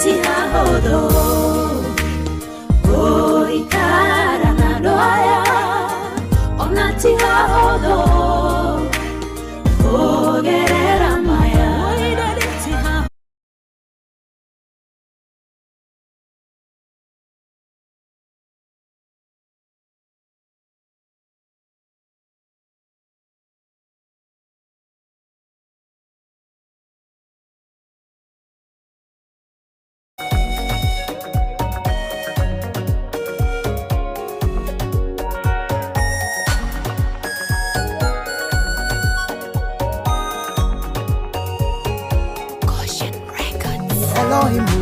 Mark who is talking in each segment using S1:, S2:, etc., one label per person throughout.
S1: Ti hahũthũ gũikara na andũ aya, ona ti hahũthũ kũgerera maya. Ti hahũthũ.
S2: Elohimu,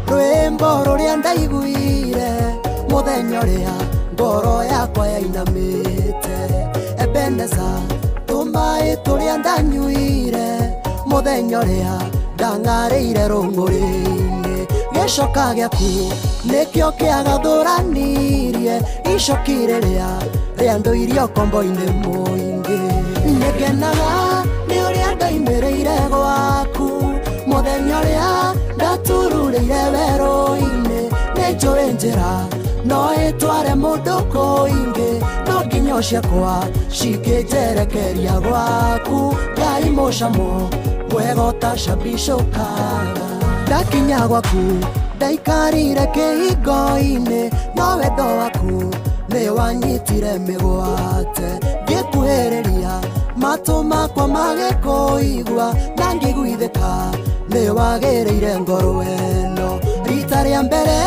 S2: rwĩmbo rũrĩa ndaiguire mũthenya ũrĩa ngoro yakwa yainamĩte. Ebeneza, tũmaĩ tũrĩa ndanyuire mũthenya ũrĩa ndang'arĩire rũng'ũrĩ-inĩ. Gĩcoka gĩaku nĩkĩo kĩagathũranirie icoki rĩrĩa rĩandũirie ũkombo-inĩ mũingĩ. Nĩngenaga nĩ ũrĩa ndoimĩrĩire gwaku mũthenya ũrĩa ndatururĩire werũ-inĩ. Nĩ njũĩ njĩra no ĩtware mũndũ kũingĩ, no nginyo ciakwa cikĩnjerekeria gwaku. Ngai mũcamo mwega ũtacambicũkaga. Ndakinya gwaku ndaikarire kĩhingo-inĩ, no wendo waku nĩ wanyitire mĩgwate. Ngĩkuhĩrĩria matũ makwa magĩkũigua, na ngĩiguithĩka nĩ wagĩrĩire ngoro ĩno. Rita rĩa mbere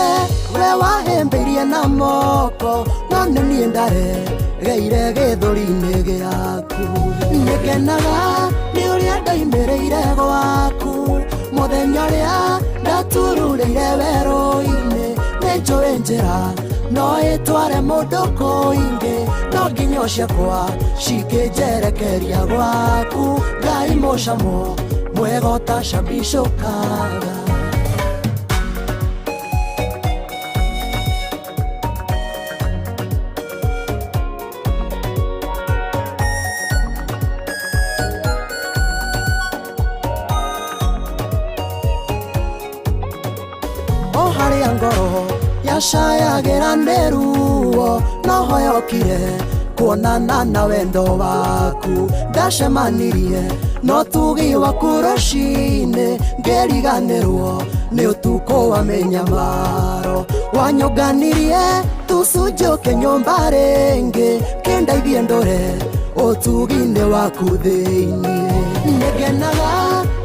S2: we wahĩmbĩirie na moko, no nĩ niĩ ndaregeire gĩthũri-inĩ gĩaku. Nĩngenaga nĩ ũrĩa ndoimĩrĩire gwaku mũthenya ũrĩa ndatururĩire werũ-inĩ. Nĩ njũĩ njĩra no ĩtware mũndũ kũingĩ, no nginyo ciakwa cikĩnjerekeria gwaku. Ngai mũcamo mwega ũtacambicũkaga. O harĩa ngoro yacayagĩra nĩ ruo, no hoyokire kuonana na wendo waku. Ndacemanirie no tugi waku rũcinĩ, ngĩriganĩrwo nĩ ũtukũ wa mĩnyamaro. Wanyũnganirie tũcunjũke nyũmba rĩngĩ, kĩndeithie ndũre ũtugi-inĩ waku thĩinĩ. Nĩngenaga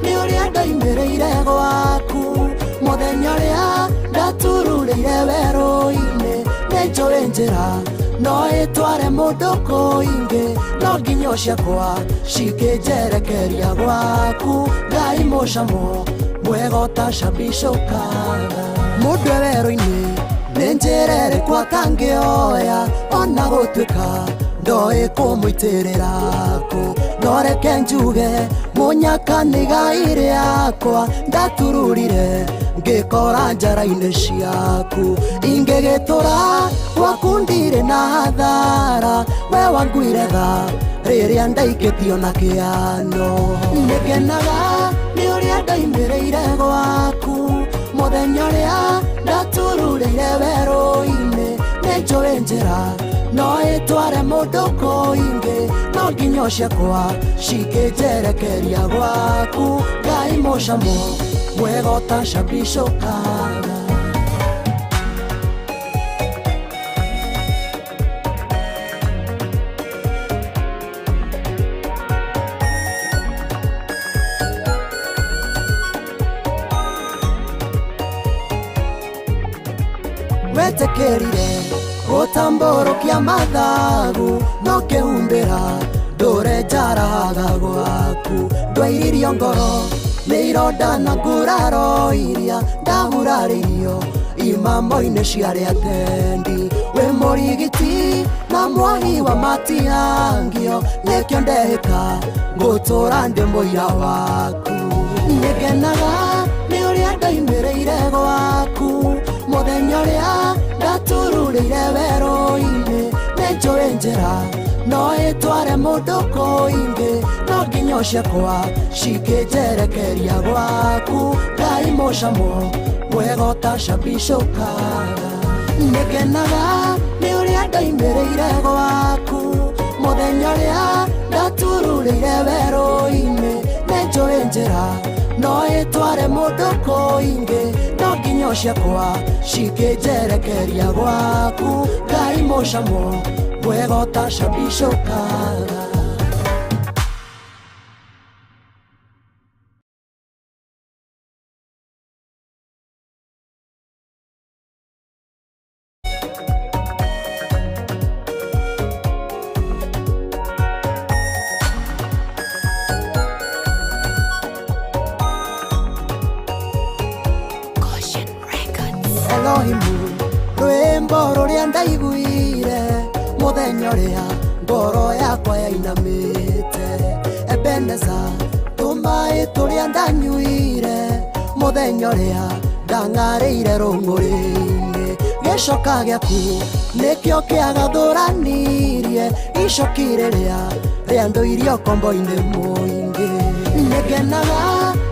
S2: nĩ ũrĩa ndoimĩrĩire gwaku mũthenya ũrĩa ndatururĩire werũ-inĩ. Nĩ njũĩ njĩra no ĩtware mũndũ kũingĩ, no nginyo ciakwa cikĩnjerekeria gwaku. Ngai mũcamo mwega ũtacambicũkaga. Mũndũ e werũ-inĩ nĩ njĩra ĩrĩkũ atangĩoya, ona gũtuĩka ndoĩ kũmũitĩrĩra kũ. No reke njuge mũnyaka nĩ igai rĩakwa, ndatururire ngĩkora njara-inĩ ciaku. Ingĩgĩtũra gwaku ndirĩ na hathara, we wanguire tha rĩrĩa ndaikĩtio na kĩano. Nĩngenaga nĩ ũrĩa ndoimĩrĩire gwaku mũthenya ũrĩa ndatururĩire werũ-inĩ. Nĩ njũĩ njĩra no ĩtware mũndũ kũingĩ, no nginyo ciakwa cikĩnjerekeria gwaku. Ngai mũcamo mwega ũtacambicũkaga. Wetĩkĩrire gũtambũrũkia mathagu, no kĩhumbĩra ndũre njaraga gwaku. Ndwairirio ngoro nĩ ironda na nguraro iria ndahurarĩirio imamo-inĩ cia arĩa atendi. Wĩ mũrigiti na mwahi wa matihangio, nĩkĩo ndehĩka ngũtũra ndĩ mũira waku. Nĩngenaga nĩ ũrĩa ndoimĩrĩire gwaku mũthenya ũrĩa ndatururĩire werũ-inĩ. Nĩ njũĩ njĩra no ĩtware mũndũ kũingĩ, no nginyo ciakwa cikĩnjerekeria gwaku. Ngai mũcamo Mwega ũtacabicũkaga. Nĩngenaga nĩ ũrĩa ndoimĩrĩire gwaku mũthenya ũrĩa ndatururĩire werũ-inĩ. Nĩnjũĩ njĩra no ĩtware mũndũ kũingĩ, no nginyo ciakwa cikĩnjerekeria gwaku. Ngai mũcamo mwega ũtacabicũkaga. Elohimu, rwĩmbo rũrĩa ndaiguire mũthenya ũrĩa ngoro yakwa yainamĩte. Ebeneza, tũmaĩ tũrĩa ndanyuire mũthenya ũrĩa ndang'arĩire rũng'ũrĩ-inĩ. Gĩcoka gĩaku nĩkĩo kĩagathũranirie icoki rĩrĩa rĩandũirie ũkombo-inĩ mũingĩ. Nĩngenaga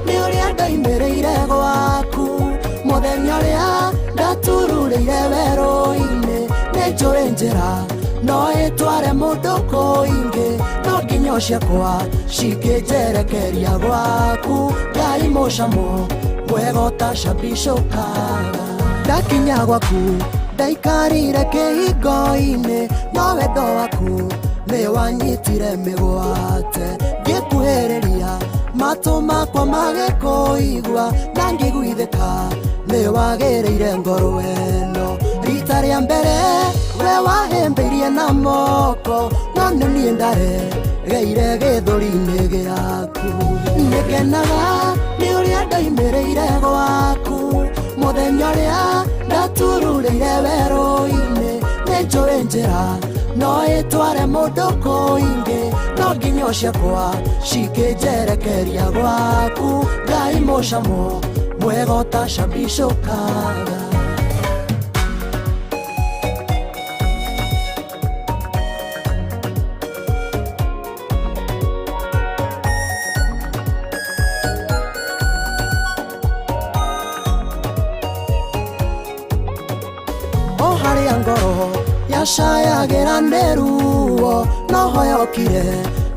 S2: nĩ ũrĩa ndoimĩrĩire gwaku mũthenya ũrĩa ndatururĩire werũ-inĩ. Nĩnjũĩ njĩra no ĩtware mũndũ kũingĩ, no nginyo ciakwa cikĩnjerekeria gwaku. Ngai mũcamo mwega ũtacabicũkaga. Ndakinya gwaku ndaikarire kĩhingo-inĩ, no wendo waku nĩ wanyitire mĩgwate. Ngĩkuhĩrĩria matũ makwa magĩkũigua, na ngĩiguithĩka nĩ wagĩrĩire ngoro ĩno. Rita rĩa mbere we wahĩmbĩirie na moko, no nĩ niĩ ndaregeire gĩthũri-inĩ gĩaku. Nĩngenaga nĩ ũrĩa ndoimĩrĩire gwaku mũthenya ũrĩa ndatururĩire werũ-inĩ. Nĩnjũĩ njĩra no ĩtware mũndũ kũingĩ, no nginyo ciakwa cikĩnjerekeria gwaku. Ngai mũcamo mwega ũtacabicũkaga. O harĩa ngoro yacayagĩra nĩ ruo, no hoyokire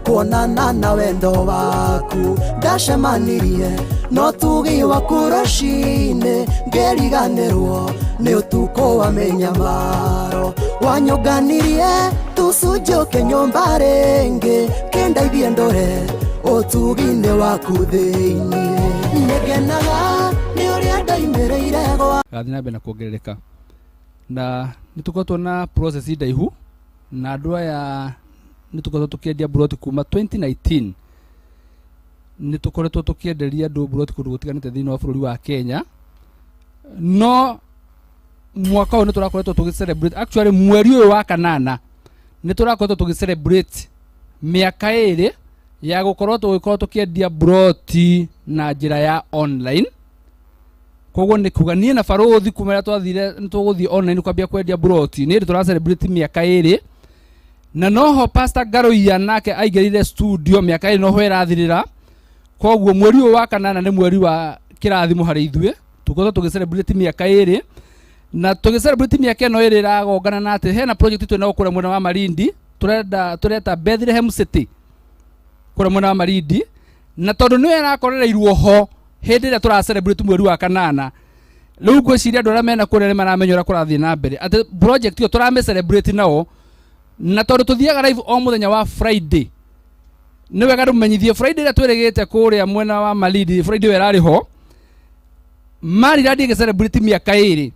S2: kuonana na wendo waku. Ndacemanirie no tugi waku rũcinĩ, ngĩriganĩrwo nĩ ũtukũ wa mĩnyamaro. Wanyũnganirie tũcunjĩ ũkĩnyũmba rĩngĩ, kĩndeithie ndũre ũtugi-inĩ waku thĩinĩ. Nĩngenaga nĩ ũrĩa ndoimĩrĩire gwa
S3: gathiĩ na mbere na kuongerereka, na nĩ tũkoretwo na process ndaihu na andũ aya. Nĩ tũkoretwo tũkĩendia mburoti kuma 2019. Nĩ tũkoretwo tũkĩenderia andũ mburoti kũndũ gũtiganĩte thĩinĩ wa bũrũri wa Kenya, no mwaka ũyũ nĩ tũrakoretwo tũgĩ celebrate, actually mweri ũyũ wa kanana nĩ tũrakoretwo tũgĩ celebrate mĩaka 2 ya gũkorwo tũgĩkorwo tũkĩendia mburoti na njĩra ya online. Koguo nĩ kuga niĩ na Barũthi kuma rĩrĩa twathire nĩ tũgũthiĩ online kwambia kwendia mburoti, nĩ hĩndĩ tũra celebrate mĩaka 2. Na noho Pastor Ngaruiya nake aingĩrire studio, mĩaka 2 noho ĩrathirĩra. Koguo mweri ũyũ wa kanana nĩ mweri wa kĩrathimo harĩ ithuĩ, tũkoretwo tũgĩ celebrate mĩaka 2, na tũgĩ celebrate mĩaka ĩno 2 ĩragongana na atĩ hena project twĩnayo kũrĩa mwena wa Malindi, tũrenda tũreta Bethlehem City kũrĩa mwena wa Malindi. Na tondũ nĩyo ĩrakorereirwo ho hĩndĩ ĩrĩa tũra celebrate mweri wa kanana, rĩu ngwĩciria andũ arĩa mena kũrĩa nĩ maramenya ũrĩa kũrathiĩ na mbere, atĩ project ĩyo tũramĩ celebrate nao. Na tondũ tũthiaga live o mũthenya wa Friday, nĩ wega ndũmenyithie Friday ĩrĩa twĩrĩgĩte kũrĩa mwena wa Malindi. Friday ĩyo ĩrarĩ ho Maryland ĩgĩ celebrate mĩaka 2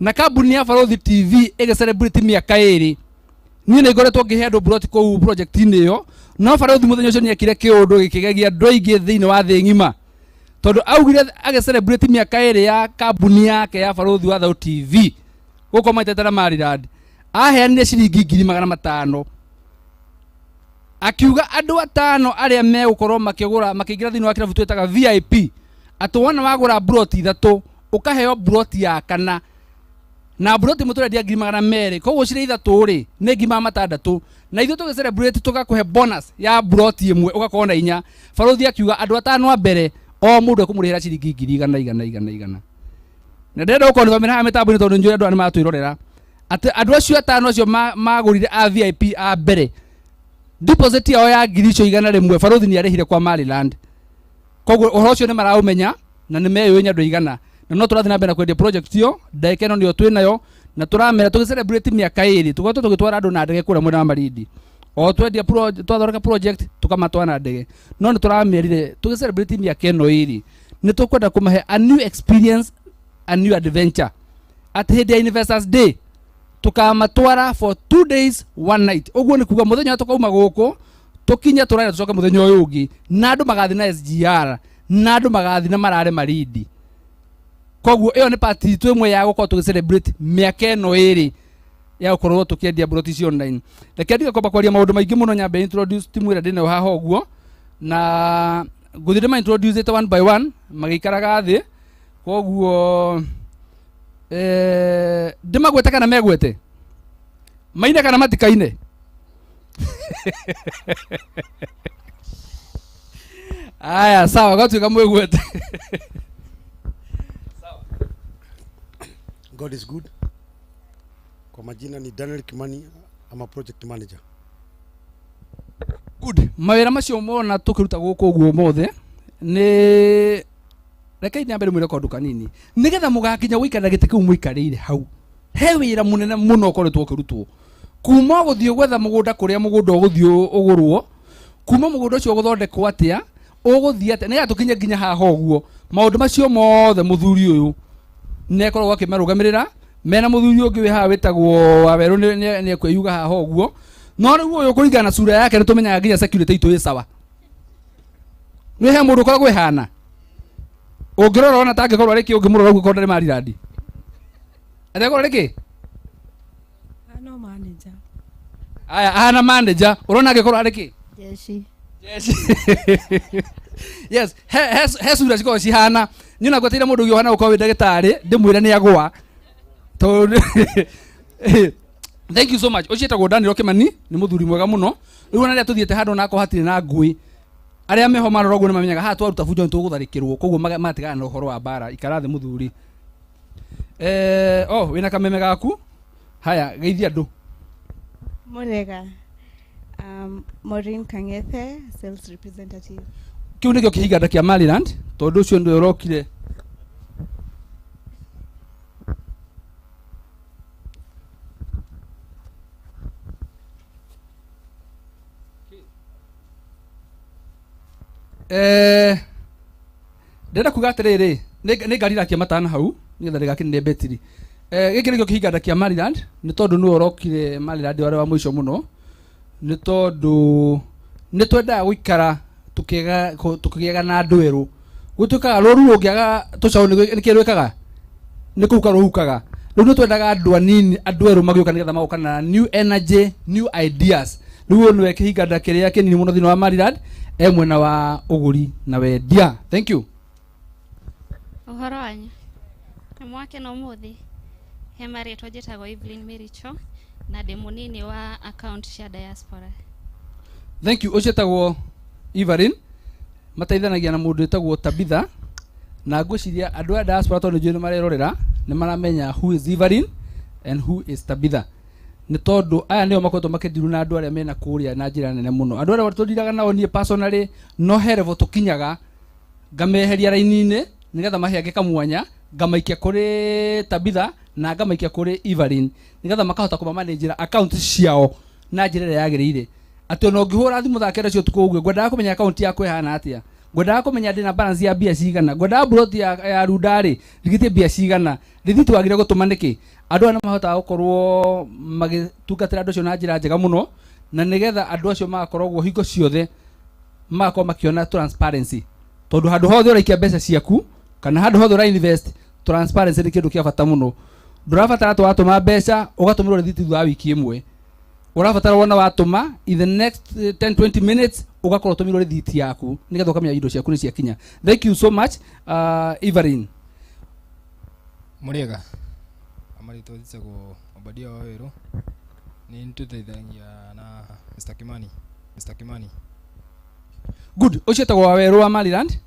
S3: na kambuni ya Barũthi TV ĩgĩ celebrate mĩaka 2. Niĩ nĩ ngoretwo ngĩhe andũ mburoti kũu project-inĩ ĩyo, no Barũthi mũthenya ũcio nĩekire kĩũndũ gĩkĩgegia andũ aingĩ thĩinĩ wa thĩ ng'ima, tondũ augire agĩ celebrate mĩaka 2 ya kambuni yake ya Barũthi wa Thau TV gũkũ maitete na Maryland, aheanire ciringi 500,000, akiuga andũ 5 arĩa megũkorwo makĩgũra makĩingĩra thĩinĩ wa kĩrabu twĩtaga VIP, atĩ wona wagũra mburoti 3 ũkaheo mburoti ya kana. Na mburoti ĩmwe tũrendia 200,000, koguo cirĩ 3 rĩ nĩ 600,000, na ithuĩ tũgĩ celebrate tũgakũhe bonus ya mburoti ĩmwe, ũgakorwo na 4. Barũthi akiuga andũ 5 a mbere o mũndũ ekũmũrĩhĩra ciringi ngiri igana igana igana igana. Na ndĩrenda gũkorwo nĩ haha mĩtambo-inĩ tondũ njũĩ andũ aya nĩ maratwĩrorera atĩ andũ acio atano acio magũrire a VIP a mbere deposit yao ya ngiri icio 100 barothi nĩ arĩhire kwa Maryland. Koguo ũhoro ũcio nĩ maraũmenya na nĩ meyũĩ nĩ andũ aigana, na no tũrathiĩ na mbere na kwendia project ĩyo. Ndagĩka ĩno nĩyo twĩ nayo na tũramera tũgĩ celebrate mĩaka 2 tũkoretwo tũgĩtwara andũ na ndege kũrĩa mwena wa Malindi. O twendia twathondeka project tũkamatwara na ndege, no nĩ tũramerire tũgĩ celebrate mĩaka ĩno 2 nĩ tũkwenda kũmahe a new experience, a new adventure. Atĩ hĩndĩ ya Investors Day tukamatwara for 2 days 1 night. Ũguo nĩ kuga mũthenya tũkauma gũkũ tũkinye tũrare tũcoke mũthenya ũyũ ũngĩ, na andũ magathiĩ na SGR na andũ magathiĩ na marare Malindi. Koguo ĩyo nĩ part itũ ĩmwe ya gũkorwo tũgĩ celebrate mĩaka ĩno 2 ya gũkorwo tũkĩendia mburoti ici online. Reke ndige kwamba kwaria maũndũ maingĩ mũno, nyambe introduce timu ĩrĩa ndĩnayo haha ũguo, na ngũthiĩ ndĩma introduce one by one magĩikaraga thĩ. Koguo ndĩmagwete kana megwete, maine kana matikaine? Aya, sawa, gatuĩka mwĩgwete.
S4: God is good. Kwa majina ni Daniel Kimani, I'm a project manager.
S3: Good. Mawĩra macio mona tũkĩruta gũkũ ũguo mothe nĩ reke nyambe ndĩmwĩre kaũndũ kanini nĩgetha mũgakinya gũikara gĩtĩ kĩu mũikarĩire hau. He wĩra mũnene mũno ũkoretwo ũkĩrutwo kuma gũthiĩ gwetha mũgũnda kũrĩa mũgũnda ũgũthiĩ ũgũrwo, kuma mũgũnda ũcio ũgũthondekwo atĩa, ũgũthiĩ atĩa nĩgetha tũkinye nginya haha ũguo. Maũndũ macio mothe mũthuri ũyũ nĩakoragwo akĩmarũgamĩrĩra mena mũthuri ũngĩ wĩ haha wĩtagwo Wawerũ nĩ ekwĩyuga haha ũguo. No rĩu ũyũ kũringana na sura yake nĩtũmenyaga nginya security itũ ĩ sawa. Nĩ he mũndũ ũkoragwo ĩhana ũngĩrora ona tangĩkorwo arĩ kĩ, ũngĩmũrora ũguo korwo ndarĩ Maryland ategũkorwo arĩ kĩ?
S5: No manager.
S3: Aya, ahana manager, ũrona angĩkorwo arĩ kĩ?
S5: Jeshi.
S3: Jeshi. Yes, he sura cikoragwo cihana. Niĩ ona ngweteire mũndũ ũngĩ ũhana gũkorwo wĩ ndagĩtarĩ ndĩmwĩre nĩ agũa. Tondũ thank you so much. Ũcio etagwo Daniel Kimani, nĩ mũthuri mwega mũno. Rĩu ona rĩrĩa tũthiĩte handũ na akorwo hatirĩ na ngũĩ, arĩa meho marora ũguo nĩ mamenyaga haha twaruta bunjo nĩ tũgũtharĩkĩrwo, koguo matigana na ũhoro wa mbara. Ikara thĩ mũthuri. Oh, wĩna kameme gaku? Haya, geithia andũ.
S5: Mũrega. Maureen Kang'ethe, sales representative.
S3: Kĩu nĩkĩo kĩhinganda kĩa Maryland, tondũ ũcio nĩwe ũrokire. Ndĩrenda kuga atĩrĩrĩ, nĩ ngari irakia matana hau nĩgetha ndĩgakinĩre betiri. Gĩkĩ nĩkĩo kĩhinganda kĩa Maryland, nĩ tondũ nĩwe ũrokire Maryland warĩ wa mũico mũno, nĩ tondũ nĩ twendaga gũikara tũkĩgĩaga na andũ erũ. Gũtuĩkaga rũru rũngĩaga tũcaũ nĩkĩ rwĩkaga? Nĩ kũhuka rũhukaga. Rĩu nĩ twendaga andũ anini, andũ erũ magĩũka nĩgetha magoka na new energy, new ideas. Rĩu ũyũ nĩwe kĩhinganda kĩrĩa kĩnini mũno thĩinĩ wa Maryland, e mwena wa ũgũri na wendia. Thank you.
S6: Ũhoro wanyu? Nĩ mwakena ũmũthĩ? He marĩtwa njĩtagwo Evelyn Miricho na ndĩ mũnini wa account cia diaspora.
S3: Thank you. Ũcio etagwo Evelyn, mateithanagia na mũndũ wĩtagwo Tabitha, na ngwĩciria andũ a diaspora tondũ njũĩ nĩ marerorera nĩ maramenya who is Evelyn and who is Tabitha, nĩ tondũ aya nĩo makoretwo makĩndiru na andũ arĩa mena kũrĩa na njĩra nene mũno. Andũ arĩa tũndiraga nao niĩ personally no he level tũkinyaga ngameheria raini-inĩ nĩgetha mahe kamwanya, ngamaikia kũrĩ Tabitha na ngamaikia kũrĩ Evelyn nĩgetha makahota kũmamanĩnjĩra account ciao na njĩra ĩrĩa yagĩrĩire. Atĩ ona ũngĩhũra thimũ thaa kenda cia ũtukũ ũguo, ngwendaga kũmenya account yakwa ĩhana atĩa, ngwendaga kũmenya ndĩna balance ya mbia cigana, ngwendaga plot ya Runda rĩ ndigĩtie mbia cigana, rĩthiti wagire gũtũma nĩkĩ. Andũ aya nĩ mahotaga gũkorwo magĩtungatĩra andũ acio na njĩra njega mũno, na nĩgetha andũ acio magakorwo hingo ciothe magakorwo makĩona transparency, tondũ handũ hothe ũraikia mbeca ciaku kana handũ hothe ũra invest, transparency nĩ kĩndũ kĩa bata mũno. Ndũrabatara twatũma mbeca ũgatũmĩrwo rĩthiti thutha wa wiki ĩmwe, ũrabatara wona watũma in the next 10-20 minutes ũgakorwo ũtũmĩrwo rĩthiti yaku nĩgetha ũkamenya indo ciaku nĩ ciakinya. Thank you so much, Evelyn.
S7: Mũrĩega. Amarĩtwa njĩtagwo Obadia Wawerũ. Nĩ tũteithagia na Mr. Kimani. Mr. Kimani.
S3: Good. Ũcio etagwo Wawerũ wa Maryland.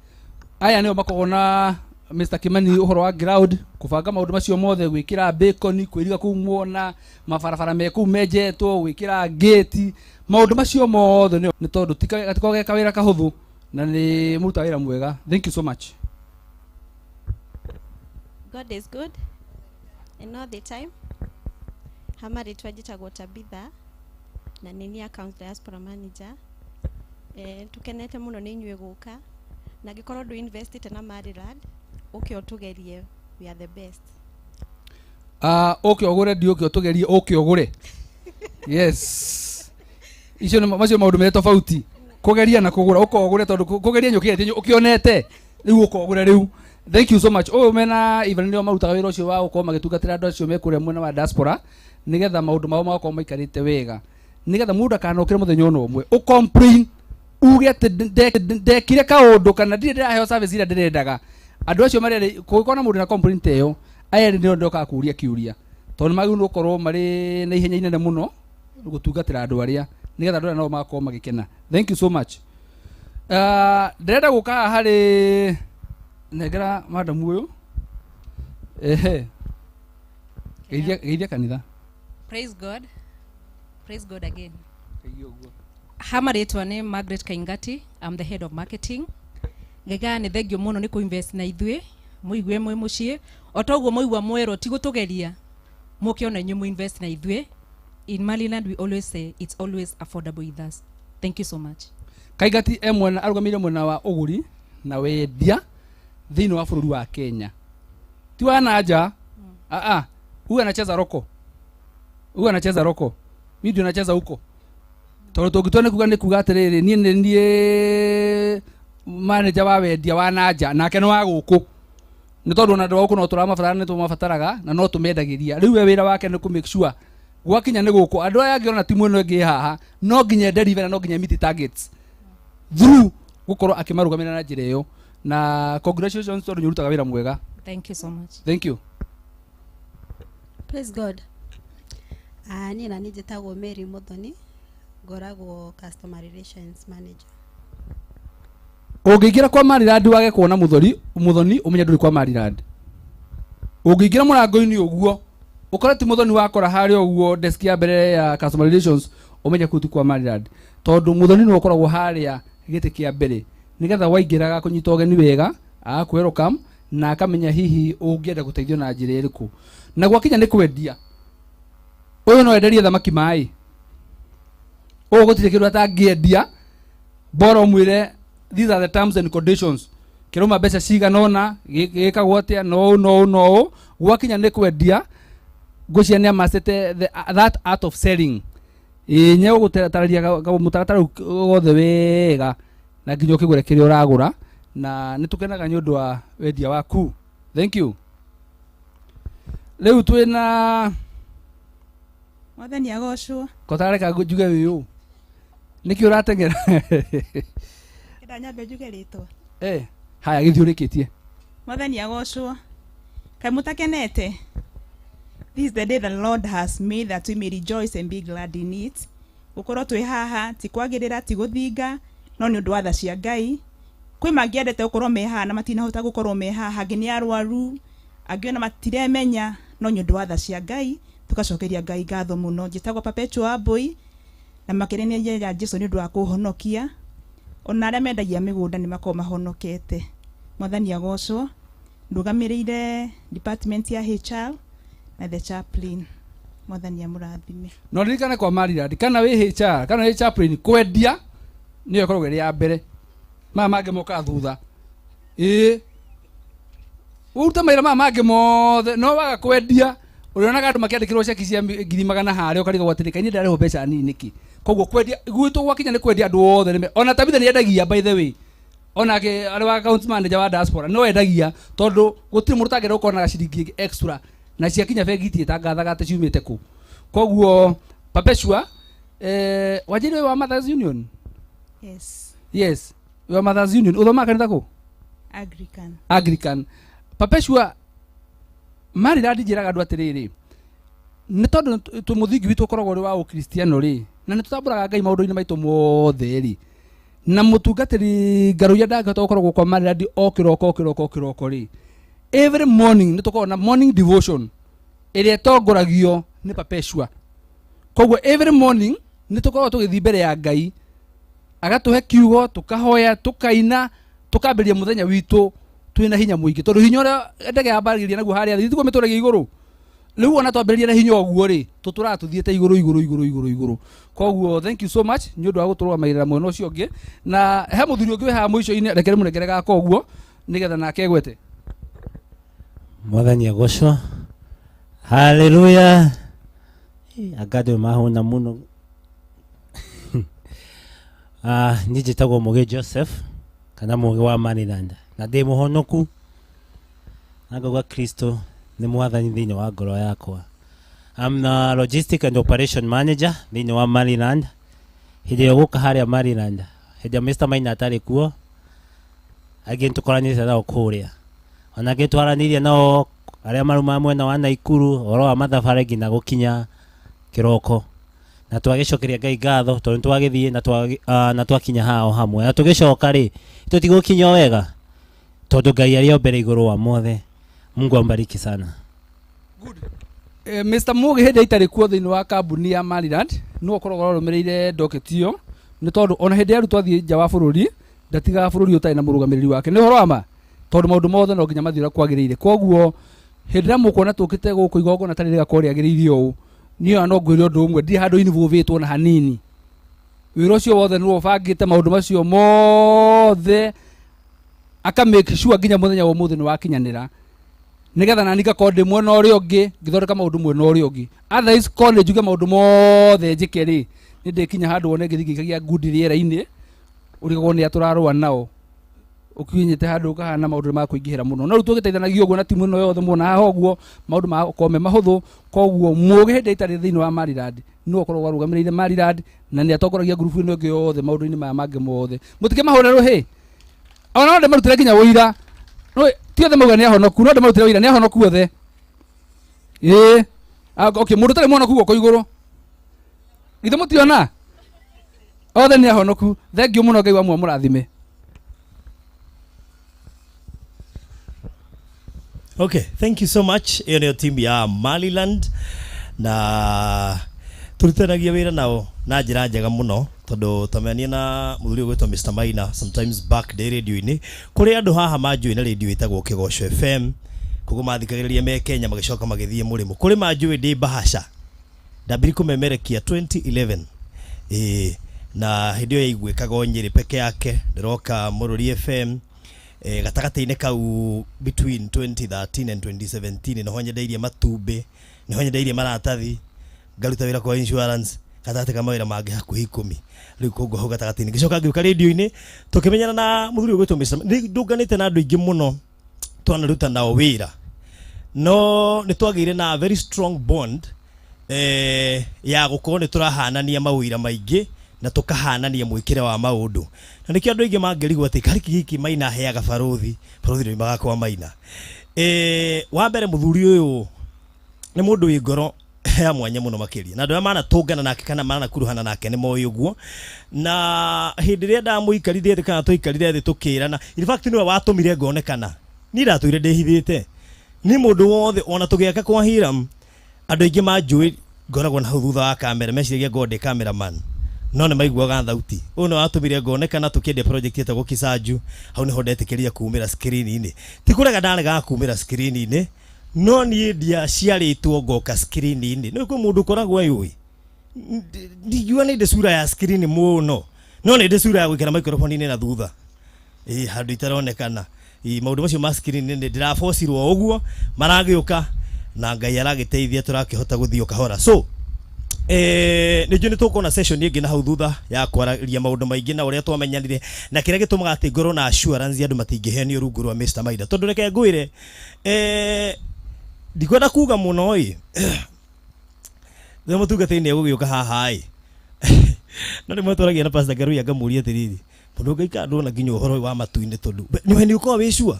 S3: Aya nĩo makoragwo na Mr Kimani uhoro wa ground kubanga maundu macio mothe, gwikira bacon, kwiriga kuu muona mabarabara me kuu menjetwo, gwikira gate, maundu macio mothe ni tondu gatiko geka wira kahuthu na ni muruta wira mwega. Thank you so much.
S5: God is good and all the time. Hama ritwa njitagwo Tabitha na nĩ niĩ account diaspora manager. Tukenete muno nĩ inyuĩ gũka, na angĩkorwo ndũ investite na Maryland, ũke ũtũgerie, we are the best.
S3: Ũke ũgũre, ndiũke ũtũgerie, ũke ũgũre. Yes, icio nĩ macio maũndũ me tofauti, kũgeria na kũgũra. Ũka ũgũre, tondũ kũgeria nyũkĩte ũkĩonete, rĩu ũka ũgũre rĩu. Thank you so much. Ũyũ mena Ivan nĩo marutaga wĩra ũcio wa gũkorwo magĩtungatĩra andũ acio me kũrĩa mwena wa diaspora, nĩgetha maũndũ mao magakorwo maikarĩte wega, nĩgetha mũndũ akanokĩre mũthenya ona ũmwe ũcomplain uge atĩ ndekire kaũndũ kana ndirĩ ndĩraheo service iria ndĩrendaga. Andũ acio marĩa kũngĩkorwo na mũndũ na complaint ĩyo, aya nĩo ndokaga kũria kĩũria, tondũ nĩ magĩrĩirwo gũkorwo marĩ na ihenya inene mũno gũtungatĩra andũ arĩa, nĩgetha andũ arĩa nao magakorwo magĩkena. Thank you so much. Ndĩrenda gũka haha harĩ nengera madam ũyũ. Ehe, geithia kanitha.
S8: Praise God. Praise God again. Hama rĩtwa nĩ Margaret Kaingati. I'm the head of marketing. Ngaiga nĩ thengio mũno nĩ kũ-invest na ithuĩ, mũigue mwĩ mũciĩ. O toguo mũigua mwerwo ti gũtũgeria, mũke ona inyuĩ mũinvest na ithuĩ. In Maryland we always say it's always affordable with us. Thank you so much.
S3: Kaingati e mwena arũgamĩrĩire mwena wa ũgũri na wendia thĩinĩ wa bũrũri wa Kenya, ti wa nanja. Ah ah, huyu anacheza roko, huyu anacheza roko, mimi ndio nacheza huko, tondũ tũngĩtua nĩ kuga, nĩ kuga atĩrĩrĩ, niĩ nĩ niĩ manager wa wendia wa nanja, nake nĩ wa gũkũ, nĩ tondũ ona andũ a gũkũ no tũramabatara, nĩ tũmabataraga na no tũmendagĩria. Rĩu we wĩra wake nĩ kũ make sure gwakinya nĩ gũkũ andũ aya angĩ ona timu ĩno ĩngĩ haha no nginya deliver na no nginya meet targets through gũkorwo akĩmarũgamĩrĩra na njĩra ĩyo. Na congratulations, tondũ nĩ ũrutaga wĩra mwega.
S8: Thank you so much.
S3: Thank you.
S9: Praise God. Niĩ na niĩ njĩtagwo Mary Muthoni, ngoragwo customer relations manager.
S3: Ũngĩingĩra kwa Maryland wage kuona Muthoni, Muthoni, ũmenye ndũrĩ kwa Maryland. Ũngĩingĩra mũrango-inĩ ũguo ũkore ti Muthoni wakora harĩa ũguo desk ya mbere ya customer relations, ũmenye kũu ti kwa Maryland, tondũ Muthoni nĩwe ũkoragwo harĩa gĩtĩ kĩa mbere, nĩgetha waingĩra agakũnyita ũgeni wega, agakũ welcome na akamenya hihi ũngĩenda gũteithio na njĩra ĩrĩkũ. Na gwakinya nĩ kwendia, ũyũ no enderie thamaki maĩ, ũyũ gũtirĩ kĩndũ atangĩendia, bora ũmwĩre these are the terms and conditions, kĩrauma mbeca cigana ũna, gĩkagwo atĩa, no ũũ no ũũ no ũũ. Gwakinya nĩ kwendia, ngwĩciria nĩ amacĩte that art of selling. Ĩĩ, nye ũgũtarĩria mũtaratara wothe wega na nginya ũkĩgũre kĩrĩa ũragũra, na nĩ tũkenaga nĩ ũndũ wa wendia waku. Thank you. Rĩu twĩna
S10: Mwathani agocwo.
S3: Kotareka njuge wĩ ũũ, nĩkĩ ũrateng'era?
S10: Kenda nyambe njuge rĩtwa.
S3: Haya, gĩthiĩ ũrĩkĩtie.
S10: Mwathani agocwo. Kaĩ mũtakenete? This is the day the Lord has made that we may rejoice and be glad in it. Gũkorwo twĩ haha ti kwagĩrĩra, ti gũthinga, no nĩ ũndũ wa tha cia Ngai. Kwĩ mangĩendete gũkorwo me haha na matinahota gũkorwo me haha, angĩ nĩ arwaru, angĩ ona matiremenya, no nĩ ũndũ wa tha cia Ngai tũgacokeria Ngai ngatho mũno. Njĩtagwo Perpetua Wambui na makĩria nĩ ya Jesu nĩ ũndũ wa kũhonokia. Ona arĩa mendagia mĩgũnda nĩ makoragwo mahonokete. Mwathani agocwo. Ndũgamĩrĩire department ya HR na the chaplain. Mwathani amũrathime.
S3: No ririkane kwa Maryland, kana wĩ HR kana wĩ chaplain, kwendia nĩyo ĩkoragwo ĩrĩ ya mbere, maya mangĩ mokaga thutha. Ĩĩ, ũrute mawĩra maya mangĩ mothe, no waga kwendia, ũrĩonaga andũ makĩandĩkĩrwo ceki cia 100,000 harĩa, ũkarigagwo atĩrĩ, kaĩ niĩ ndarĩhwo mbeca nini nĩkĩ? Koguo kwendia gwitũ gwakinya nĩ kwendia, andũ othe nĩme ona Tabitha nĩ endagia, by the way, onake arĩ wa account manager wa diaspora no endagia, tondũ gũtirĩ mũndũ ũtangĩenda gũkorwo na ciringi ĩngĩ extra, na ciakinya bengi itiĩtangathaga atĩ ciumĩte kũ. Koguo Perpetua, wanjĩrĩ wa Mothers Union?
S10: Yes.
S3: Yes, wa Mothers Union. Ũthomaga kanitha kũ?
S10: Anglican.
S3: Anglican. Perpetua, Maryland njĩraga andũ atĩrĩrĩ, nĩ tondũ twĩ mũthingi witũ ũkoragwo ũrĩ wa ũkristiano rĩ, na nĩ tũtambũraga Ngai maũndũ-inĩ maitũ mothe rĩ, na mũtungatĩri Ngaruiya ndangĩhota gũkoragwo kwa Maryland o kĩroko o kĩroko o kĩroko rĩ. Every morning nĩ tũkoragwo na morning devotion ĩrĩa ĩtongoragio nĩ Perpetua. Koguo every morning nĩ tũkoragwo tũgĩthiĩ mbere ya Ngai, agatũhe kiugo, tũkahoya, tũkaina, tũkambĩrĩria mũthenya witũ twĩna hinya mũingĩ, tondũ hinya ũrĩa ndege yambagĩrĩria naguo harĩa thĩ tiguo mĩtũragia igũrũ. Rĩu ona twambĩrĩria na hinya ũguo rĩ, tũtũraga tũthiĩte igũrũ igũrũ igũrũ igũrũ igũrũ. Koguo thank you so much nĩ ũndũ wa gũtũrũgamagĩrĩra mwena ũcio ũngĩ. Na he mũthuri ũngĩ wĩ haha mũico-inĩ, reke ndĩmũnengere gaka ũguo nĩgetha nake egwete.
S11: Mwathani agocwo. Haleluya. Anga andũ mahũna mũno. Niĩ njĩtagwo Mũgĩ Joseph kana Mũgĩ wa Maryland, na ndĩ mũhonoku na ngauga Kristo nĩ mwathani thĩinĩ wa ngoro yakwa. I'm the logistic and operation manager thĩinĩ wa Maryland. Hĩndĩ ĩrĩa ũgũka harĩa Maryland, hĩndĩ ĩrĩa Mr. Maina atarĩ kuo, angĩ nĩtũkoranĩte nao kũrĩa, ona angĩ twaranĩirie nao arĩa marumaga mwena wa Naikuru ũhoro wa mathabarĩ nginya gũkinya kĩroko, na twagĩcokeria Ngai ngatho tondũ nĩtwagĩthiĩ na twakinya haha o hamwe, na tũgĩcoka rĩ tũtigũkinya o wega tondũ Ngai arĩ o mbere igũrũ wa mothe. Mungu ambariki sana.
S3: Good. Mr. Mũgĩ hĩndĩ itarĩ kuo thĩinĩ wa kambuni ya Maryland, nĩwe ũkoragwo ũrũmĩrĩire docket ĩyo, nĩ tondũ ona hĩndĩ ĩrĩa twathiĩ nja wa bũrũri ndatigaga bũrũri ũtarĩ na mũrũgamĩrĩri wake. Nĩ ũhoro wa ma, tondũ maũndũ mothe no nginya mathiĩ ũrĩa kwagĩrĩire. Koguo hĩndĩ ĩrĩa mũkuona tũkĩte gũkũ igongona tarĩ rĩgakorwo rĩagĩrĩire ũũ, niĩ ona no ngwĩre ũndũ ũmwe, ndirĩ handũ involvĩtwo na hanini. Wĩra ũcio wothe nĩwe ũbangĩte maũndũ macio mothe, aka make sure nginya mũthenya wa ũmũthĩ nĩ wakinyanĩra, nĩgetha nani ngakorwo ndĩ mwena ũrĩa ũngĩ ngĩthondeka maũndũ mwena ũrĩa ũngĩ. Otherwise korwo nĩ njuge maũndũ mothe njĩke rĩ, nĩ ndĩkinya handũ wone ngĩthiĩ ngĩikagia ngundi rĩera-inĩ, ũrigagwo nĩ a tũrarũa nao, ũkinyĩte handũ ũkahana maũndũ nĩ makũingĩhĩra mũno. No rĩu tũgĩteithanagia ũguo na timu ĩno yothe muona haha ũguo, maũndũ magakorwo me mahũthũ. Koguo Mũgĩ hĩndĩ ĩtarĩ thĩinĩ wa Maryland nĩwe ũkoragwo arũgamĩrĩire Maryland, na nĩ atongoragia ngurubu ĩno ĩngĩ yothe maũndũ-inĩ maya mangĩ mothe. Mũtikĩmahũre rũhĩ, ona no ndĩmarutĩre nginya ũira. No ti othe mauga nĩ ahonoku, no ndĩmarutĩre ũira nĩ ahonoku othe. Ĩĩ. Okay, mũndũ ũtarĩ mũhonoku guoko igũrũ, githĩ mũtiona othe nĩ ahonoku? Thank you mũno, Ngai wa mũrathime.
S12: Okay, thank you so much. Ĩyo nĩyo timu ya Maryland, na tũrutithanagia wĩra nao na njĩra njega mũno, tondũ twamenyania na mũthuri ũyũ ũgwĩtwo Mr. Maina sometimes back ndĩ radio-inĩ. Kũrĩ andũ haha manjũĩ na radio ĩtagwo Kĩgoco FM, koguo mathikagĩrĩria me Kenya magĩcoka magĩthiĩ mũrĩmo. Kũrĩ manjũĩ ndĩ Bahasha, ndambiri kũmemerekia 2011, ĩĩ, na hĩndĩ ĩyo yaiguĩkaga o Nyĩrĩ peke yake, ndĩroka Mũrũri FM gatagatĩ-inĩ kau between 2013 and 2017, nĩho nyendeirie matumbĩ, nĩho nyendeirie maratathi, ngaruta wĩra kwa insurance, gatagatĩ ka mawĩra mangĩ hakuhĩ 10. Rĩu koguo hau gatagatĩ-inĩ ngĩcoka ngĩũka radio-inĩ, tũkĩmenyana na mũthuri ũyũ ũgwĩtwo Mr. Nĩ ndũnganĩte na andũ aingĩ mũno twanaruta nao wĩra, no nĩ twagĩire na very strong bond ya gũkorwo nĩ tũrahanania mawĩra maingĩ na tũkahanania mwĩkĩre wa maũndũ, na nĩkĩo andũ aingĩ mangĩrigwo atĩ karĩki gĩkĩ Maina aheaga barũthi, barũthi ndoimaga kwa Maina. Wa mbere mũthuri ũyũ nĩ mũndũ wĩ ngoro ya mwanya mũno makĩria, na andũ arĩa manatũngana nake kana manakuruhana nake nĩ moĩ ũguo. Na hĩndĩ ĩrĩa ndamũikarire thĩ kana twaikarire thĩ tũkĩrana, in fact nĩwe watũmire ngonekana, niĩ ndatũire ndĩhithĩte niĩ mũndũ wothe, ona tũgĩaka kwa Hiram andũ aingĩ manjũĩ ngoragwo na hau thutha wa kamera, meciragia ngoragwo ndĩ cameraman, no nĩ maiguaga thauti. Ũyũ nĩ watũmire ngonekana tũkĩendia project ĩtagwo Kisanju, hau nĩho ndetĩkĩrire kumĩra screen-inĩ. Ti kũrega ndaregaga kumĩra screen-inĩ, no niĩ ndiaciarĩtwo ngoka screen-inĩ. Nĩ kwĩ mũndũ ũkoragwo eyũĩ, ndingiuga nĩ ndĩ sura ya screen mũno, no nĩ ndĩ sura ya gwĩkĩra microphone-inĩ na thutha, ĩĩ, handũ itaronekana. Ĩĩ, maũndũ macio ma screen nĩ ndĩrabocirwo ũguo maragĩũka, na Ngai aragĩteithia tũrakĩhota gũthiĩ o kahora. So nĩ njũĩ nĩ tũkuona session ĩngĩ na hau thutha ya kwararia maũndũ maingĩ na ũrĩa twamenyanire na kĩrĩa gĩtũmaga atĩ ngorwo na assurance andũ matingĩhenio rungu rwa Mr. Maina, tondũ reke ngwĩre, ndikwenda kuga mũno ĩ, rĩrĩa mũtungatĩri nĩ egũgĩũka haha ĩ, no rĩmwe twaragia na Pastor Ngaruiya ngamũria atĩrĩrĩ, mũndũ ũngĩikara ndona nginya ũhoro ũyũ wa matu-inĩ, tondũ nĩ ũkoragwo wĩ sure,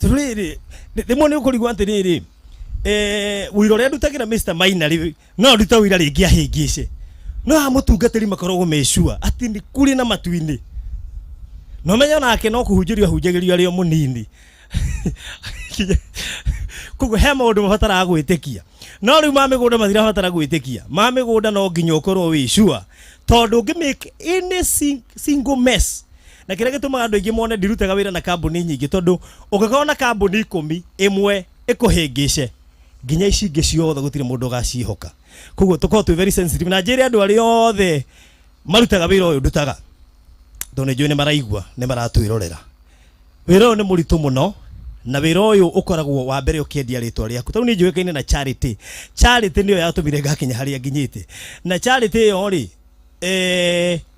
S12: tondũ rĩrĩ rĩmwe nĩ ũkũrigwo atĩrĩrĩ, ũira ũrĩa ndutagĩra Mr. Maina rĩ, no ndute ũira rĩngĩ ahĩngĩce, no haha mũtungatĩri makoragwo me sure atĩ nĩ kũrĩ na matu-inĩ, no menya nake no kũhunjĩrio ahunjagĩrio arĩ o mũnini. Koguo he maũndũ mabataraga gwĩtĩkia, no rĩu ma mĩgũnda matirabatara gwĩtĩkia. Ma mĩgũnda no nginya ũkorwo wĩ sure, tondũ ũngĩ make any single mess. Na kĩrĩa gĩtũmaga andũ aingĩ mone ndirutaga wĩra na kambuni nyingĩ, tondũ ũngĩkorwo na kambuni 10, ĩmwe ĩkũhĩngĩce, nginya ici ingĩ ciothe gũtirĩ mũndũ ũgaciĩhoka. Koguo tũkorwo twĩ very sensitive, na njĩre andũ arĩa othe marutaga wĩra ũyũ ndutaga, tondũ nĩ njũĩ nĩ maraigua, nĩ maratwĩrorera. Wĩra ũyũ nĩ mũritũ mũno, na wĩra ũyũ ũkoragwo wa mbere ũkĩendia rĩtwa rĩaku. Tondũ nĩ njũĩkaine na charity, charity nĩyo yatũmire ngakinya harĩa nginyĩte. Na charity ĩyo rĩ,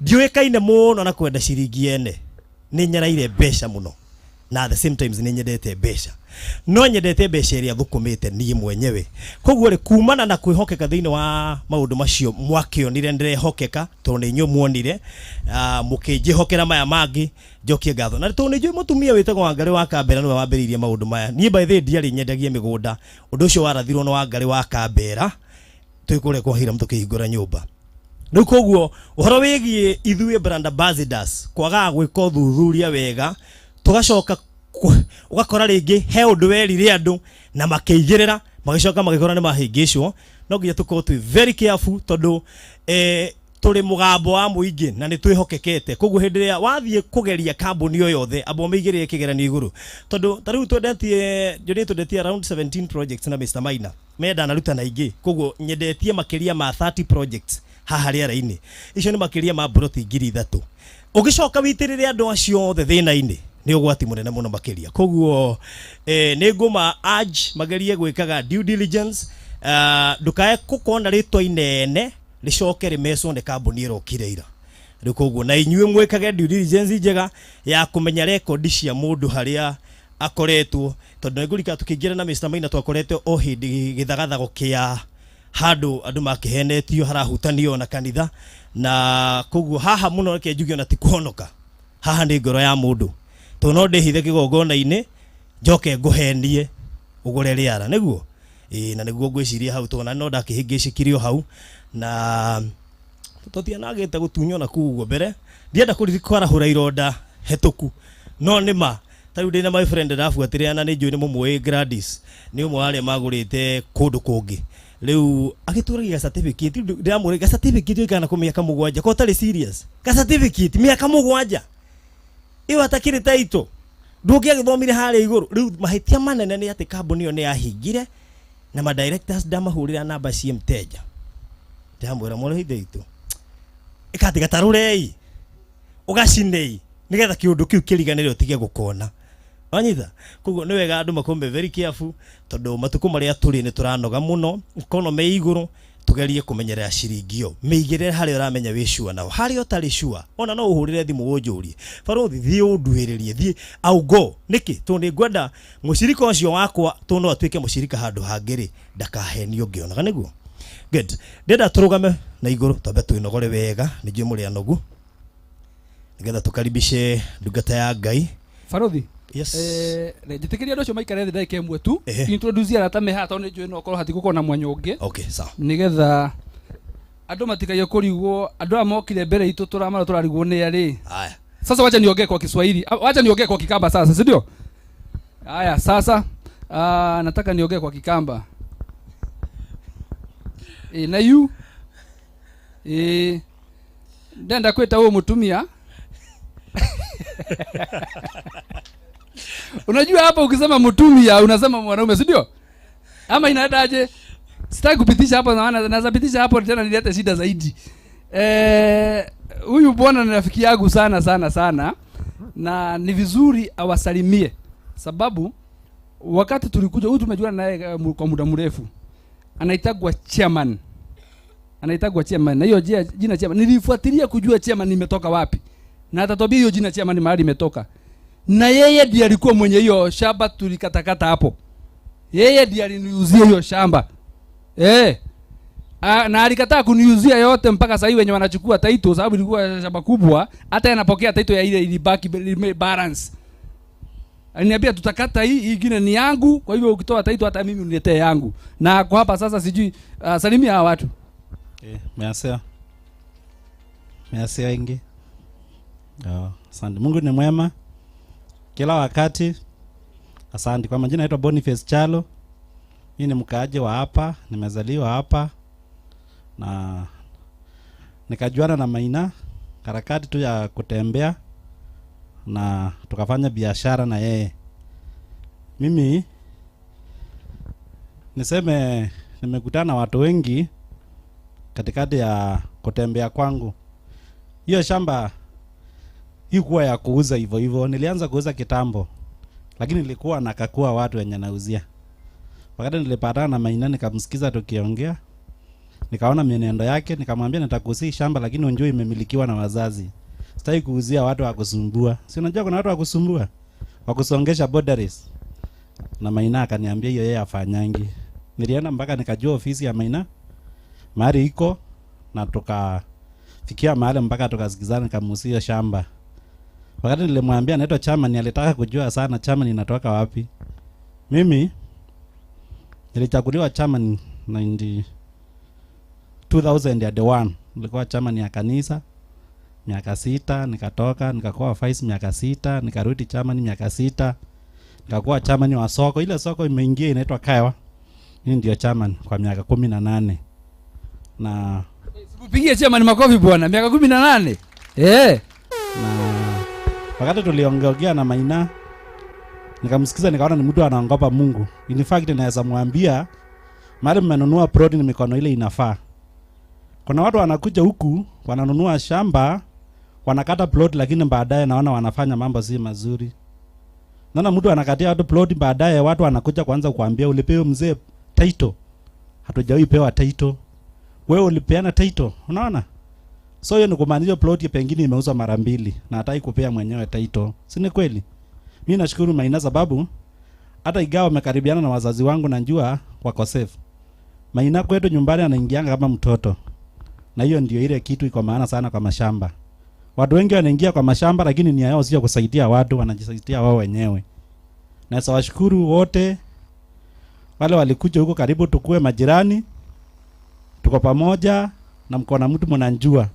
S12: ndiũĩkaine mũno na kwenda ciringi ene, nĩ nyaraire mbeca mũno, na at the same times nĩ nyendete mbeca, no nyendete mbeca ĩrĩa thũkũmĩte niĩ mwenyewe. Koguo rĩ, kumana na kwĩhokeka thĩinĩ wa maũndũ macio mwakĩonire ndĩrehokeka, tondũ nĩ inyuĩ muonire mũkĩnjĩhokera maya mangĩ, njokie ngatho. Na tondũ nĩ njũĩ mũtumia wĩtagwo Wangarĩ wa Kambera nĩwe wambĩrĩirie maũndũ maya. Niĩ by the way ndiarĩ nyendagie mĩgũnda, ũndũ ũcio warathirwo nĩ Wangarĩ wa Kambera twĩ kũrĩa kwa Hiram tũkĩhingũra nyũmba. Rĩu koguo ũhoro wĩgiĩ ithuĩ brand ambassadors kwagaga gwĩka ũthuthuria wega, tũgacoka ũgakora rĩngĩ he ũndũ werire andũ na makĩigĩrĩra, magĩcoka magĩkora nĩ mahĩngĩcwo. No nginya tũkorwo twĩ very careful, tondũ tũrĩ mũgambo wa mũingĩ na nĩ twĩhokekete. Koguo hĩndĩ ĩrĩa wathiĩ kũgeria kambuni o yothe, amba ũmĩigĩrĩre kĩgeranio igũrũ, tondũ ta rĩu twendetie, njũĩ twendetie around 17 projects na Mr Maina menda naruta na ingĩ. Koguo nyendetie makĩria ma 30 projects haha rĩera-inĩ, icio nĩ makĩria ma mburoti 3,000. Ũgĩcoka witĩrĩre andũ acio othe thĩna-inĩ, nĩ ũgwati mũnene mũno makĩria. Koguo nĩ ngũma urge magerie gwĩkaga due diligence, ndũkae gũkorwo na rĩtwa inene rĩcoke rĩmecwo nĩ kambuni ĩrokire ira. Rĩu koguo na inyuĩ mwĩkage due diligence njega ya kũmenya rekondi cia mũndũ harĩa akoretwo, tondũ nĩ ngũrika tũkĩingĩra na Mr Maina twakorete o hĩndĩ gĩthagathago kĩa handũ andũ makĩhenetio harahutanio na kanitha. Na koguo haha mũno reke njuge ona ti kũhonoka, haha nĩ ngoro ya mũndũ, tondũ no ndĩhithe kĩgongona-inĩ njoke ngũhenie ũgũre rĩara nĩguo ĩĩ, na nĩguo ngwĩciria hau, tondũ no ndakĩhĩngĩcĩkire o hau na tũtianagĩte gũtunywo na kũu ũguo mbere. Ndienda kwarahũra ironda hetũku, no nĩ ma ta rĩu ndĩna my friend ndabuatĩrĩra, na nĩ njũĩ nĩ mũmũĩ, Gladys, nĩ ũmwe wa arĩa magũrĩte kũndũ kũngĩ. Rĩu agĩtũragia certificate, ndĩramwĩra ga certificate ũikara nako mĩaka 7, ko ũtarĩ serious, ga certificate mĩaka 7 ĩyo atakĩrĩ title, ndũngĩagĩthomire harĩa igũrũ. Rĩu mahĩtia manene nĩ atĩ kambuni ĩyo nĩ yahingire na ma directors ndamahũrĩra namba cie mteja, ndĩramwĩra mũrĩ ithe itũ ĩkatĩ gatarũrei ũgacinei nĩgetha kĩũndũ kĩu kĩriganĩre ũtige gũkona wanyita. Koguo nĩ wega andũ makorwo me very careful, tondũ matukũ marĩa tũrĩ nĩ tũranoga mũno, economy ĩ igũrũ. Tugerie kũmenyerera ciringi ĩyo, mĩigĩrĩre harĩa ũramenya wĩ sure nao. Harĩa ũtarĩ sure, ona no ũhũrĩre thimũ ũnjũrie, barothi, thiĩ ũnduĩrĩrie, thiĩ au go nĩkĩ, tondũ nĩ ngwenda mũcirika ũcio wakwa, tondũ no atuĩke mũcirika handũ hangĩ rĩ, ndakahenio ngĩonaga nĩguo. Good, ndĩrenda tũrũgame na igũrũ, twambe twĩnogore wega, nĩ njũĩ mũrĩ anogu, nĩgetha tũkaribishe ndungata ya Ngai.
S3: Barothi.
S12: Yes.
S3: Njĩtĩkĩria andũ acio maikare thĩ ndagĩka ĩmwe tu. Introduce arata me haha, tondũ nĩ njũĩ no korwo hatigũkorwo na mwanya ũngĩ.
S12: Okay, sawa.
S3: Nĩgetha andũ matikaiye kũrigwo, andũ aya mokire mbere itũ tũramara tũrarigwo nĩ arĩ.
S12: Haya.
S3: Sasa wacha niongee kwa Kiswahili. Wacha niongee kwa Kikamba sasa, si ndio? Haya, sasa nataka niongee kwa Kikamba. Na yu ndenda kwita huyu mutumia. Unajua hapa ukisema mutumia unasema mwanaume, si ndio? Ama inaendaje? Sitaki kupitisha hapo, maana naweza pitisha hapo tena nilete shida zaidi. Huyu bwana ni rafiki yangu sana sana sana, na ni vizuri awasalimie, sababu wakati tulikuja huyu tumejuana naye kwa muda mrefu. Anaitagwa chairman. Anaitagwa chairman. Na hiyo jina chairman nilifuatilia kujua chairman imetoka wapi. Na atatwambia hiyo jina chairman mahali imetoka. Na yeye ndiye alikuwa mwenye hiyo shamba tulikatakata hapo. Yeye ndiye aliniuzia hiyo shamba. Na alikataa kuniuzia yote mpaka sasa hivi wenye wanachukua title, sababu ilikuwa shamba kubwa, hata anapokea title ya ile ilibaki balance. Aliniambia tutakata hii, hii ingine ni yangu, kwa hivyo ukitoa title hata mimi uniletee yangu. Na kwa hapa sasa sijui, salimia hawa watu.
S13: Measea. Measea ingi. Oh, asante. Mungu ni mwema kila wakati. Asante. Kwa majina naitwa Boniface Chalo. Mimi ni mkaaji wa hapa, nimezaliwa hapa na nikajuana na Maina harakati tu ya kutembea na tukafanya biashara na yeye. Mimi niseme nimekutana na watu wengi katikati ya kutembea kwangu. Hiyo shamba haikuwa ya kuuza hivyo hivyo, nilianza kuuza kitambo, lakini nilikuwa nakakua watu wenye nauzia. Wakati nilipatana na Maina nikamsikiza tukiongea, nikaona mienendo yake, nikamwambia nitakuuzia shamba lakini unjue imemilikiwa na wazazi. Sitaki kuuzia watu wa kusumbua. Si unajua kuna watu wa kusumbua, wa kusongesha boundaries. Na Maina akaniambia hiyo yeye afanyangi. Nilienda mpaka nikajua ofisi ya Maina mahali iko, na tukafikia mahali mpaka tukasikizana, nikamuuzia shamba. Wakati nilimwambia naitwa chairman, alitaka kujua sana chairman inatoka wapi. Mimi nilichaguliwa chairman 2001. Nilikuwa chairman ya kanisa miaka 6, nikatoka nikakuwa vice miaka 6, nikarudi chairman miaka 6, nikakuwa chairman wa soko. Ile soko imeingia inaitwa Kaewa. Mimi ndio chairman kwa miaka 18. Na
S3: Pigie chairman makofi bwana, miaka 18.
S13: Na wakati tuliongea na Maina nikamsikiza, nikaona ni mtu anaogopa Mungu. In fact naweza mwambia mahali mmenunua plot ni mikono ile inafaa. Kuna watu wanakuja huku wananunua shamba, wanakata plot, lakini baadaye naona wanafanya mambo si mazuri. Naona mtu anakatia watu plot, baadaye watu wanakuja kuanza kuambia ulipewe mzee title. Hatujawahi pewa title. Wewe ulipeana title, unaona? So hiyo ni kumaanisha plot pengine imeuzwa mara mbili na hataki kupea mwenyewe title. Si ni kweli? Mimi nashukuru Maina sababu hata ingawa wamekaribiana na wazazi wangu na njua wako safe. Maina kwetu nyumbani anaingianga kama mtoto. Na hiyo ndio ile kitu iko maana sana kwa mashamba. Watu wengi wanaingia kwa mashamba lakini nia yao sio kusaidia watu, wanajisaidia wao wenyewe. Na sasa washukuru wote wale walikuja huko karibu, tukue majirani, tuko pamoja na mko na mtu mnanjua.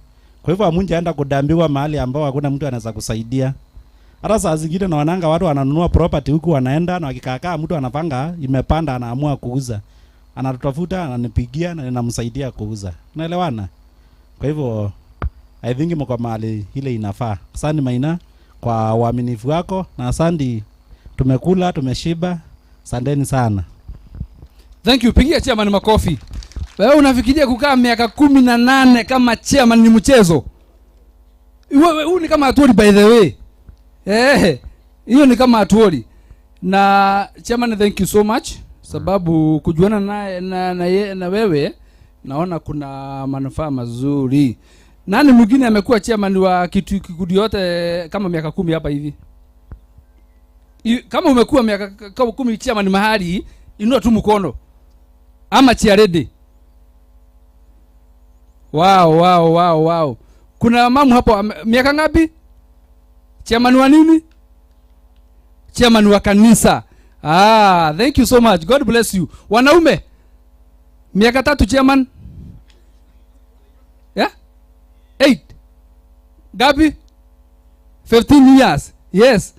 S13: Kwa hivyo hamunjaenda kudambiwa mahali ambao hakuna mtu anaweza kusaidia. Hata saa zingine naonanga watu wananunua property huku wanaenda na wakikaakaa mtu anapanga imepanda anaamua kuuza. Anatutafuta, ananipigia na ninamsaidia kuuza. Unaelewana? Kwa hivyo I think mko mahali ile inafaa. Asante Maina kwa uaminifu wako na asante, tumekula, tumeshiba. Asanteni sana.
S3: Thank you. Pigia chairman makofi. Wewe unafikiria kukaa miaka 18 kama chairman ni mchezo? Wewe huu ni kama atuoli by the way. Hiyo ni kama atuoli. Na chairman, thank you so much sababu kujuana na wewe naona kuna manufaa mazuri. Nani mwingine amekuwa chairman wa kitu kikundi yote kama miaka 10 hapa hivi? Kama umekuwa miaka 10 chairman mahali, inua tu mkono. Ama chairlady. Wow, wow, wow, wow. Kuna mamu hapo miaka ngapi? Chairman wa nini? Chairman wa kanisa. Ah, thank you so much. God bless you. Wanaume, miaka 3 chairman. Yeah? 8. Gapi? 15 years. Yes.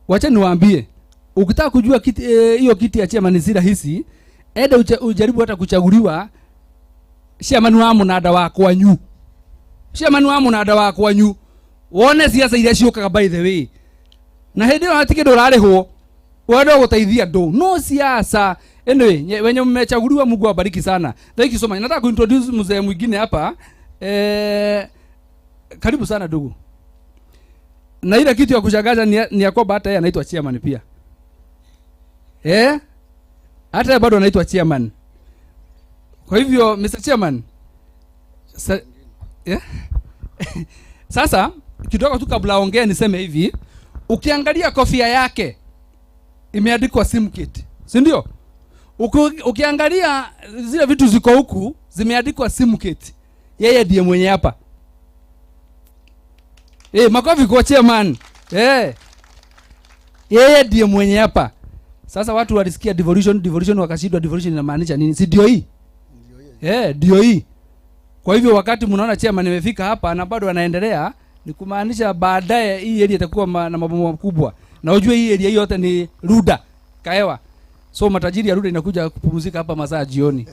S3: Wacha niwaambie, ukitaka kujua kiti hiyo kiti ya chairman si rahisi, enda ujaribu hata kuchaguliwa chairman wa munada wa kwanyu. Chairman wa munada wa kwanyu. Wone siasa iria ciukaga by the way. Na hindi ĩyo hatikĩ ndũrarĩhwo, wenda gũteithia andũ. No siasa. Anyway, wenye mmechaguliwa Mungu awabariki sana. Thank you so much. Nataka kuintroduce mzee mwingine hapa. Karibu sana ndugu. Na ile kitu ya kushangaza ni ya kwamba hata yeye anaitwa chairman pia. Hata yeye bado anaitwa chairman. Kwa hivyo Mr. Chairman, Sasa kidogo tu kabla ongea niseme hivi, ukiangalia kofia yake imeandikwa Simkit, si ndio? Ukiangalia zile vitu ziko huku zimeandikwa Simkit. Yeye ndiye mwenye hapa. Makofi kwa chairman. Yeye ndiye mwenye hapa. Sasa watu walisikia devolution wakashindwa devolution inamaanisha nini? Si ndio hii? Ndio hii. Kwa hivyo wakati mnaona chairman imefika hapa na bado anaendelea, ni kumaanisha baadaye hii area itakuwa na mabomu makubwa. Na ujue hii area yote ni Ruda Kaewa, so matajiri ya Ruda inakuja kupumzika hapa masaa jioni.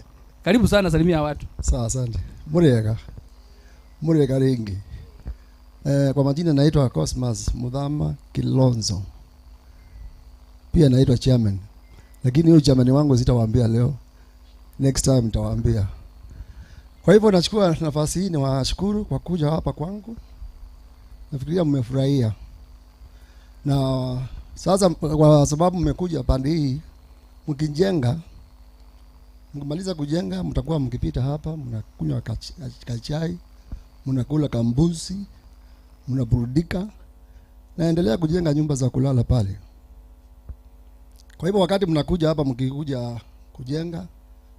S3: Karibu sana, salimia watu.
S14: Sawa, asante. Muriega. Muriega ringi. Kwa majina naitwa Cosmas Muthama Kilonzo. Pia naitwa chairman. Lakini huyo chairman wangu sitawaambia leo. Next time nitawaambia. Kwa hivyo nachukua nafasi hii niwashukuru kwa kuja hapa kwangu. Nafikiria mmefurahia. Na sasa kwa sababu mmekuja pande hii, mkijenga, mkimaliza kujenga mtakuwa mkipita hapa, mnakunywa kachai, mnakula kambuzi, mnaburudika, naendelea kujenga nyumba za kulala pale. Kwa hivyo wakati mnakuja hapa, mkikuja kujenga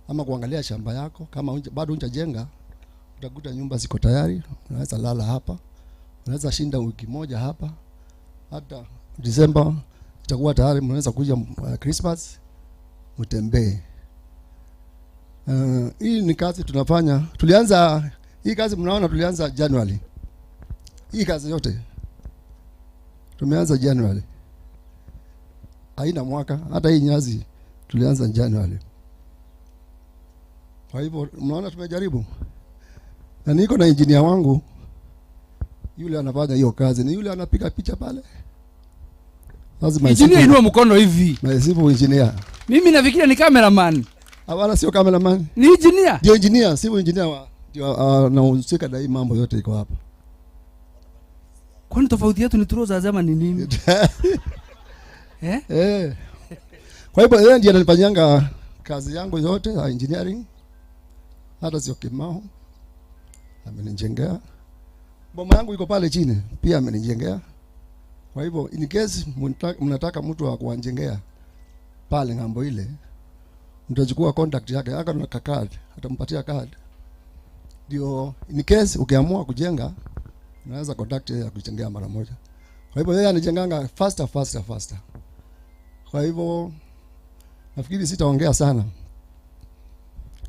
S14: ama kuangalia shamba yako, kama bado hujajenga, utakuta nyumba ziko tayari, unaweza lala hapa, unaweza shinda wiki moja hapa, hata December itakuwa tayari, mnaweza kuja Christmas mtembee. Hii ni kazi tunafanya. Tulianza hii kazi, mnaona tulianza January. Hii kazi yote tumeanza January. Haina mwaka, hata hii nyazi tulianza January. Kwa hivyo mnaona tumejaribu. Na niko na engineer wangu, yule anafanya hiyo kazi, ni yule anapiga picha pale. Lazima
S3: engineer inua mkono hivi.
S14: Na sifu engineer.
S3: Mimi nafikiria ni cameraman.
S14: Hapana, sio cameraman.
S3: Ni engineer.
S14: Ndio engineer, sio engineer wa ndio anahusika na hii mambo yote iko hapa.
S3: Kwani tofauti yetu ni troza zama ni nini? Eh?
S14: Eh. Kwa hivyo yeye ndiye ananifanyanga kazi yangu yote ya engineering. Hata sio kimao. Amenijengea. Boma yangu iko pale chini, pia amenijengea. Kwa hivyo in case mnataka mtu wa kuwajengea pale ngambo ile, mtachukua contact yake, haka na card, atampatia card. Ndio in case ukiamua kujenga, unaweza contact yeye akujengea mara moja. Kwa hivyo yeye anijenganga faster faster faster. Kwa hivyo nafikiri sitaongea sana.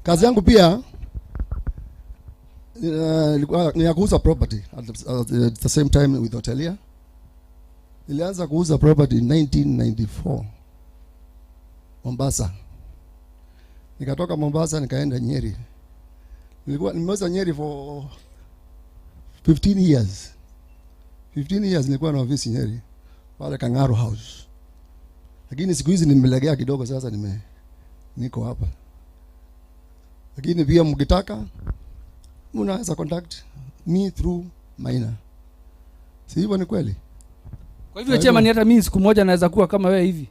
S14: Kazi yangu pia ni ya kuuza property at the same time with hotelier. Nilianza kuuza property in 1994 Mombasa. Nikatoka Mombasa nikaenda Nyeri. Nilikuwa nimeuza Nyeri for 15 years. 15 years nilikuwa na ofisi Nyeri pale Kangaru House. Lakini siku hizi nimelegea kidogo, sasa niko hapa. Lakini pia mkitaka mnaweza contact me through Maina. Si hivyo ni kweli?
S3: Kwa hivyo chairman, hata mimi siku moja naweza kuwa kama wewe hivi.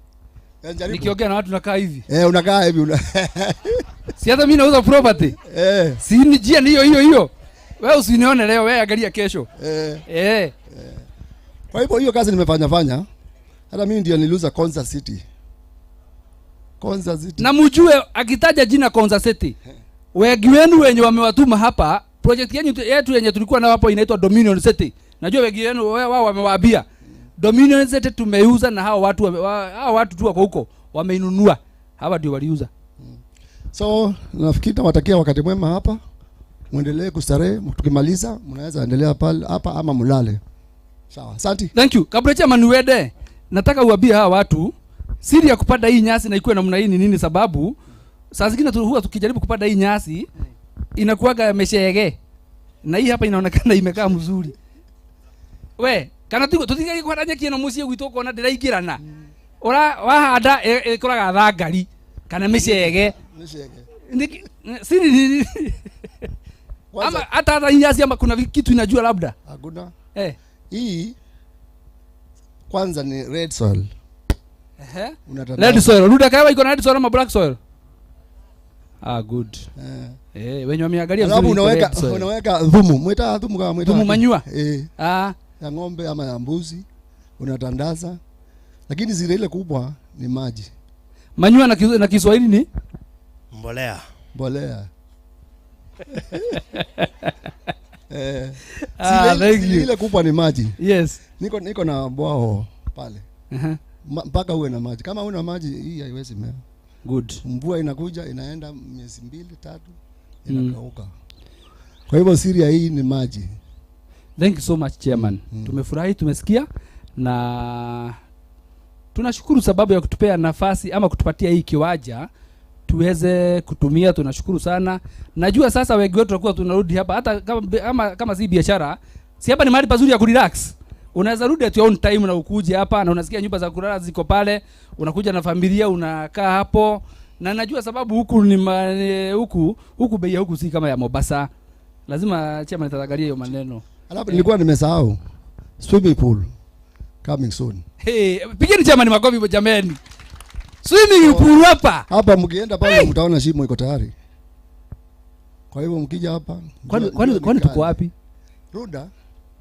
S3: Nikiongea na watu nakaa hivi.
S14: Unakaa hivi.
S3: Si hata mimi nauza property. Si ni njia ni hiyo hiyo hiyo. Wewe usinione leo, wewe angalia kesho.
S14: Kwa hivyo hiyo kazi nimefanya fanya. Hata mimi ndio niliuza Konza City. Konza City.
S3: Na mjue akitaja jina Konza City, wengi wenu wenye wamewatuma hapa, project yetu yenye tulikuwa nayo hapo inaitwa Dominion City. Najua wengi wenu wao wamewaambia Dominion City tumeuza, na hao watu hao watu tu wako huko wameinunua. Hawa ndio waliuza.
S14: So nafikiri nawatakia wakati mwema hapa. Muendelee kustarehe, tukimaliza mnaweza endelea pale hapa ama mulale. Sawa. Asante.
S3: Thank you. Kabla chairman uende, nataka uambie hawa watu siri ya kupanda hii nyasi na ikuwe namna hii ni nini, sababu saa zingine huwa tukijaribu kupanda hii nyasi inakuwaga meshege. Na hii hapa inaonekana imekaa mzuri. We, kana tutiga kwanda nyeki ino mucie gwitu ukona ndiraingirana. Ura wahanda ikoraga thangari kana micege.
S14: Micege.
S3: Siri ni ama hata nyasi ama kuna kitu inajua labda.
S14: Hakuna. Hii kwanza ni red soil.
S3: Red soil. Ruda Kaewa iko na red soil ama black soil? Ah, good. Wenye wameangalia
S14: vizuri. Unaweka dhumu, mwita dhumu kama mwita.
S3: Dhumu manyua.
S14: Ah, ya ng'ombe ama ya mbuzi unatandaza. Lakini zile ile kubwa ni maji.
S3: Manyua na Kiswahili ni
S12: mbolea.
S14: Mbolea.
S3: Zile
S14: ile kubwa ni maji.
S3: Yes.
S14: Niko na bwao pale. Mpaka uwe na maji. Kama huna maji hii haiwezi mea.
S3: Good.
S14: Mvua inakuja inaenda miezi 2 3 inakauka. Kwa hivyo siri ya hii ni maji.
S3: Thank you so much chairman. Tumefurahi, tumesikia na Tunashukuru sababu ya kutupea nafasi ama kutupatia hii kiwanja tuweze kutumia. Tunashukuru sana. Najua sasa wengi wetu tutakuwa tunarudi hapa hata kama si biashara, si hapa ni mahali pazuri ya kurelax. Unaweza rudi at your own time na ukuje hapa na unasikia nyumba za kulala ziko pale, unakuja na familia unakaa hapo. Na najua sababu huku ni huku bei ya huku si kama ya Mombasa. Lazima chama nitaangalia hiyo maneno.
S14: Alafu nilikuwa nimesahau swimming pool coming soon.
S3: Hey, pigeni chama ni makofi jameni. Swimming pool hapa.
S14: Hapa mkienda pale mtaona shimo iko tayari. Kwa hivyo mkija hapa
S3: kwani tuko wapi?
S14: Ruda.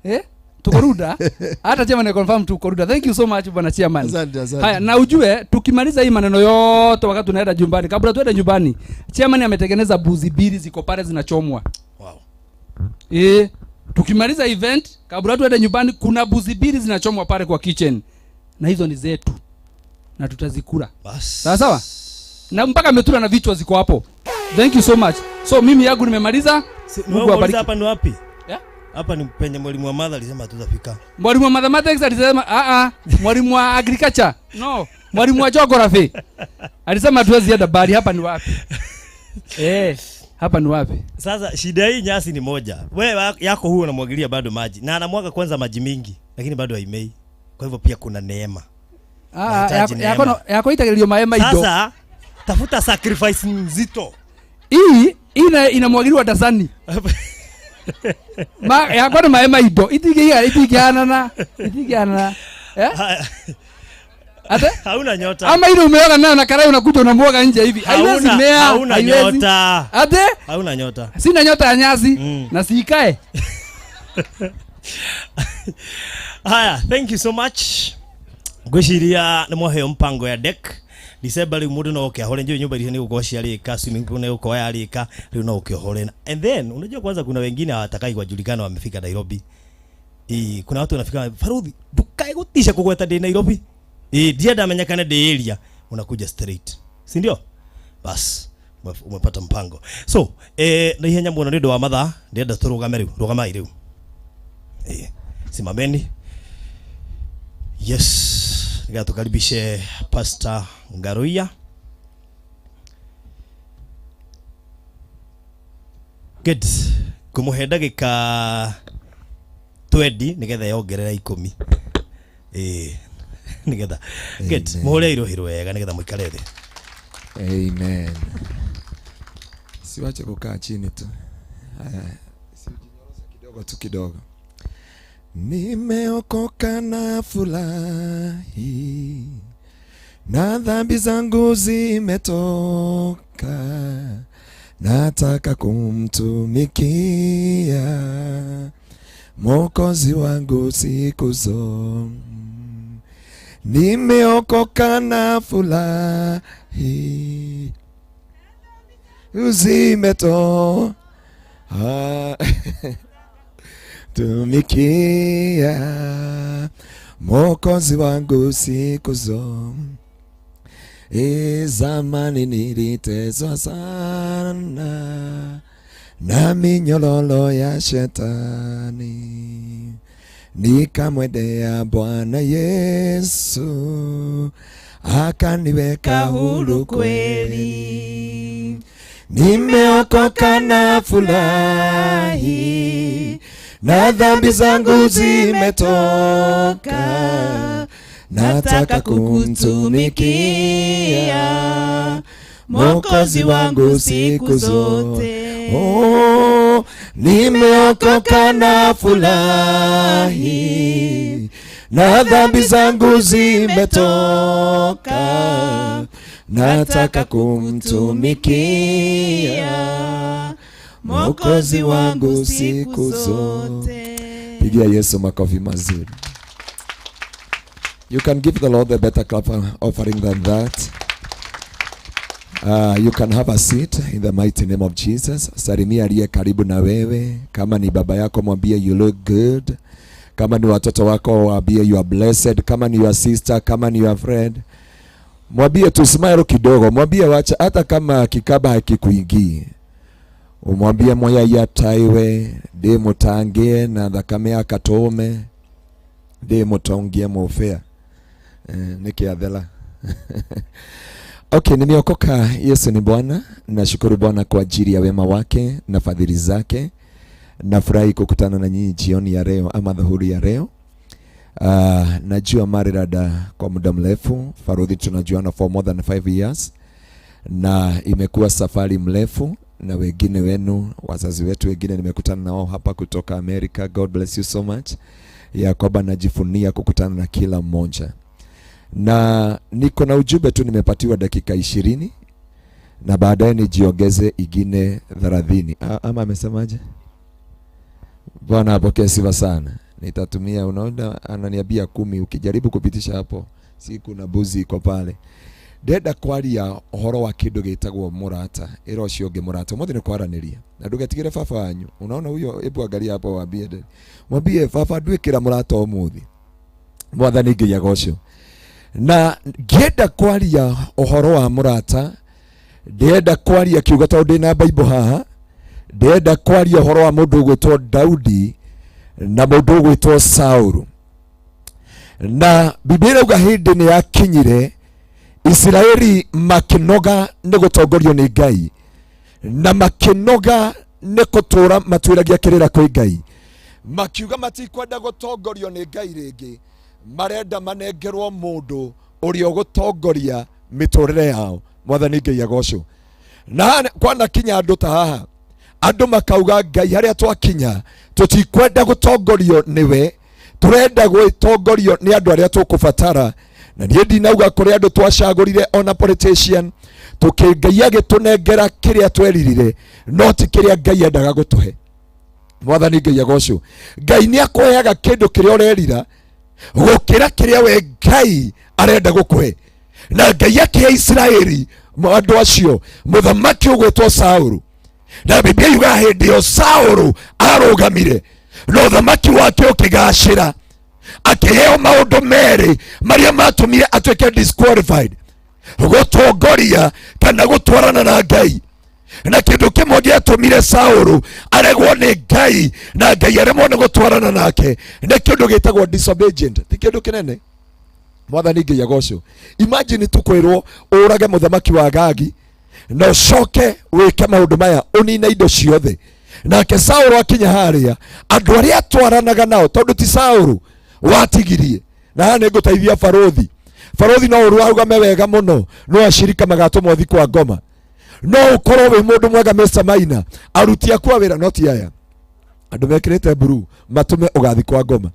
S3: Eh? Tuko Ruda. Hata chama ni confirm tuko Ruda. Thank you so much bwana chairman.
S14: Asante, asante.
S3: Haya, na ujue tukimaliza hii maneno yote wakati tunaenda nyumbani, kabla tuende nyumbani, chairman ametengeneza buzi mbili ziko pale zinachomwa.
S12: Wow.
S3: Tukimaliza event kabla tuende nyumbani kuna buzi mbili zinachomwa pale kwa kitchen. Na hizo ni zetu. Na tutazikula. Sawa sawa? Na mpaka ametula na vichwa ziko hapo. Thank you so much. So mimi yangu nimemaliza. Mungu awabariki.
S12: Hapa ni wapi?
S3: Yeah?
S12: Hapa ni penye mwalimu wa math alisema tutafika.
S3: Mwalimu wa mathematics alisema mwalimu wa agriculture. No, mwalimu wa geography. Alisema tuwezi enda bali hapa ni wapi? Hapa ni wapi?
S12: Sasa shida hii nyasi ni moja. Wewe yako huo unamwagilia bado maji. Na anamwaga kwanza maji mingi, lakini bado haimei. Kwa hivyo pia kuna neema.
S3: Yako itagelio maema ido.
S12: Sasa tafuta sacrifice nzito.
S3: Hii inamwagiliwa dasani. Ma yako ni maema ido. Itigiana. Eh? Ate?
S12: Hauna nyota.
S3: Ama ile umeoga nayo na karai unakuja unamwaga nje hivi. Haiwezi mea.
S12: Hauna nyota.
S3: Ate?
S12: Hauna nyota.
S3: Sina nyota ya nyasi na siikae.
S12: Haya, thank you so much. Ngwiciria nĩ mwaheo mpango ya deck. December rĩu mũndũ no oke ahore njũĩ nyũmba iria nĩ gũkorwo ciarĩka, swimming pool nĩ gũkorwo yarĩka, rĩu no oke ohore. And then unajua kwanza kuna wengine hawatakai kujulikana wamefika Nairobi. Kuna watu wanafika Faruthi, ndukae gutisha kugweta ndĩ Nairobi. Ndienda menyekane ndĩ area, unakuja straight. Si ndio? Bas, umepata mpango. So, na ihenya mũno nĩ ũndũ wa mathaa, ndĩrenda tũrũgame rĩu, rũgamai rĩu. Simameni. Yes. Ngira tukaribishe Pastor Ngaruiya. Good. Kumuhe ndagika 20 nigetha yongerera 10. Nigetha. Good. Muhure iruhi wega nigetha muikare thi.
S15: Amen. Siwache kukaa chini tu. Si ujinyoroshe kidogo tu kidogo. Nimeokoka na furahi, na dhambi zangu zimetoka, nataka kumtumikia Mwokozi wangu siku zote. Nimeokoka na furahi, zimetoka, tumikia Mwokozi wangu siku zote. Zamani niliteswa sana na minyororo ya shetani, nikamwendea Bwana Yesu akaniweka huru kweli. Nimeokoka na furahi, na dhambi zangu zimetoka, nataka kumtumikia Mwokozi wangu siku zote. Oh, nimeokoka na furahi, na dhambi zangu zimetoka, nataka kumtumikia Mwokozi wangu siku zote. Pigia Yesu makofi mazuri. You can give the Lord a better clap offering than that. You can have a seat in the mighty name of Jesus. Salimia aliye karibu na wewe. Kama ni baba yako mwambie you look good. Kama ni watoto wako waambie you are blessed. Kama ni your sister, kama ni your friend, mwambie tu smile kidogo. Mwambie wacha hata kama kikaba hakikuingii. Umwambie moya yataiwe de mutangie na thakame akatome de mutongie mufea. Nikiathela. Okay, nimeokoka. Yesu ni Bwana. Nashukuru Bwana kwa ajili ya wema wake na fadhili zake. Nafurahi kukutana na nyinyi jioni ya leo ama dhuhuri ya leo. Najua Marilada kwa muda mrefu, Farudhi tunajuana for more than 5 years, na imekuwa safari mrefu, na wengine wenu wazazi wetu wengine nimekutana nao hapa kutoka America. God bless you so much, ya kwamba najifunia kukutana na kila mmoja. Na niko na ujumbe tu, nimepatiwa dakika 20 na baadaye nijiongeze ingine 30. Ama amesemaje? Bwana apokee sifa sana. Nitatumia, unaona ananiambia 10, ukijaribu kupitisha hapo siku na buzi iko pale. Ndenda kwaria uhoro wa kindu gitagwo murata, ira ucio ungi murata umuthi ni kwaraniria na ndugetigire baba wanyu. Unaona huyo, hebu angalia hapo, waambie mwambie baba ndwikira murata umuthi. Mwathani Ngai agocwo. Na ngĩenda kwaria uhoro wa murata, ndĩrenda kwaria kiugo tondu ndina Bible haha, ndĩrenda kwaria uhoro wa mundu ugwitwo Daudi na mundu ugwitwo Saulu. Na Biblia irauga hindi ni yakinyire Isiraeli makinoga ni gutongorio ni Ngai, na makinoga ni gutura matwiragia kirira kwi Ngai, makiuga matikwenda gutongorio ni Ngai ringi, marenda manengerwo mundu uria ugutongoria miturire yao. Mwathani Ngai agocwo. Na kwana kinya andu ta haha, andu makauga Ngai haria twakinya tutikwenda gutongorio niwe, turenda gwitongorio ni andu aria tukubatara. Na niĩ ndinauga kũrĩ andũ twacagũrire ona politician, tũkĩ Ngai agĩtũnengera kĩrĩa tweririre, no ti kĩrĩa Ngai endaga gũtũhe. Mwathani Ngai agocwo. Ngai nĩ akũheaga kĩndũ kĩrĩa ũrerira gũkĩra kĩrĩa we Ngai arenda gũkũhe. Na Ngai akĩhe Isiraeli andũ acio mũthamaki ũgwĩtwo Saũlũ, na Biblia yuga hĩndĩ ĩyo Saũlũ arũgamire na ũthamaki wake ũkĩgacĩra, akĩheo maũndũ merĩ marĩa matũmire atuĩke disqualified, gũtongoria kana gũtwarana na Ngai. Na kĩndũ kĩmwe gĩatũmire Saũlũ aregwo nĩ Ngai na Ngai aremwo nĩ gũtwarana nake nĩ kĩndũ gĩtagwo disobedient. Ti kĩndũ kĩnene. Mwathani Ngai agocwo. Imagine tu kwĩrwo ũrage mũthamaki wa Agagi na ũcoke wĩke maũndũ maya, ũnine indo ciothe. Nake Saũlũ akinya harĩa, andũ arĩa atwaranaga nao, tondũ ti Saũlũ watigirie, na haha nĩngũteithia Barothi. Barothi no ũrũgame wega mũno, no acirika magatũmwo thi kwa ngoma. No ũkorwo wĩ mũndũ mwega Mr. Maina, aruti aku a wĩra no ti aya andũ mekĩrĩte blue, matũme ũgathi kwa ngoma.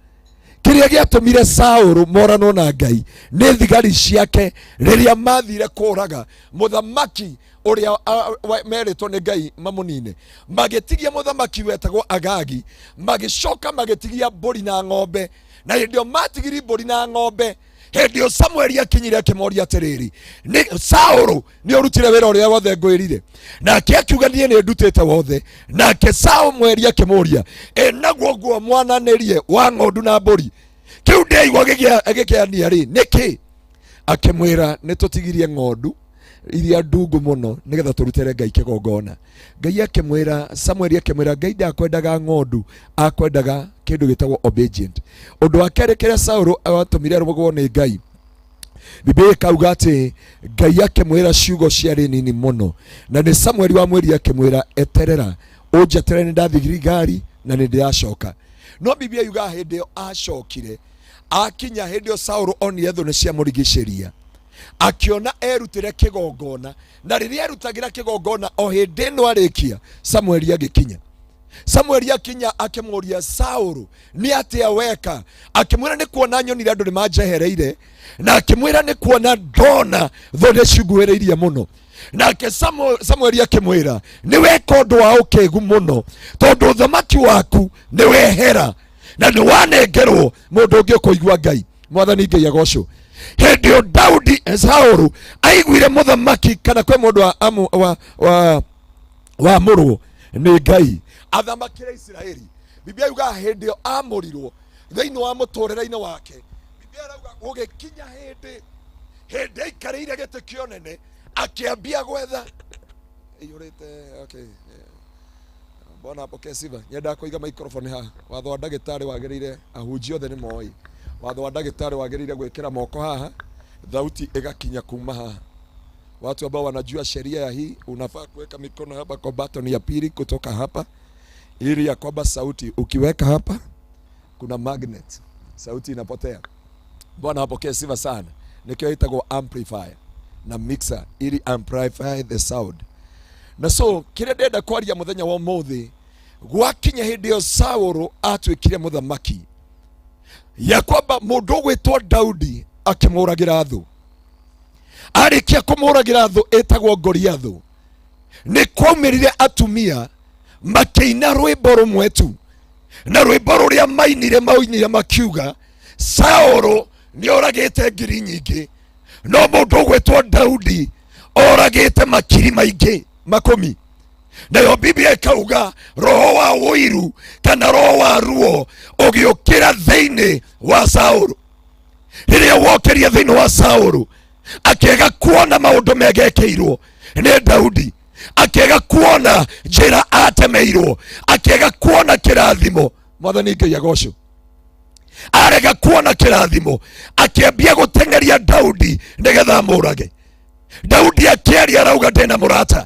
S15: Kĩrĩa gĩatũmire Saũlũ moranwo na Ngai nĩ thigari ciake rĩrĩa mathire kũraga mũthamaki ũrĩa merĩtwo nĩ Ngai mamũnine, magĩtigia mũthamaki wetagwo Agagi, magĩcoka magĩtigia mbũri na ng'ombe. Na hĩndĩ ĩyo matigiri mbũri na ng'ombe, hĩndĩ ĩyo Samueli akinyire akĩmoria atĩrĩrĩ, nĩ Saũlũ nĩ ũrutire wĩra ũrĩa wothe ngwĩrire? Nake akiuga niĩ nĩ ndutĩte wothe. Nake Samueli akĩmũria, ĩ naguo guo mwananĩrie wa ng'ondu na mbũri, kĩu ndĩaigua gĩkĩania rĩ nĩkĩ? Akĩmwĩra nĩ tũtigirie ng'ondu iria ndungu mũno nĩgetha tũrutĩre Ngai kĩgongona. Ngai akĩmwĩra, Samueli akĩmwĩra Ngai ndakwendaga ng'ondu, akwendaga kĩndũ gĩtagwo obedient. Ũndũ wa kerĩ kĩrĩa Saũlũ atũmire arũmwo nĩ Ngai, Biblia ĩkauga atĩ Ngai akĩmwĩra ciugo ciarĩ nini mũno, na nĩ Samueli wamwĩrire akĩmwĩra eterera ũnjeterere, nĩ ndathiĩ Giligali na nĩ ndĩracoka. No Biblia yugaga hĩndĩ ĩyo acokire, akinya hĩndĩ ĩyo Saũlũ onire thũ nĩ ciamũrigicĩria, akiona erutire kĩgongona, na rĩrĩa erutagĩra kĩgongona o hĩndĩ ĩno arĩkia, Samueli agĩkinya. Samueli akinya akĩmũria Saũlũ nĩ atĩa weka? Akĩmwĩra nĩ kuona nyonire andũ nĩ manjehereire, na akĩmwĩra nĩ kuona ndona thũ nĩ cinguhĩrĩirie mũno. Nake Samueli akĩmwĩra nĩ weka ũndũ wa ũkĩgu mũno, tondũ ũthamaki waku nĩ wehera na nĩ wanengerwo mũndũ ũngĩ ũkũigua Ngai. Mwathani Ngai agocwo. Hĩndĩ ĩyo Daudi Saũlũ aiguire mũthamaki kana kwĩ mũndũ wa mũrwo nĩ Ngai athamakĩre Isiraeli, Biblia yugaga hĩndĩ ĩyo amũrirwo thĩinĩ wa mũtũrĩre-inĩ wake, Biblia ĩrauga gũgĩkinya hĩndĩ aikarĩire gĩtĩ kĩa ũnene akĩambia gwetha ĩiyũrĩte. Okay, Bwana apokee sifa. Nyendaga kũiga microphone haha. Watho wa ndagĩtarĩ wagĩrĩire, ahunjia othe nĩ moĩ watho wa ndagĩtarĩ wagĩrĩire gwĩkĩra moko haha. Thauti ĩgakinya kuma haha. Watu ambao wanajua sheria ya hii, unafaa kuweka mikono hapa kwa button ya pili kutoka hapa, ili ya kwamba sauti ukiweka hapa kuna magnet, sauti inapotea. Bwana apokee sifa sana. Nikio itagwo amplifier na mixer ili amplify the sound. Na so kĩrĩa ndĩrenda kwaria mũthenya wa ũmũthĩ, gwakinya hĩndĩ ĩyo Saũlũ atuĩkire mũthamaki, ya kwamba mũndũ ũgwĩtwo Daudi akĩmũragĩra thũ. Arĩkia kũmũragĩra thũ ĩtagwo Goliathũ, nĩ kwaumĩrire atumia makĩina rwĩmbo rũmwe tu, na rwĩmbo rũrĩa mainire mainire makiuga Saũlũ nĩoragĩte ngiri nyingĩ, no mũndũ ũgwĩtwo Daudi oragĩte makiri maingĩ makũmi. Nayo Biblia ĩkauga roho wa ũiru kana roho wa ruo ũgĩũkĩra thĩinĩ wa Saũlũ. Rĩrĩa wokĩria thĩinĩ wa Saũlũ, akĩaga kuona maũndũ mega ekĩirwo nĩ Daudi, akĩaga kuona njĩra atemeirwo, akĩaga kuona kĩrathimo. Mwathani Ngai agocwo. Arega kuona kĩrathimo, akĩambia gũteng'eria Daudi nĩgetha amũrage. Daudi akĩaria arauga ndĩna mũrata.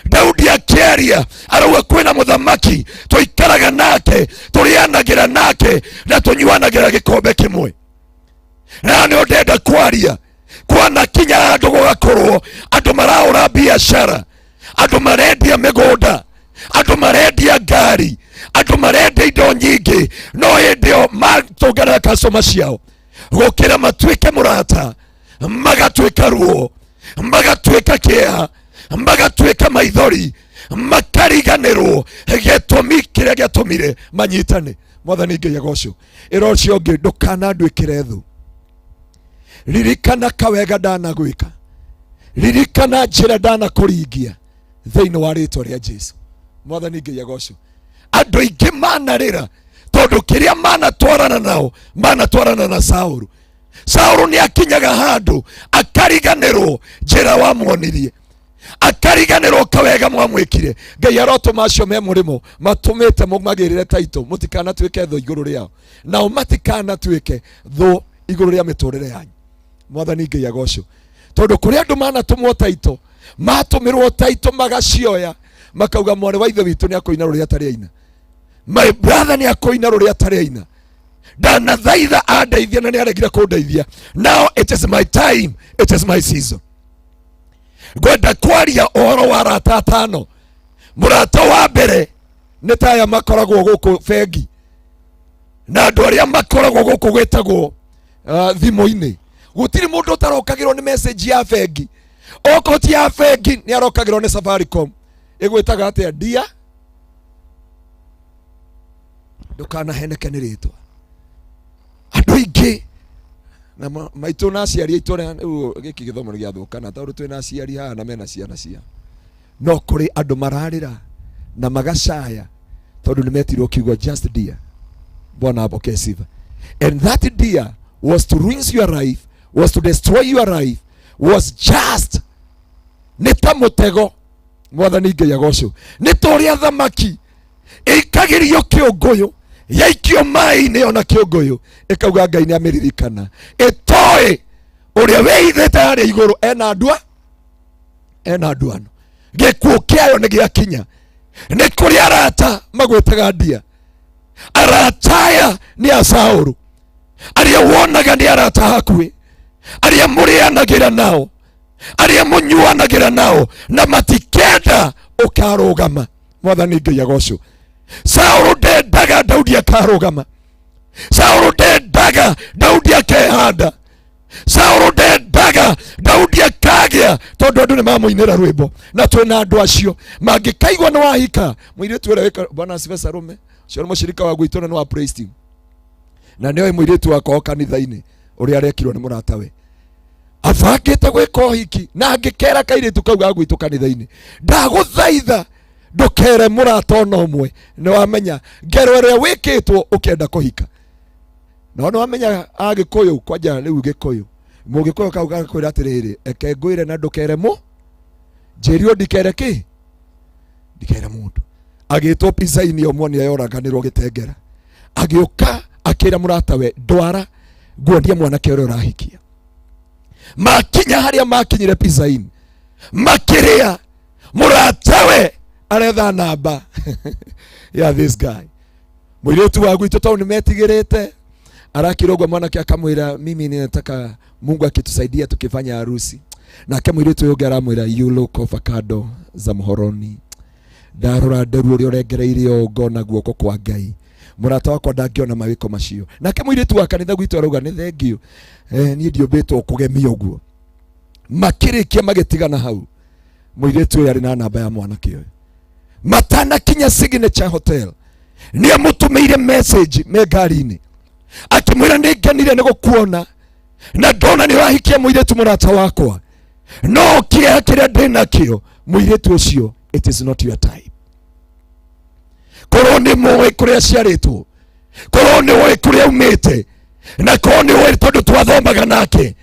S15: Daudi akĩaria arauga kwĩna mũthamaki tũikaraga nake, tũrĩanagĩra nake na tũnyuanagĩra gĩkombe kĩmwe. Na nĩ ndenda kwaria kwana kinya handũ gũgakorwo andũ maraũra biacara, andũ marendia mĩgũnda, andũ marendia ngari, andũ marendia indo nyingĩ, no hĩndĩ ĩyo matũngana na customer ciao gũkĩra matuĩke mũrata, magatuĩka ruo, magatuĩka kĩeha, magatuĩka maithori, makariganĩrwo gĩtũmi kĩrĩa gĩatũmire manyitane. Mwathani Ngai agocwo. Ĩra ũcio ũngĩ, ndũkananduĩkĩre thũ. Ririkana kawega ndanagwĩka, ririkana njĩra ndanakũringia thĩinĩ wa rĩtwa rĩa Jesu. Mwathani Ngai agocwo. Andũ aingĩ manarĩra tondũ kĩrĩa manatwarana nao manatwarana na Saũlũ. Saũlũ nĩ akinyaga handũ akariganĩrwo njĩra wamuonirie, akariganĩrwo kawega mwamwĩkire. Ngai arotũma acio me mũrĩmo matũmĩte mũmagĩrĩre taito, mũtikanatuĩke thũ igũrũ rĩao, nao matikanatuĩke thũ igũrũ rĩa mĩtũrĩre yanyu. Mwathani Ngai agocwo. Tondũ kũrĩ andũ manatũmwo taito, matũmĩrwo taito magacioya, makauga mwarĩ wa ithe witũ nĩ akũina rũrĩa atarĩ aina, my brother nĩ akũina rũrĩa atarĩ aina, ndanathaitha andeithia na nĩ aregire kũndeithia. Now it is my time, it is my season. Ngwenda kwaria ũhoro wa arata atano. Mũrata wa mbere nĩ ta aya makoragwo gũkũ bengi na andũ arĩa makoragwo gũkũ gwĩtagwo thimũ-inĩ. Gũtirĩ mũndũ ũtarokagĩrwo nĩ message ya bengi. Okorwo ti ya bengi nĩ arokagĩrwo nĩ Safaricom. Ĩgwĩtaga atĩa? Ndia ndũkanaheneke nĩ rĩtwa. Andũ aingĩ na maitũ na aciari aitũ arĩa rĩu gĩkĩ gĩthomo nĩ gĩathũkana, tondũ twĩna aciari haha na mena ciana ciao, no kũrĩ andũ mararĩra na magacaya tondũ nĩ metirwo kiugo just dear. Bwana apokee sifa. And that dear was to ruin your life, was to destroy your life, was just nĩ ta mũtego. Mwathani Ngai agocwo. Nĩ ta ũrĩa thamaki ĩikagĩrio kĩũngũyũ, yaikio maĩ-inĩ ona kĩũngũyũ ĩkauga Ngai nĩ amĩririkana, ĩtoĩ ũrĩa wĩhithĩte harĩa igũrũ ena ndua, ena nduano. Gĩkuũ kĩayo nĩ gĩakinya. Nĩ kũrĩ arata magwĩtaga ndia. Arata aya nĩ a Saũlũ, arĩa wonaga nĩ arata hakuhĩ, arĩa mũrĩanagĩra nao, arĩa mũnyuanagĩra nao, na matikenda ũkarũgama. Mwathani Ngai agocwo. Saũlũ ndendaga Daudi akarũgama. Saũlũ ndendaga Daudi akehanda. Saũlũ ndendaga Daudi akagĩa, tondũ andũ nĩ mamũinĩra rwĩmbo. Na twĩna andũ acio mangĩkaigua nĩ wahika mũirĩtu ũrĩa wĩka. Bwana asifiwe. Salome ũcio nĩ mũshirika wa gwitũ na nĩ wa praise team, na nĩoĩ mũirĩtu wakwa kanitha-inĩ ũrĩa arekirwo nĩ mũratawe abangĩte gwĩka ũhiki, na angĩkera kairĩtu kau ga gwitũ kanitha-inĩ, ndagũthaitha ndũkere mũrata ona ũmwe, nĩ wamenya ngero ĩrĩa wĩkĩtwo ũkĩenda kũhika. No nĩ wamenya agĩkũyũ kwanja rĩu gĩkũyũ mũgĩkũyũ kau gakwĩra atĩrĩrĩ, eke ngwĩre na ndũkere mũ njĩrio ndikere kĩ ndikere mũndũ. Agĩtwo pica-inĩ ĩyo muonire yoraganĩrwo gĩtengera, agĩũka akĩra mũratawe, ndwara nguonie mwanake ũrĩa ũrahikia. Makinya harĩa makinyire Pizza Inn, makĩrĩa, mũratawe aretha namba ya this guy. Mũirĩtu wa gwitũ tondũ nĩmetigĩrĩte arakira ũguo, mwanake akamwĩra, mimi ninataka Mungu akitusaidia tukifanya harusi. Nake mũirĩtu ũyũ ũngĩ aramwĩra, you look avocado za Muhoroni. Ndarora nderu ũrĩa ũrengereire ũũ ngona guoko kwa Ngai, mũrata wakwa ndangĩona mawĩko macio. Nake mũirĩtu wa kanitha gwitũ arauga nĩ thengio, niĩ ndiũmbĩtwo kũgemia ũguo. Makĩrĩkia magĩtigana hau, mũirĩtu ũyũ arĩ na namba ya mwanake ũyũ. Matanakinya Signature Hotel, nĩamũtũmĩire message me ngari-inĩ akĩmwĩra, nĩ ngenire nĩ gũkuona na ndona nĩ ũrahikia mũirĩtu mũrata wakwa, no kĩeha kĩrĩa ndĩnakĩo, mũirĩtu ũcio it is not your type. Korwo nĩ mũĩ kũrĩa aciarĩtwo, korwo nĩ ũĩ kũrĩa aumĩte, na korwo nĩ ũĩ tondũ twathomaga nake,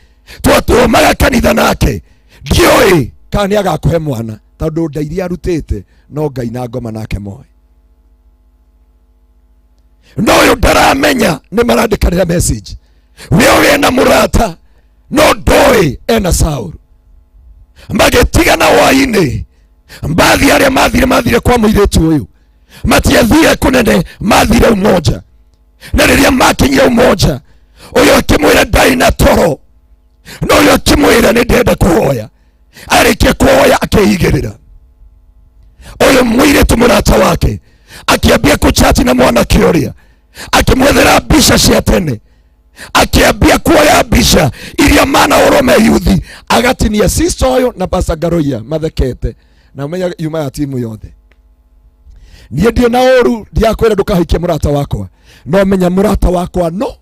S15: twathomaga kanitha nake, ndiũĩ kana nĩ agakũhe mwana, tondũ nda iria arutĩte no Ngai na ngoma nake moĩ. No ũyũ ndaramenya nĩ marandĩkanĩra message, we ũrĩ ena mũrata no ndoĩ ena Saul. Magĩtigana hwainĩ, mbathi arĩa mathire mathire kwa mũirĩtu ũyũ, matiathire kũnene, mathire Umoja. Na rĩrĩa makinyire Umoja, ũyũ akĩmwĩra ndarĩ na toro, no ũyũ akĩmwĩra nĩ ndĩrenda kũhoya. Arĩkia kũhoya akĩigĩrĩra ũyũ mũirĩtu mũrata wake, akĩambia kũchati na mwanake ũrĩa, akĩmwethera mbica cia tene, akĩambia kuoya mbica iria manahũrwo me yuthi, agatinia sister ũyũ na Pastor Ngaroia mathekete, na ũmenya yuma ya timu yothe. Niĩ ndirĩ na ũru, ndiakwĩra ndũkahikie mũrata wakwa, no menya mũrata wakwa no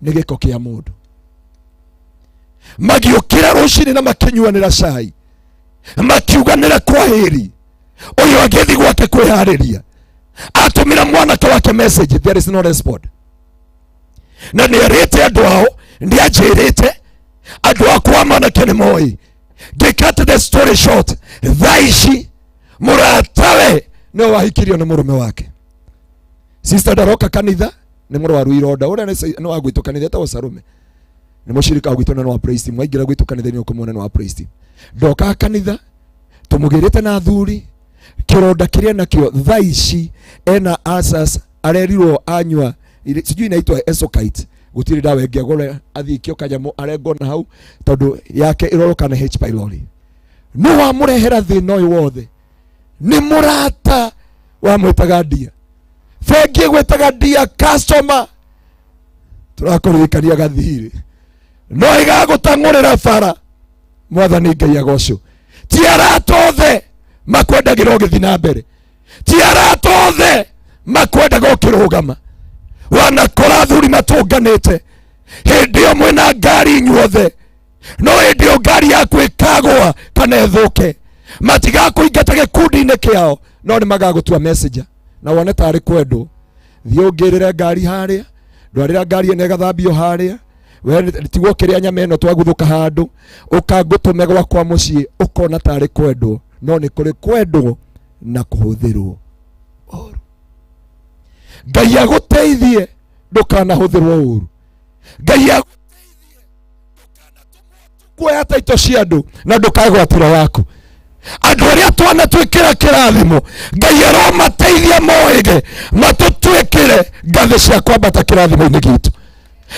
S15: nĩ gĩko kĩa mũndũ. Magĩũkĩra rũcinĩ na makĩnyuanĩra cai, makiuganĩra kwaheri. Ũyũ agĩthiĩ gwake kwĩharĩria, atũmĩra mwanake wake message, there is no response. Na nĩ arĩte andũ ao, nĩ anjĩrĩte andũ akwa mwanake nĩ moĩ. Ngĩ cut the story short, thaa ici mũratawe nĩwe wahikirio nĩ mũrũme wake. Sister ndaroka kanitha, nĩ mũrwaru ironda, ũrĩa nĩ wa gwitũ kanitha etagwo Sarume, nĩ mũcirika wa gwitũ na nĩ wa praise team. Waingĩra gwitũ kanitha-inĩ ũkũmuona nĩ wa praise team. Ndokaga kanitha tũmũgĩrĩte na athuri, kĩronda kĩrĩa nakĩo thaa ici ena ulcers, arerirwo anyua sijui inaitwa esokite, gũtirĩ ndawa ĩngĩ agũre, athiĩ ikio kanyamũ arengwo na hau, tondũ yake ĩroroka na H pylori. Nĩ wamũrehera thĩna ũyũ wothe nĩ mũrata wamwĩtaga ndia, bengi ĩgwĩtaga ndia customer, tũrakũririkania gathirĩ no ĩgagũtang'ũrĩra bara. Mwathani Ngai agocwo. Ti arata othe makwendagĩra ũgĩthiĩ na mbere, ti arata othe makwendaga ũkĩrũgama. Wanakora athuri matũnganĩte hĩndĩ ĩyo mwĩna ngari inyuothe, no hĩndĩ ĩyo ngari yaku ĩkagũa kana ĩthũke, matigakũingata gĩkundi-inĩ kĩao, no nĩ magagũtua messenger na wone tarĩ kwendwo. Thiĩ ũngĩrĩre ngari harĩa, ndwarĩra ngari ĩno ĩgathambio harĩa, we tigwo kĩrĩa nyama ĩno twaguthũka handũ, ũkangũtũme gwakwa mũciĩ, ũkona tarĩ kwendwo, no nĩ kũrĩ kwendwo na kũhũthĩrwo ũru. Ngai agũteithie ndũkanahũthĩrwo ũru. Ngai agũteithie kuoya taito cia andũ na ndũkagwatĩra yaku. Andũ arĩa twanatwĩkĩra kĩrathimo, Ngai aromateithia moĩge matũtwĩkĩre ngathĩ cia kwambata kĩrathimo-inĩ gitũ,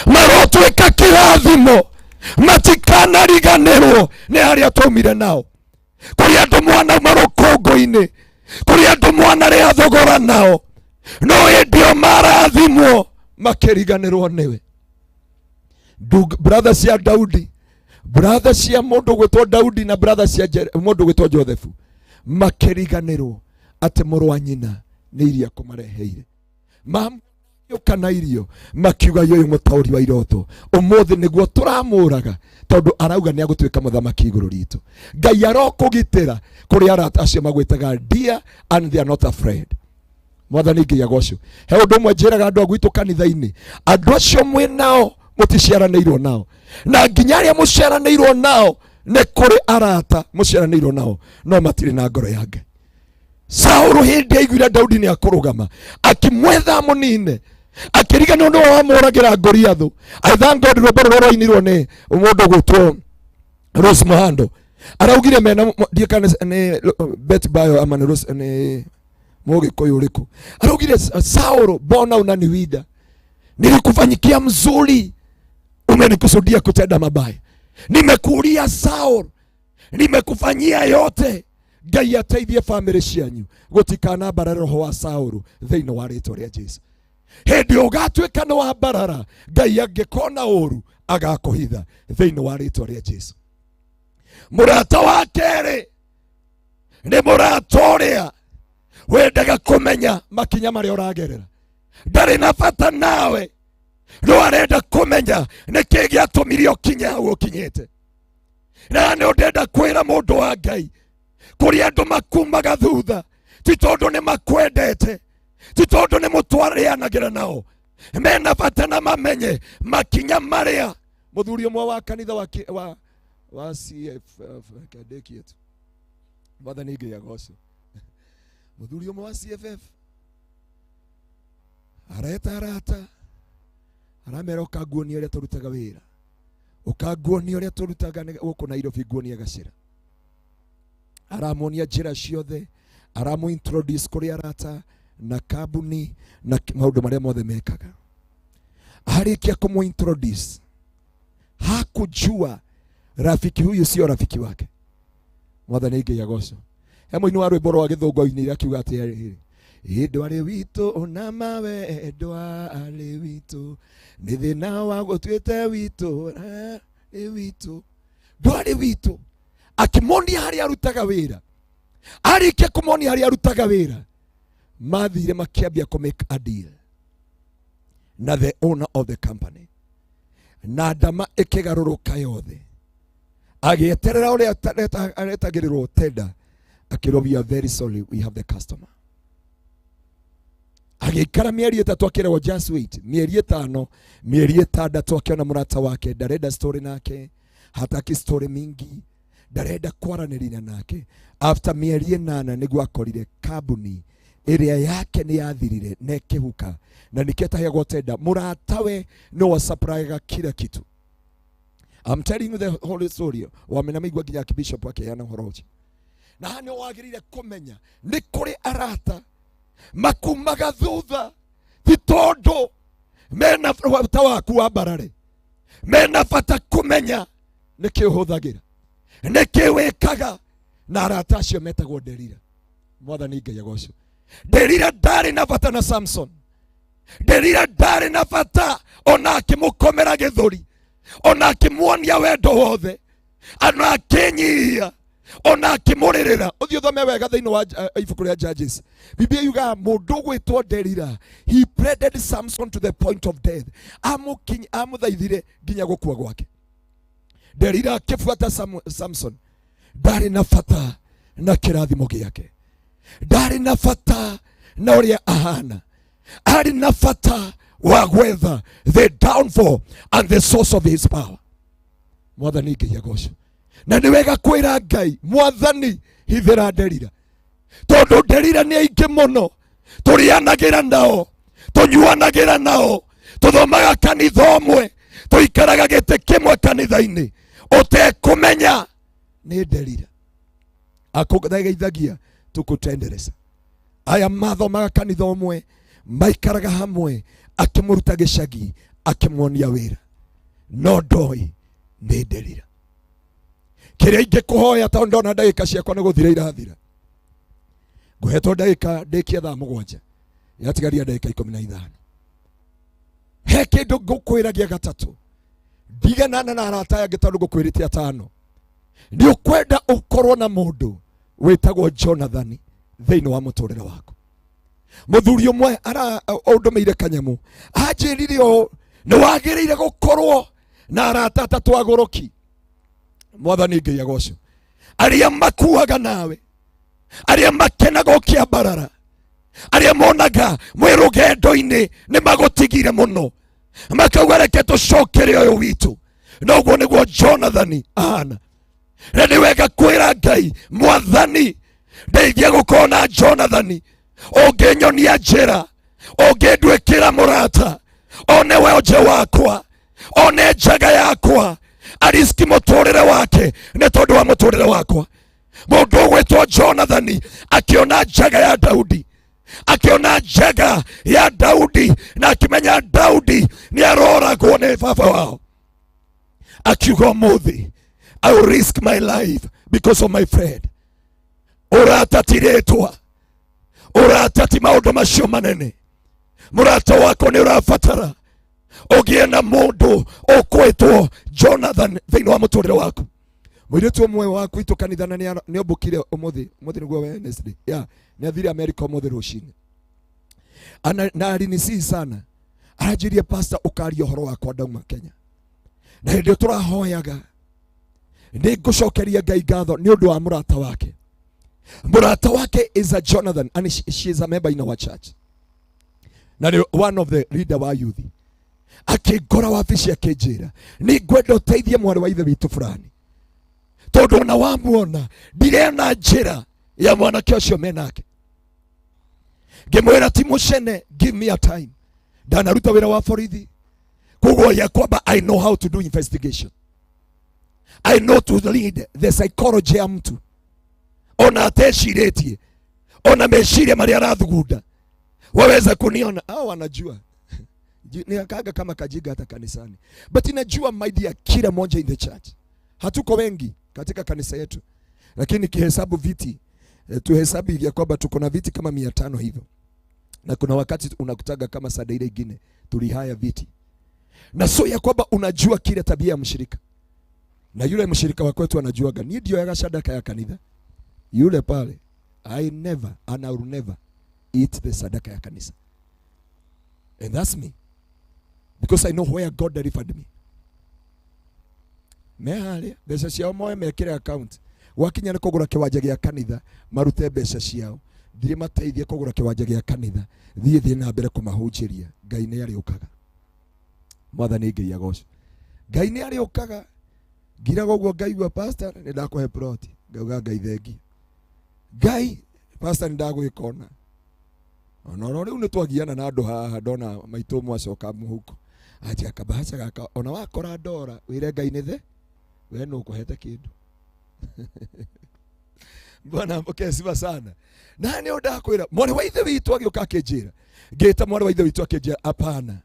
S15: marotwĩka kĩrathimo, matikanariganĩrwo nĩ harĩa twaumire nao. Kũrĩ andũ mwanauma rũkũngũ-inĩ, kũrĩ andũ mwanarĩa thogora nao, no hĩndĩ ĩyo marathimwo makĩriganĩrwo nĩwe. Brother cia Daudi, brother cia mũndũ gwĩtwo Daudi na brother cia mũndũ gwĩtwo Joseph makĩriganĩrwo atĩ mũrũ wa nyina nĩ irio akũmareheire. Mamũka na irio makiuga ũyũ mũtaũri wa iroto ũmũthĩ nĩguo tũramũraga, tondũ arauga nĩ agũtuĩka mũthamaki igũrũ ritũ. Ngai arokũgitĩra kũrĩ arata acio magwĩtaga dear and they are not afraid. Mwathani Ngai agocwo. He ũndũ ũmwe njĩraga andũ a gwitũ kanitha-inĩ, andũ acio mwĩ nao mũticiaranĩirwo nao, na nginya arĩa mũciaranĩirwo nao nĩ kũrĩ arata mũciaranĩirwo nao no matirĩ na ngoro ya Ngai. Saũlũ hĩndĩ aiguire Daudi nĩ akũrũgama, akĩmwetha mũnine, akĩriganĩrwo nĩwe wamũragĩra Goliathũ. I thank God rwĩmbo rũrĩa rwainirwo nĩ mũndũ gwĩtwo Rose Muhando araugire mena ndiĩ kana nĩ Bet Bayo ama nĩ Rose nĩ Mũgĩkũyũ ũrĩkũ araugire Sauro, mbona unaniwinda? Nilikufanyikia mzuri, umenikusudia kutenda mabaya. Nimekuulia Saul, nimekufanyia yote. Ngai ateithie family cianyu gũtikanambarare roho wa Saulu thĩinĩ wa rĩtwa rĩa Jesu. Hĩndĩ ũgatuĩka nĩ wambarara, Ngai angĩkona ũru agakũhitha thĩinĩ wa rĩtwa rĩa Jesu. Mũrata wa kerĩ nĩ mũrata ũrĩa wendaga kũmenya makinya marĩa ũragerera, ndarĩ na bata nawe, no arenda kũmenya nĩkĩ gĩatũmire ũkinye hau ũkinyĩte. Na nĩ ũndenda kwĩra mũndũ wa Ngai, kũrĩ andũ makumaga thutha ti tondũ nĩ makwendete, ti tondũ nĩ mũtwarĩanagĩra nao, mena bata na mamenye makinya marĩa. Mũthuri ũmwe wa kanitha wa CF kandĩki yetu, Mwathani Ngai agocwo. Mũthuri ũmwe wa CFF areta arata, aramera ũkanguonia ũrĩa tũrutaga wĩra, ũkanguonia ũrĩa tũrutaga gũkũ Nairobi, nguonia gacĩra. Aramuonia njĩra ciothe, aramu introduce kũrĩ arata na kambuni na maũndũ marĩa mothe mekaga. Arĩkia kũmũ introduce, hakujua rafiki huyu sio rafiki wake. Mwathani Ngai agocwo. He mũini wa rwĩmbo rwa gĩthũngũ ainire akiuga atĩrĩrĩ, ndwarĩ witũ na mawe, ndwarĩ witũ nĩ thĩna wa gũtuĩte witũ, arĩ witũ, ndwarĩ witũ. Akĩmonia harĩa arutaga wĩra. Arĩkia kũmonia harĩa arutaga wĩra, mathire makĩambia kũ make a deal na the owner of the company, na ndama ĩkĩgarũrũka yothe. Agĩeterera ũrĩa aretagĩrĩrwo tender, akĩrwo, "We are very sorry, we have the customer." Agĩikara mĩeri 3 akĩrwo, "Just wait." Mĩeri 5, mĩeri 6, akĩona mũrata wake ndarenda story nake, hataki story mingi, ndarenda kwaranĩria nake. After mĩeri 8 nĩguo akorire kambuni ĩrĩa yake nĩ yathirire na ĩkĩhuka, na nĩkĩo ataheagwo tenda. Mũratawe no wasupplyaga kila kitu. I'm telling you the whole story. Wamenamigua nginya bishop akĩheana ũhoro ũcio. Na haha nĩ wagĩrĩire kũmenya nĩ kũrĩ arata makumaga thutha, ti tondũ mena bata waku wa mbarare, mena bata kũmenya nĩkĩ ũhũthagĩra, nĩkĩ wĩkaga. Na arata acio metagwo Delila. Mwathani Ngai agocwo. Delila ndarĩ na bata na Samson. Delila ndarĩ na bata ona akĩmũkomera gĩthũri, ona akĩmuonia wendo wothe, ona akĩnyihia, ona akĩmũrĩrĩra. Ũthiĩ ũthome wega thĩinĩ wa ibuku rĩa Judges. Biblia yugaga mũndũ ũgwĩtwo Delila, he pleaded Samson to the point of death. Amũthaithire nginya gũkua gwake. Delila akĩbuata Samson. Ndarĩ na bata na kĩrathimo gĩake, ndarĩ na bata na ũrĩa ahana, arĩ na bata wa gwetha the downfall and the source of his power. Mwathani Ngai agocwo. Na nĩ wega kwĩra Ngai, Mwathani, hithĩra Delila, tondũ Delila nĩ aingĩ mũno tũrĩanagĩra nao, tũnyuanagĩra nao, tũthomaga kanitha ũmwe, tũikaraga gĩtĩ kĩmwe kanitha-inĩ, ũtekũmenya nĩ Delila akũgeithagia tũkũtendereza. Aya mathomaga kanitha ũmwe, maikaraga hamwe, akĩmũruta gĩcagi, akĩmuonia wĩra, no ndoi nĩ Delila. Kĩrĩa ingĩkũhoya, tondũ ndona ndagĩka ciakwa nĩ gũthira irathira, ngũhetwo ndagĩka ndĩkie thaa 7, yatigaria ndagĩka 15. He kĩndũ ngũkwĩra gĩa gatatũ, ndiganana na arata aya angĩ, tondũ ngũkwĩrĩte atano. Nĩ ũkwenda ũkorwo na mũndũ wĩtagwo Jonathan thĩinĩ wa mũtũrĩre waku. Mũthuri ũmwe ara ũndũmĩire kanyamũ, anjĩrire ũũ, nĩ wagĩrĩire gũkorwo na arata atatũ agũrũki. Mwathani Ngai agocwo. Arĩa makuaga nawe, arĩa makenaga ũkĩambarara, arĩa monaga mwĩ rũgendo-inĩ nĩ magũtigire mũno, makauga reke tũcokere ũyũ witũ. Noguo nĩguo Jonathan ahana. Na nĩ wega kwĩra Ngai, Mwathani, ndeithia gũkorwo na Jonathan ũngĩnyonia njĩra, ũngĩnduĩkĩra mũrata, one wenje wakwa, one njaga yakwa, Ariski mũtũrĩre wake nĩ tondũ wa mũtũrĩre wakwa. Mũndũ ũgwĩtwo Jonathani akĩona njaga ya Daudi, akĩona njaga ya Daudi na akĩmenya Daudi nĩ aroragwo nĩ baba wao, akiuga ũmũthĩ I will risk my life because of my friend. Ũrata ti rĩtwa, ũrata ti maũndũ macio manene. Mũrata wako nĩ ũrabatara ũgĩe na mũndũ ũkwĩtwo Jonathan thĩinĩ wa mũtũrĩre waku. Mũirĩtu ũmwe wa gwitũ kanitha na nĩ ombũkire ũmũthĩ, ũmũthĩ nĩguo Wednesday, yeah, nĩ athire America ũmũthĩ rũcinĩ. Ana, na alinisihi sana, aranjĩrie pastor ũkaria ũhoro wakwa ndauma Kenya. Na hĩndĩ ĩyo tũrahoyaga nĩ ngũcokeria Ngai ngatho nĩ ũndũ wa mũrata wake. Mũrata wake is a Jonathan and she is a member in our church, na nĩ one of the leader wa youth. Akĩngora wabici akĩnjĩra nĩ ngwenda ũteithie mwarĩ wa ithe witũ fulani, tondũ ona wamuona ndirena njĩra ya mwanake ũcio menake. Ngĩmwĩra ti mũcene, give me a time, ndanaruta wĩra wa borithi, koguo ya kwamba I know how to do investigation, I know to lead the psychology ya mtu ona atecirĩtie ona meciria marĩa arathugunda. Waweza kuniona au wanajua nikakaga kama kajiga hata kanisani, but inajua my dear, kila mmoja in the church, hatuko wengi katika kanisa yetu, lakini kihesabu viti tuhesabu ya kwamba tuko na viti kama 500 hivyo, na kuna wakati unakutaga kama sada ile ingine tulihaya viti, na sio ya kwamba unajua kile tabia ya mshirika, na yule mshirika wa kwetu anajuaga ni ndio yaga sadaka ya kanitha yule pale. I never and I will never eat the sadaka ya kanisa, and that's me, because I know where God delivered me. Meharia mbeca ciao moe mekire account, gwakinya nĩ kũgũra kĩwanja gĩa kanitha marute mbeca ciao, thiĩ mateithie kũgũra kĩwanja gĩa kanitha, thiĩ thiĩ na mbere kũmahunjĩria. Ngai nĩ arĩũkaga, Mwathani Ngai agocwo. Ngai nĩ arĩũkaga. Ngiraga ũguo ngaigua pastor nĩ ndakũhe plot, ngauga Ngai thengi, Ngai pastor nĩ ndagwĩka ona ona oro rĩu nĩ twagiana na andũ haha, ndona maitũ mwacoka mũhuko anjia kabahaca gaka, ona wakora ndora wĩre Ngai nĩ the we nũ ũkũhete kĩndũ. Bwana apokee sifa sana. Na nĩ ndakwĩra mwarĩ wa ithe witũ agĩũka akĩnjĩra, ngĩta mwarĩ wa ithe witũ akĩnjĩra apana,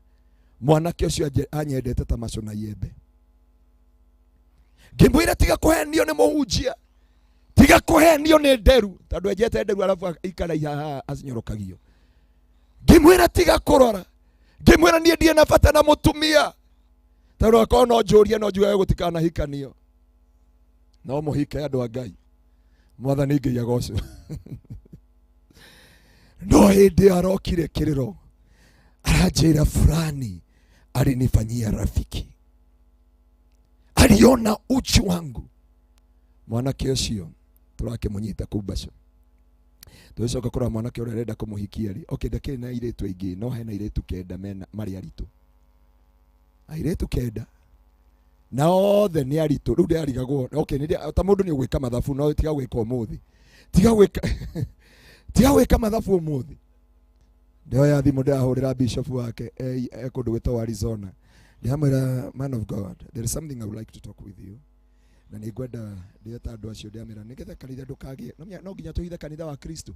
S15: mwanake ũcio anyendete ta maco na iembe. Ngĩmwĩra tiga kũhenio nĩ mũhunjia, tiga kũhenio nĩ nderu, tondũ enjete nderu arabu ikara haha acinyorokagio. Ngĩmwĩra tiga kũrora, ngĩmwĩra niĩ ndirĩ na bata na mũtumia, tondũ akorwo no njũrie no njuge gũtikanahikanio, no mũhike andũ a Ngai. Mwathani Ngai agocwo. No hĩndĩ arokire kĩrĩro aranjĩra fulani alinifanyia rafiki, aliona uchi wangu. Mwanake ũcio tũrakĩmũnyita kũu Baco, tũgĩcoka kũrora mwanake ũrĩa arenda kũmũhikia rĩ, okay, ndakĩrĩ na airĩtu aingĩ, no hena airĩtu 9 mena marĩ aritũ, airĩtu 9 na othe nĩ aritũ. Rĩu ndĩrarigagwo, okay, nĩ ta mũndũ nĩ ũgwĩka mathabu, no tiga gwĩka ũmũthĩ, tiga gwĩka tiga gwĩka mathabu ũmũthĩ. Ndĩoya thimũ ndĩrahũrĩra bishop wake e kũndũ gwĩtagwo Arizona, ndĩramwĩra man of God, there is something I would like to talk with you, na nĩ ngwenda ndĩreta andũ acio, ndĩramera nĩgetha kanitha ndũkagĩe, no nginya tũhithe kanitha wa Kristo.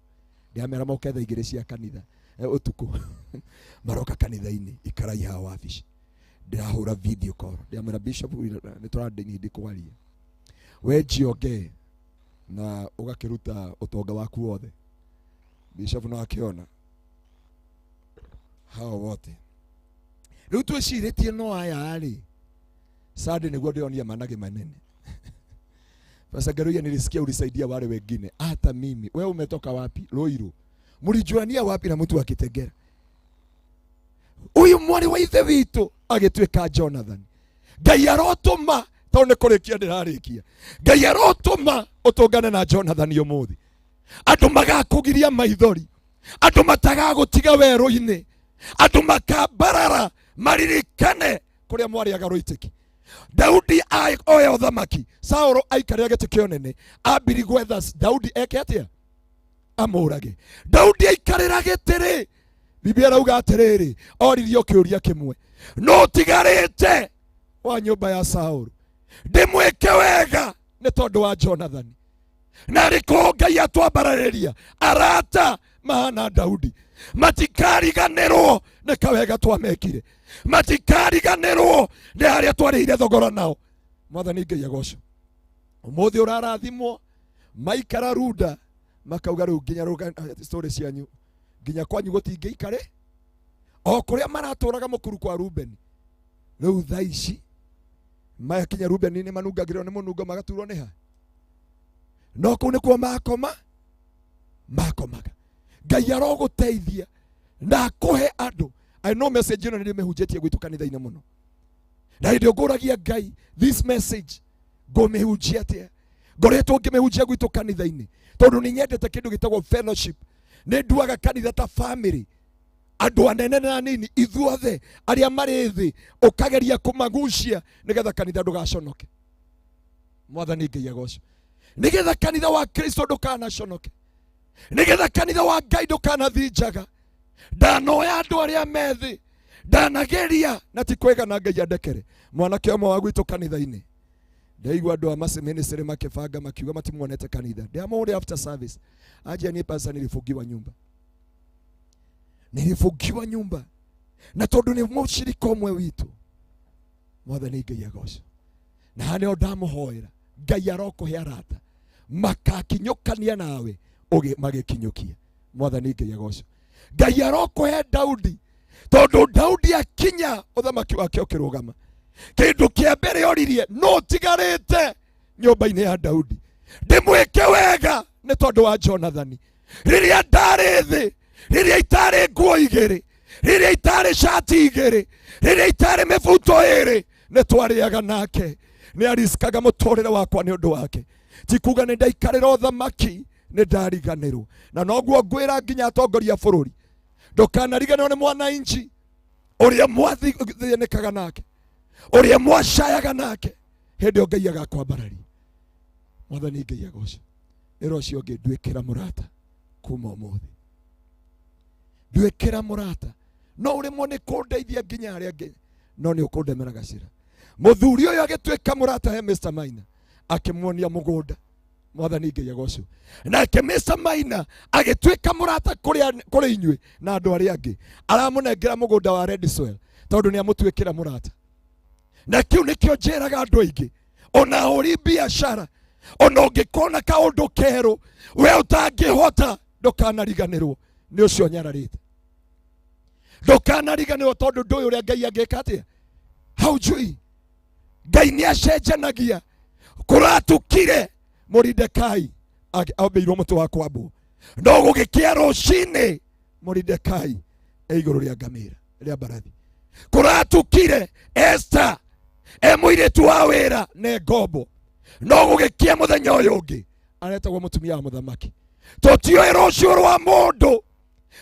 S15: Ndĩramera moke thaa 2 cia kanitha ũtukũ maroka kanitha-inĩ, ikarai haha wabici, ndĩrahũra video call, ndĩramwĩra bishop nĩ tũrandĩnindi kwaria, we njionge na ũgakĩruta ũtonga waku wothe. Bishop no akĩona hao wote. Rĩu twĩcirĩtie no aya rĩ, Sunday nĩguo ndĩronia manage manene. Sasa Ngaruiya, nilisikia ulisaidia wale wengine, hata mimi. Wewe umetoka wapi? Ruiru. Mlijuania wapi na mtu akitegera? Uyu mwarĩ wa ithe witũ agĩtuĩka Jonathan. Ngai arotũma, tondũ nĩ kũrĩkia ndĩrarĩkia, Ngai arotũma ũtũngane na Jonathan ũmũthĩ. Andũ magakũgiria maithori, andũ matagagũtiga werũ-inĩ, andũ makambarara maririkane kũrĩa mwarĩaga rũitĩki. Daudi oya ũthamaki, Saũlũ aikarĩra gĩtĩ kĩa ũnene, ambiri gwetha Daudi eke atĩa? Amũrage. Daudi aikarĩra gĩtĩ rĩ, Biblia ĩrauga atĩrĩrĩ, oririo kĩũria kĩmwe, no ũtigarĩte wa nyũmba ya Saũlũ Ndĩmwĩke wega nĩ tondũ wa Jonathani. Na rĩkorwo Ngai atwambararĩria arata mahana Daudi, matikariganĩrwo nĩ kawega twamekire, matikariganĩrwo nĩ harĩa twarĩire thogora nao. Mwathani Ngai agocwo. Ũmũthĩ ũrarathimwo maikara runda makauga rĩu nginya story cianyu nginya kwanyu gũtingĩikare o kũrĩa maratũraga mũkuru kwa Rubeni. Rĩu thaa ici makinya Rubeni nĩ manungagĩrwo nĩ mũnungo magaturwo nĩ ha, no kũu nĩkuo makoma makomaga. Ngai arogũteithia na akũhe andũ. I know message ĩno nĩ ndĩmĩhunjĩtie gwitũ kanitha-inĩ mũno, na hĩndĩ ngũragia Ngai this message ngũmĩhunjia atĩa. Ngoretwo ngĩmĩhunjia gwitũ kanitha-inĩ tondũ nĩ nyendete kĩndũ gĩtagwo fellowship. Nĩ nduaga kanitha ta family, andũ anene na anini ithuothe arĩa marĩ thĩ, ũkageria kũmagucia nĩgetha kanitha ndũgaconoke. Mwathani Ngai agocwo. Nĩgetha kanitha wa Kristo ndũkanaconoke, nĩgetha kanitha wa Ngai ndũkanathiĩ njaga. Ndanoya andũ arĩa me thĩ, ndanageria na ti kwega na Ngai andekere. Mwanake ũmwe wa gwitũ kanitha-inĩ ndaigua andũ a Mercy Ministry makĩbanga makiuga matimuonete kanitha. Ndiamũhũrĩra after service, anjia niĩ pastor nilifungiwa nyumba, nilifungiwa nyumba na tondũ nĩ mũcirika ũmwe witũ. Mwathani Ngai agocwo. Na haha nĩho ndamũhoera Ngai arokũhe arata makakinyũkania nawe magĩkinyũkia. Mwathani Ngai agocwo. Ngai arokũhe Daudi, tondũ Daudi akinya ũthamaki wake ũkĩrũgama, kĩndũ kĩa mbere oririe no tigarĩte nyũmba-inĩ ya Daudi ndĩmwĩke wega nĩ tondũ wa Jonathani. Rĩrĩa ndarĩ thĩ, rĩrĩa itarĩ nguo igĩrĩ, rĩrĩa itarĩ cati igĩrĩ, rĩrĩa itarĩ mĩbuto ĩrĩ, nĩ twarĩaga nake, nĩ arisikaga mũtũrĩre wakwa nĩ ũndũ wake. Ti kuga nĩ ndaikarĩra ũthamaki nĩ ndariganĩrwo, na noguo ngwĩra nginya atongoria a bũrũri, ndũkanariganĩrwo nĩ mwananchi ũrĩa mwathĩnĩkaga nake, ũrĩa mwacayaga nake, hĩndĩ ĩyo Ngai agakwambararia. Mwathani Ngai agocwo. Ĩra ũcio ũngĩ, nduĩkĩra mũrata kuma ũmũthĩ, nduĩkĩra mũrata. No ũrĩmwo nĩ kũndeithia nginya harĩa ngĩ, no nĩ ũkũndemera gacĩra. Mũthuri ũyũ agĩtuĩka mũrata he Mr. Maina, akĩmuonia mũgũnda. Mwathani Ngai agocwo. Nake Mr. Maina agĩtuĩka mũrata kũrĩ inyuĩ na andũ arĩa angĩ, aramũnengera mũgũnda wa Red Soil tondũ nĩ amũtuĩkĩra mũrata. Na kĩu nĩkĩo njĩraga andũ aingĩ, ona hũri biacara, ona ũngĩkona kaũndũ kerũ we ũtangĩhota, ndũkanariganĩrwo nĩ ũcio nyararĩte. Ndũkanariganĩrwo tondũ ndũĩ ũrĩa Ngai angĩka atĩa. Haujui Ngai nĩ acenjanagia. Kũratukire Moridekai ambĩirwo mũtĩ wa kwambwo, no gũgĩkĩa rũcinĩ Moridekai e igũrũ rĩa ngamĩra rĩa mbarathi. Kũratukire Esther e mũirĩtu wa wĩra ne ngombo, no gũgĩkĩa mũthenya ũyũ ũngĩ aretagwo mũtumia wa mũthamaki. Tũtiũĩ rũciũ rwa mũndũ.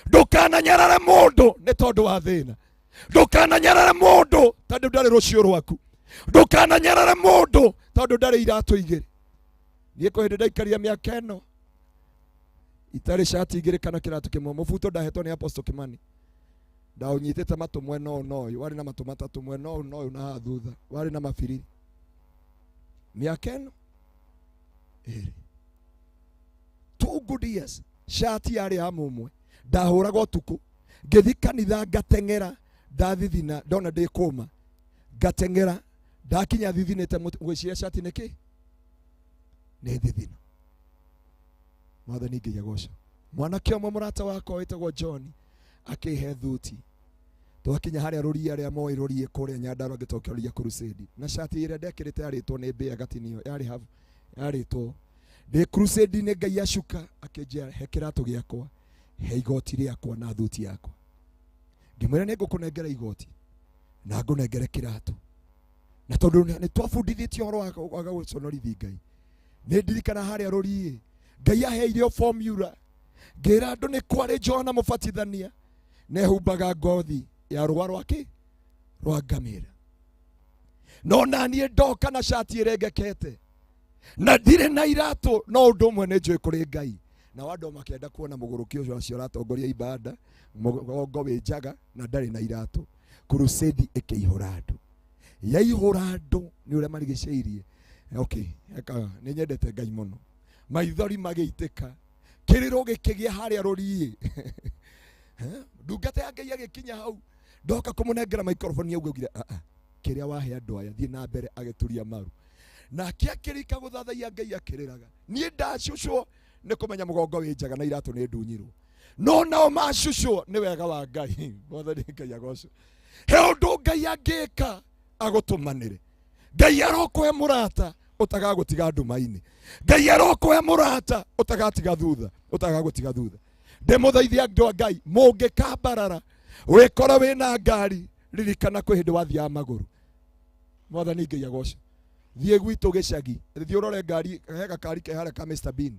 S15: Ndũkananyarare mũndũ nĩ tondũ wa thĩna, ndũkananyarare mũndũ tondũ ndarĩ rũciũ rwaku, ndũkananyarare mũndũ tondũ ndarĩ iratũ igĩrĩ. Niĩ kwĩ hĩndĩ ndaikaria mĩaka ĩno itarĩ cati igĩrĩ kana kĩratũ kĩmwe. Mũbuto ndahetwo nĩ Apostle Kimani, ndaũnyitĩte matũ mwena ũyũ na ũyũ, warĩ na matũ matatũ mwena ũyũ na ũyũ na haha thutha, warĩ na mabiriri. Mĩaka ĩno ĩrĩ, 2 good years, cati yarĩ ya mũmwe, ndahũraga ũtukũ ngĩthi kanitha ngateng'era, ndathithina ndona ndĩ kũma ngateng'era, ndakinya thithinĩte ngwĩciria cati nĩkĩ nĩ thithino. Mwathani Ngai agocwo. Mwanake ũmwe mũrata wakwa wĩtagwo John akĩhe thuti, twakinya harĩa rũriĩ arĩa moĩ rũriĩ kũrĩa Nyandarua ngĩtokereria crusade, na cati ĩrĩa ndekĩrĩte yarĩtwo nĩ mbĩa gatinio, yarĩ habu yarĩtwo ndĩ crusade-inĩ. Ngai acuka akĩnjĩra he kĩratũ gĩakwa, he igoti rĩakwa na thuti yakwa. Ngĩmwĩra nĩ ngũkũnengera igoti na ngũnengere kĩratũ, na tondũ nĩ twabundithĩtio ũhoro wa gũconorithia Ngai, nĩ ndirikana harĩa rũriĩ Ngai aheire o formula, ngĩra andũ nĩ kwarĩ Johana Mũbatithania nehumbaga ngothi ya rũa rwake rwa ngamĩra, no naniĩ ndoka na cati ĩrengekete na ndirĩ na iratũ, no ũndũ ũmwe nĩ njũĩ kũrĩ Ngai. Na andũ makĩenda kuona mũgũrũki ũcio ũcio ũratongoria ibada, mũgongo wĩ njaga na ndarĩ na iratũ. Crusade ĩkĩihũra andũ. Yaihũra andũ nĩ ũrĩa marigicĩirie. Okay, eka nĩ nyendete Ngai mũno. Maithori magĩitĩka. Kĩrĩro gĩkĩgĩa harĩa rũriĩ. Ndungata ya Ngai agĩkinya hau. Ndoka kũmũnengera microphone augire a a kĩrĩa wahe andũ aya thiĩ na mbere agĩturia maru. Nake akĩrika gũthathaiya Ngai akĩrĩraga. Niĩ ndacucwo nĩ kũmenya mũgongo wĩ njaga na iratũ nĩ ndunyirwo. No nao macucwo nĩ wega wa Ngai. Mwathani Ngai agocwo. He ũndũ Ngai angĩka agũtũmanĩre. Ngai arokũhe mũrata ũtagagũtiga nduma-inĩ. Ngai arokũhe mũrata ũtagatiga thutha, ũtagagũtiga thutha. Ndĩmũthaithia andũ a Ngai, mũngĩkambarara wĩkora wĩna ngari, ririkana kwĩ hĩndĩ wathiaga magũrũ. Mwathani Ngai agocwo. Thiĩ gwitũ gĩcagi, thiĩ ũrore ngari, he gakari ke harĩa ka Mr Bean.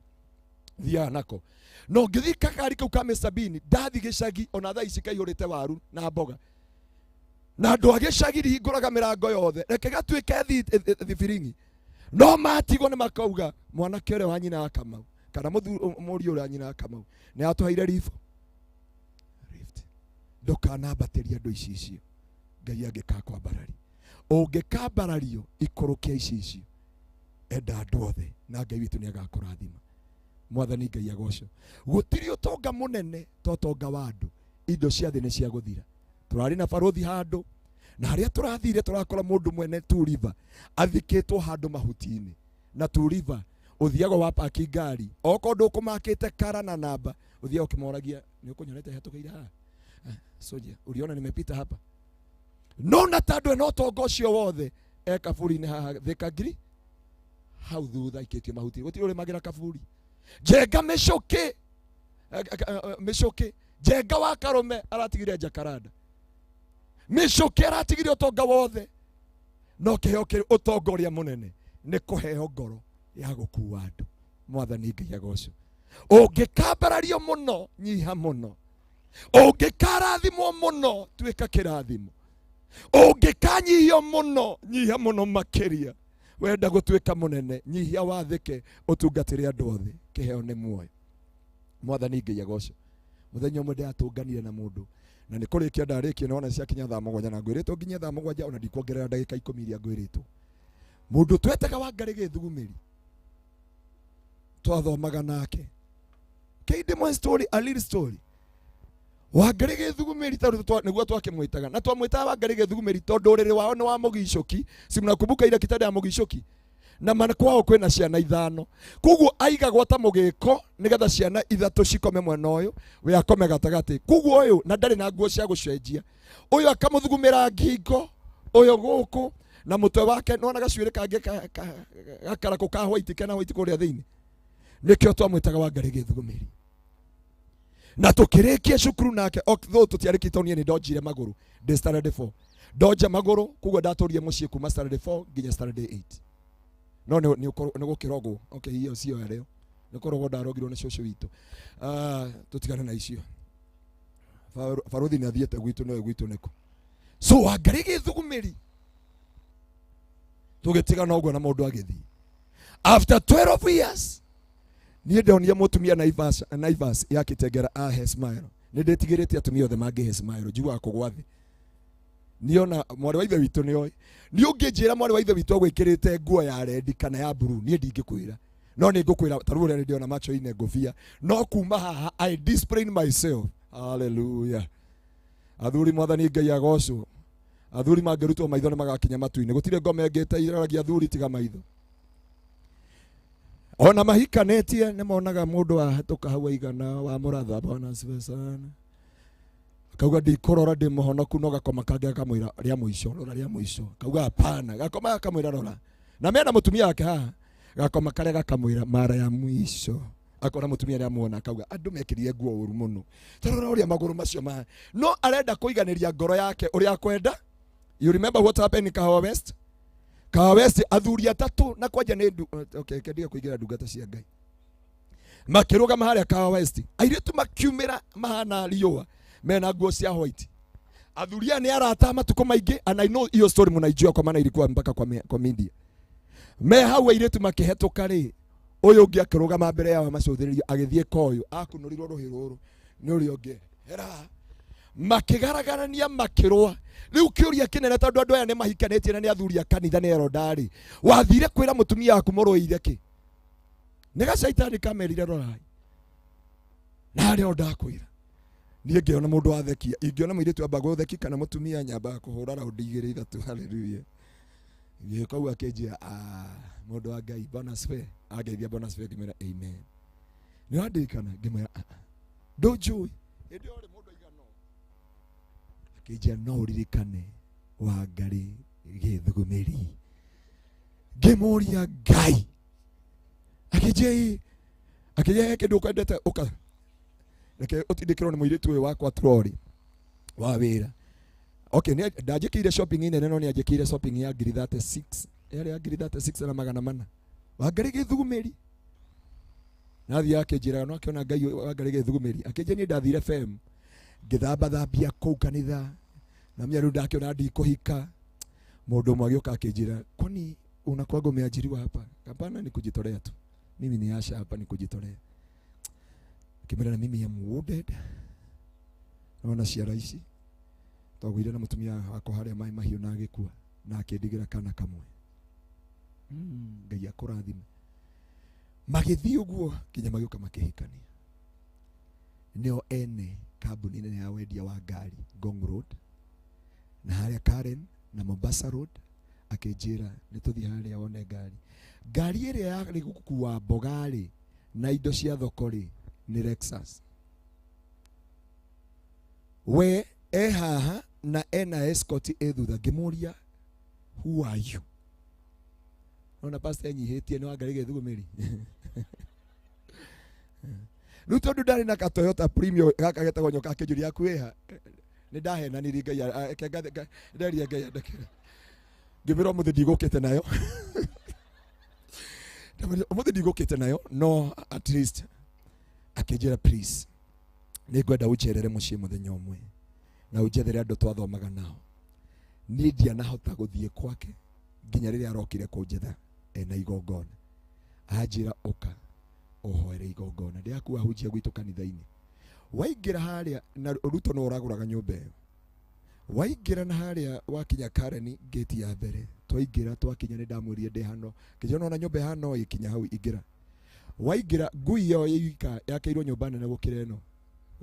S15: Thiaga nako. No ngĩthiĩ gakari kau ka Mr Bean, ndathi gĩcagi ona thaa ici kaihũrĩte waru na mboga. Na andũ a gĩcagi rihingũraga mĩrango yothe, reke gatuĩke thibiringi. No matigwo nĩ makauga mwanake ũrĩa wa nyina wa Kamau kana mũriũ ũrĩa wa nyina wa Kamau nĩ atũheire rifo. Rift. Ndũkanambatĩrie andũ icicio. Ngai angĩkakwambararia. Ũngĩkambarario ikũrũkia icicio. Enda andũ othe na Ngai witũ nĩ agakũrathima. Mwathani Ngai agocwo. Gũtirĩ ũtonga mũnene ta ũtonga wa andũ. Indo cia thĩ nĩ cia gũthira. Tũrarĩ na barũthi handũ na harĩa tũrathire tũrakora mũndũ mwene Two River athikĩtwo handũ mahuti-inĩ. Na Two River ũthiaga wapaki ngari okorwo ndũkũmakĩte kara na namba ũthiaga ũkĩmoragia nĩ ũkũnyonete hetũkĩire haha. Soja, uliona nimepita hapa. No na tondũ ena ũtonga ũcio wothe e kaburi-inĩ haha Thika ngiri hau thutha ikĩtio mahuti gũtirĩ ũrĩmagĩra kaburi. Njenga mĩcũkĩ, mĩcũkĩ Njenga wa Karũme aratigire Jacaranda. Mĩcũkĩ aratigire ũtonga wothe no kĩheo kĩrĩ ũtonga ũrĩa mũnene nĩ kũheo ngoro ya gũkua andũ. Mwathani Ngai agocwo. Ũngĩkambarario mũno nyiha mũno, ũngĩkarathimwo mũno tuĩka kĩrathimo, ũngĩkanyihio mũno nyiha mũno makĩria. Wenda gũtuĩka mũnene nyihia wathĩke ũtungatĩre andũ othe. Kĩheo nĩ muoyo. Mwathani Ngai agocwo. Mũthenya ũmwe ndĩratũnganire na mũndũ na nĩ kũrĩkia ndarĩkia nona ciakinya thaa mũgwanja na ngwĩrĩtwo nginye thaa mũgwanja ona ndikuongerera ndagĩka ikũmi iria ngwĩrĩtwo. Mũndũ twetaga Wangarĩ Gĩthugumĩri twathomaga nake. Kĩndĩ story, a little story. Wangarĩ Gĩthugumĩri tondũ nĩguo twakĩmwĩtaga na twamwĩtaga Wangarĩ Gĩthugumĩri tondũ ũrĩrĩ wao nĩ wa mũgicũki. Si mnakumbuka ile kitanda ya mũgicũki? Na mana kwao kwĩna ciana ithano. Koguo aigagwo ta mũgĩko nĩgetha ciana ithatũ cikome mwena ũyũ, we akome gatagatĩ. Koguo ũyũ na ndarĩ na nguo cia gũcenjia. Ũyũ akamũthugumĩra ngingo, ũyũ gũkũ na mũtwe wake nĩwona gacuĩrĩ kangĩ gakarakũ ka white kena white kũrĩa thĩinĩ. Nĩkĩo twamwĩtaga Wangarĩ Gĩthugumĩri. Na tũkĩrĩkia cukuru nake, though tũtiarĩkĩtie tondũ niĩ nĩ ndonjire magũrũ ndĩ standard 4. Ndonja magũrũ koguo ndatũrire mũciĩ kuma standard 4 nginya standard 8. No nĩ gũkĩrogwo. Okay, hiyo sio ya leo. Nĩ kũrogwo ndarogirwo nĩ cũcũ witũ. Tũtigane na icio. Barũthi nĩ athiĩte gwitũ nĩwe gwitũ nĩkũ. So Wangarĩ Gĩthugumĩri tũgĩtigana ũguo na mũndũ agĩthiĩ. After 12 years niĩ ndonire mũtumia Naivas ya Kitengela ahe smile. Nĩ ndĩtigĩrĩte atumia othe mangĩhe smile njiguaga kũgwa thĩ. Niona mwarĩ wa ithe witũ nĩoĩ. Niĩ ũngĩnjĩra mwarĩ wa ithe witũ agwĩkĩrĩte nguo ya rendi kana ya blue, niĩ ndingĩkwĩra. No nĩ ngũkwĩra ta rĩu ũrĩa ndĩrona macho-inĩ ngũbia. No kuma haha I discipline myself. Hallelujah. Athuri Mwathani Ngai agocwo. Athuri mangĩrutwo maitho nĩ magakinya matu-inĩ. Gũtirĩ ngoma ĩngĩ ĩteitharagia athuri tiga maitho. Ona mahikanĩtie nĩ monaga mũndũ ahĩtũka hau aigana wa mũratha, Bwana asifiwe sana. Akauga ndikũrora ndĩ mũhonoku, no gakoma kangĩ gakamwĩra rĩa mũico, rora rĩa mũico. Akauga hapana, gakoma gakamwĩra rora. Na mena mũtumia wake haha, gakoma karĩa gakamwĩra mara ya mwisho. Akona mũtumia nĩ amuona akauga andũ mekĩrire nguo ũru mũno. Ta rora ũrĩa magũrũ macio ma. No arenda kũiganĩria ngoro yake ũrĩa akwenda. You remember what happened in Kahawa West? Kahawa West athuri atatũ na kwanja nĩ okay, kendiga kũingĩra ndungata cia Ngai. Makĩrũgama harĩa Kahawa West. Airĩtu makiumĩra mahana riũa mena nguo cia white. Athuri aya nĩ arata matukũ maingĩ, and I know hiyo story mnaijua kwa maana ilikuwa mpaka kwa media. Me hau airĩtu makĩhetũka rĩ, ũyũ ũngĩ akĩrũgama mbere yao amacũthĩrĩria agĩthiĩ koyũ, akunũrirwo rũhĩ rũrũ nĩ ũrĩa ũngĩ. Hera. Makĩgaragarania makĩrũa. Rĩu kĩũria kĩnene tondũ andũ aya nĩ mahikanĩtie na nĩ athuri a kanitha nĩ erondarĩ. Wathire kwĩra mũtumia waku mũrũĩire kĩ? Nĩ gacaitani kamerire rorai. Na harĩa o ndakwĩra. Niĩ ngĩona mũndũ wathekia, ingĩona mũirĩtu amba gũtheki kana mũtumia nyambaga kũhũra raundi igĩrĩ ithatũ, haleluya. Ngĩũka ũguo akĩnjĩra, ah, mũndũ wa Ngai, Bwana asifiwe. Angeithia Bwana asifiwe, ngĩmwĩra amen. Nĩ wandirikana? Ngĩmwĩra ah, ah. Ndũnjũĩ. Hĩndĩ ĩyo rĩ mũndũ aigana ũũ. Akĩnjĩra no ũririkane Wangarĩ Gĩthugumĩri. Ngĩmũria Ngai. Akĩnjĩra ĩĩ. Akĩnjĩra he kĩndũ ũkwendete ũka. Reke ũtindĩkĩrwo nĩ mũirĩtu ũyũ wakwa trori wa wĩra. Okay, nĩ ndanjĩkĩire shopping nene no nĩ anjĩkĩire shopping ya ngiri 36. Yarĩ ya ngiri 36 na magana mana. Wangarĩ Gĩthugumĩri. Nathiĩ akĩnjĩraga no akĩona Ngai Wangarĩ Gĩthugumĩri. Akĩnjĩra niĩ ndathire FM. Ngĩthambathambia kũu kanitha. Na menya rĩu ndakĩona ndikũhika. Mũndũ ũmwe agĩũka akĩnjĩra, kwani unakuwaga umeajiriwa hapa? Hapana, ni kujitolea tu. Mimi ni Asha hapa ni kujitolea. Akĩmwĩra na mimi am wounded. Naona ciara ici. Twagũire na mũtumia wakwa harĩa maĩ mahiũ na agĩkua na akĩndigĩra kana kamwe. Ngai akũrathime. Magĩthiĩ ũguo nginya magĩũka makĩhikania. Nĩo ene kambuni nene ya wendia wa ngari Ngong Road na harĩa Karen na Mombasa Road. Akĩnjĩra nĩ tũthiĩ harĩa wone ngari. Ngari ĩrĩa yarĩ gũkua mboga rĩ na indo cia thoko rĩ nĩ Lexus. We e haha na ena escort ĩ thutha. Ngĩmũria who are you? Ona pastor enyihĩtie nĩ Wangarĩ Gĩthugumĩri. Rĩu tondũ ndarĩ na ka Toyota Premio gaka getagwo nyoka akĩnjũria yaku ĩha. Nĩ ndahenanirie Ngai, reke nderie Ngai andekere. Ngĩmwĩra ũmũthĩ ndigũkĩte nayo. Ndamwĩra ũmũthĩ ndigũkĩte nayo, no at least akĩnjĩra please nĩ ngwenda ũnjerere mũciĩ mũthenya ũmwe na ũnjethere andũ twathomaga nao. Niĩ ndianahota gũthiĩ kwake nginya rĩrĩa arokire kũnjetha ena igongona. Anjĩra ũka ũhoere igongona. Ndĩrakua hunjia gwitũ kanitha-inĩ. Waingĩra harĩa na Ruto no ũragũraga nyũmba ĩyo. Waingĩra na harĩa wakinya Karen gate ya mbere. Twaingĩra twakinya nĩ ndamwĩrire ndĩ hano. Kĩnjĩra nona nyũmba ĩhana ĩkinya hau ingĩra. Waingĩra ngui ĩyo ĩika yakĩirwo nyũmba nene gũkĩra ĩno.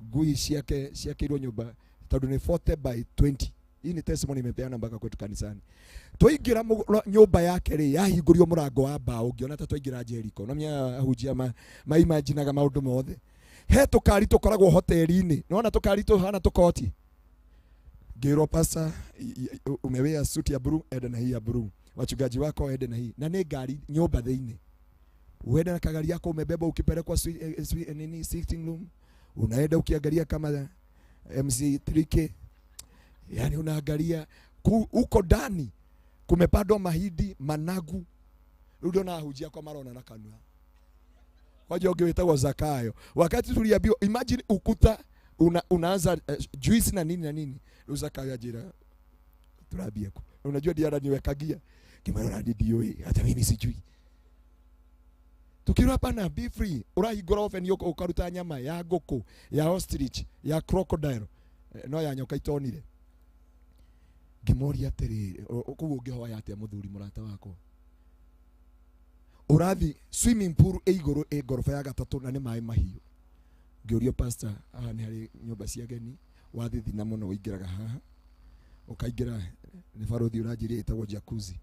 S15: Ngui ciake ciakĩirwo nyũmba tondũ nĩ 40 by 20. Hii ni testimony imepeana mpaka kwetu kanisani. Twaingĩra nyũmba yake rĩ yahingũrio mũrango wa mbaũ ngĩona ta twaingĩra Jericho. No menya ahunjia ma imaginaga maũndũ mothe. He tũkari tũkoragwo hoteli-inĩ. Nĩwona tũkari tũhana tũkoti. Ngĩrwo pastor, umewea suti ya blue, enda na hii ya blue. Wachungaji wako ende na hii. Na nĩ ngari nyũmba thĩinĩ. Uende na kagari yako umebeba ukipelekwa nini sitting room. Unaenda ukiangalia kama MC3K. Yani unaangalia uko ndani kumepandwa mahindi, managu. Rĩu ndona ahunjia kwa marona na kanua. Waje ũngĩ wĩtagwo Zakayo. Wakati tuliambiwa imagine ukuta unaanza juice na nini na nini. Rĩu Zakayo anjĩra turambie ku. Unajua ndiye ananiwekagia. Kimwona ndiyo hata mimi sijui. Tukirwa hapana be free. Urahingũra oven yoko ukaruta nyama ya ngũkũ, ya ostrich, ya crocodile. No ya nyoka itonire. Ngĩmũria atĩrĩrĩ, kũu ũngĩhoya atĩa mũthuri mũrata wakwa? Ũrathi swimming pool ĩ igũrũ ĩ ngoroba ya gatatũ na nĩ maĩ mahiũ. Ngĩũrio pastor, haha nĩ harĩ nyũmba cia ageni, wathithina mũno ũingĩraga haha. Ũkaingĩra nĩ barũthi ũranjĩrire ĩtagwo jacuzzi.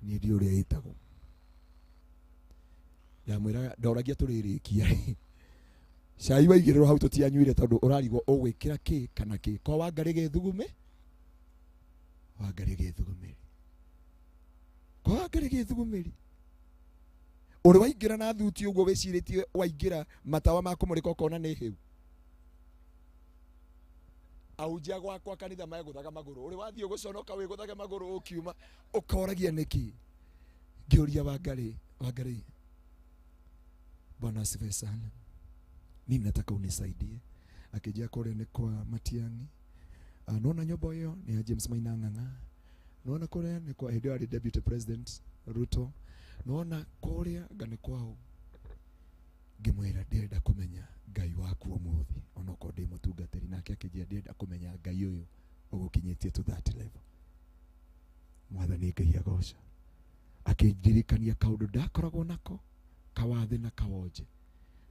S15: Niĩ ndiũĩ ũrĩa ĩtagwo. Ndamwĩraga ndoragia tũrĩrĩkia. Cai waigĩrĩrwo hau tũtianyuire tondũ ũrarigwo ũgwĩkĩra kĩ kana kĩ. Kwa Wangarĩ Gĩthugume? Wangarĩ Gĩthugumĩri. Kwa Wangarĩ Gĩthugumĩri. Ũrĩ waingĩra na thuti ũguo wĩcirĩtie waingĩra matawa ma kũmũrĩka ũkona nĩ hĩu. Ahunjia gwakwa kanitha megũthaga magũrũ. Ũrĩ wathiĩ gũconoka wĩgũthage magũrũ ũkiuma ũkoragia nĩkĩ. Ngĩũria Wangarĩ, Wangarĩ, Bwana asifiwe sana. Mimi nataka unisaidie. Akijia kule ni kwa Matiang'i. Naona nyumba hiyo ni ya James Maina Ng'ang'a. Naona kule ni kwa hĩndĩ ĩyo Deputy President Ruto. Naona kule gani kwao. Ngĩmwĩra ndĩrenda kũmenya Ngai waku ũmũthĩ onokorwo ndĩ mũtungatĩri, nake akĩnjĩra ndĩrenda kũmenya Ngai ũyũ ũgũkinyĩtie to that level. Mwathani Ngai agoca. Akĩndirikania kaũndũ ndakoragwo nako kawathe na kawonje,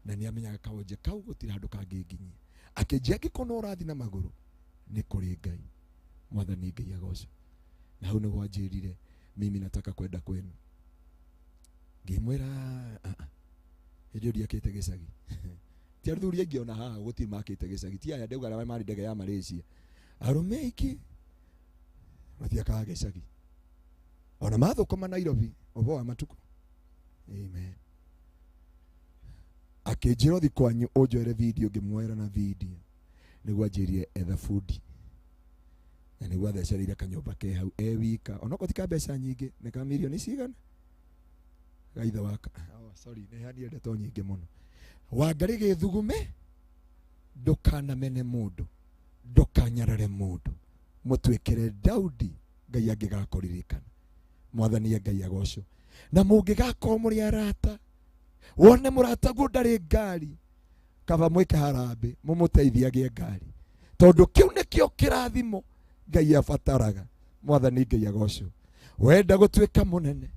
S15: na nĩ amenyaga kawonje kau gũtirĩ handũ kangĩnginyia. Akĩnjĩra angĩkorwo no ũrathiĩ na magũrũ nĩ kũrĩ Ngai. Mwathani Ngai agoca. Na hau nĩguo anjĩrire mimi nataka kwenda kwenu. Ngĩmwĩra "Ah, ah, hĩndĩ ĩyo ndiakĩte gĩcagi. Ti athuri aingĩ ona haha gũtirĩ makĩte gĩcagi, ti aya ndauga arĩa marĩ ndege ya Malaysia, arũme aingĩ matiakaga gĩcagi ona mathũkũma Nairobi ũhoro wa matukũ. Amen. Akĩnjĩra ũthi kwanyu ũnjoere video, ngĩmuoera na video nĩguo anjĩrire etha bundi, na nĩguo athecereire kanyũmba ke hau e wika, onokorwo ti ka mbeca nyingĩ, nĩ ka mirioni cigana gaithe waka. Oh, sorry, nĩ heanire ndeto nyingĩ mũno. Wangarĩ gĩthugume, ndũkanamene mũndũ, ndũkanyarare mũndũ, mũtuĩkĩre Daudi, Ngai angĩgakũririkana. Mwathani Ngai agocwo. Na mũngĩgakorwo mũrĩ arata, wone mũrataguo ndarĩ ngari, kaba mwĩke harambĩ mũmũteithie agĩe ngari, tondũ kĩu nĩkĩo kĩrathimo Ngai abataraga. Mwathani Ngai agocwo. Wenda gũtuĩka mũnene,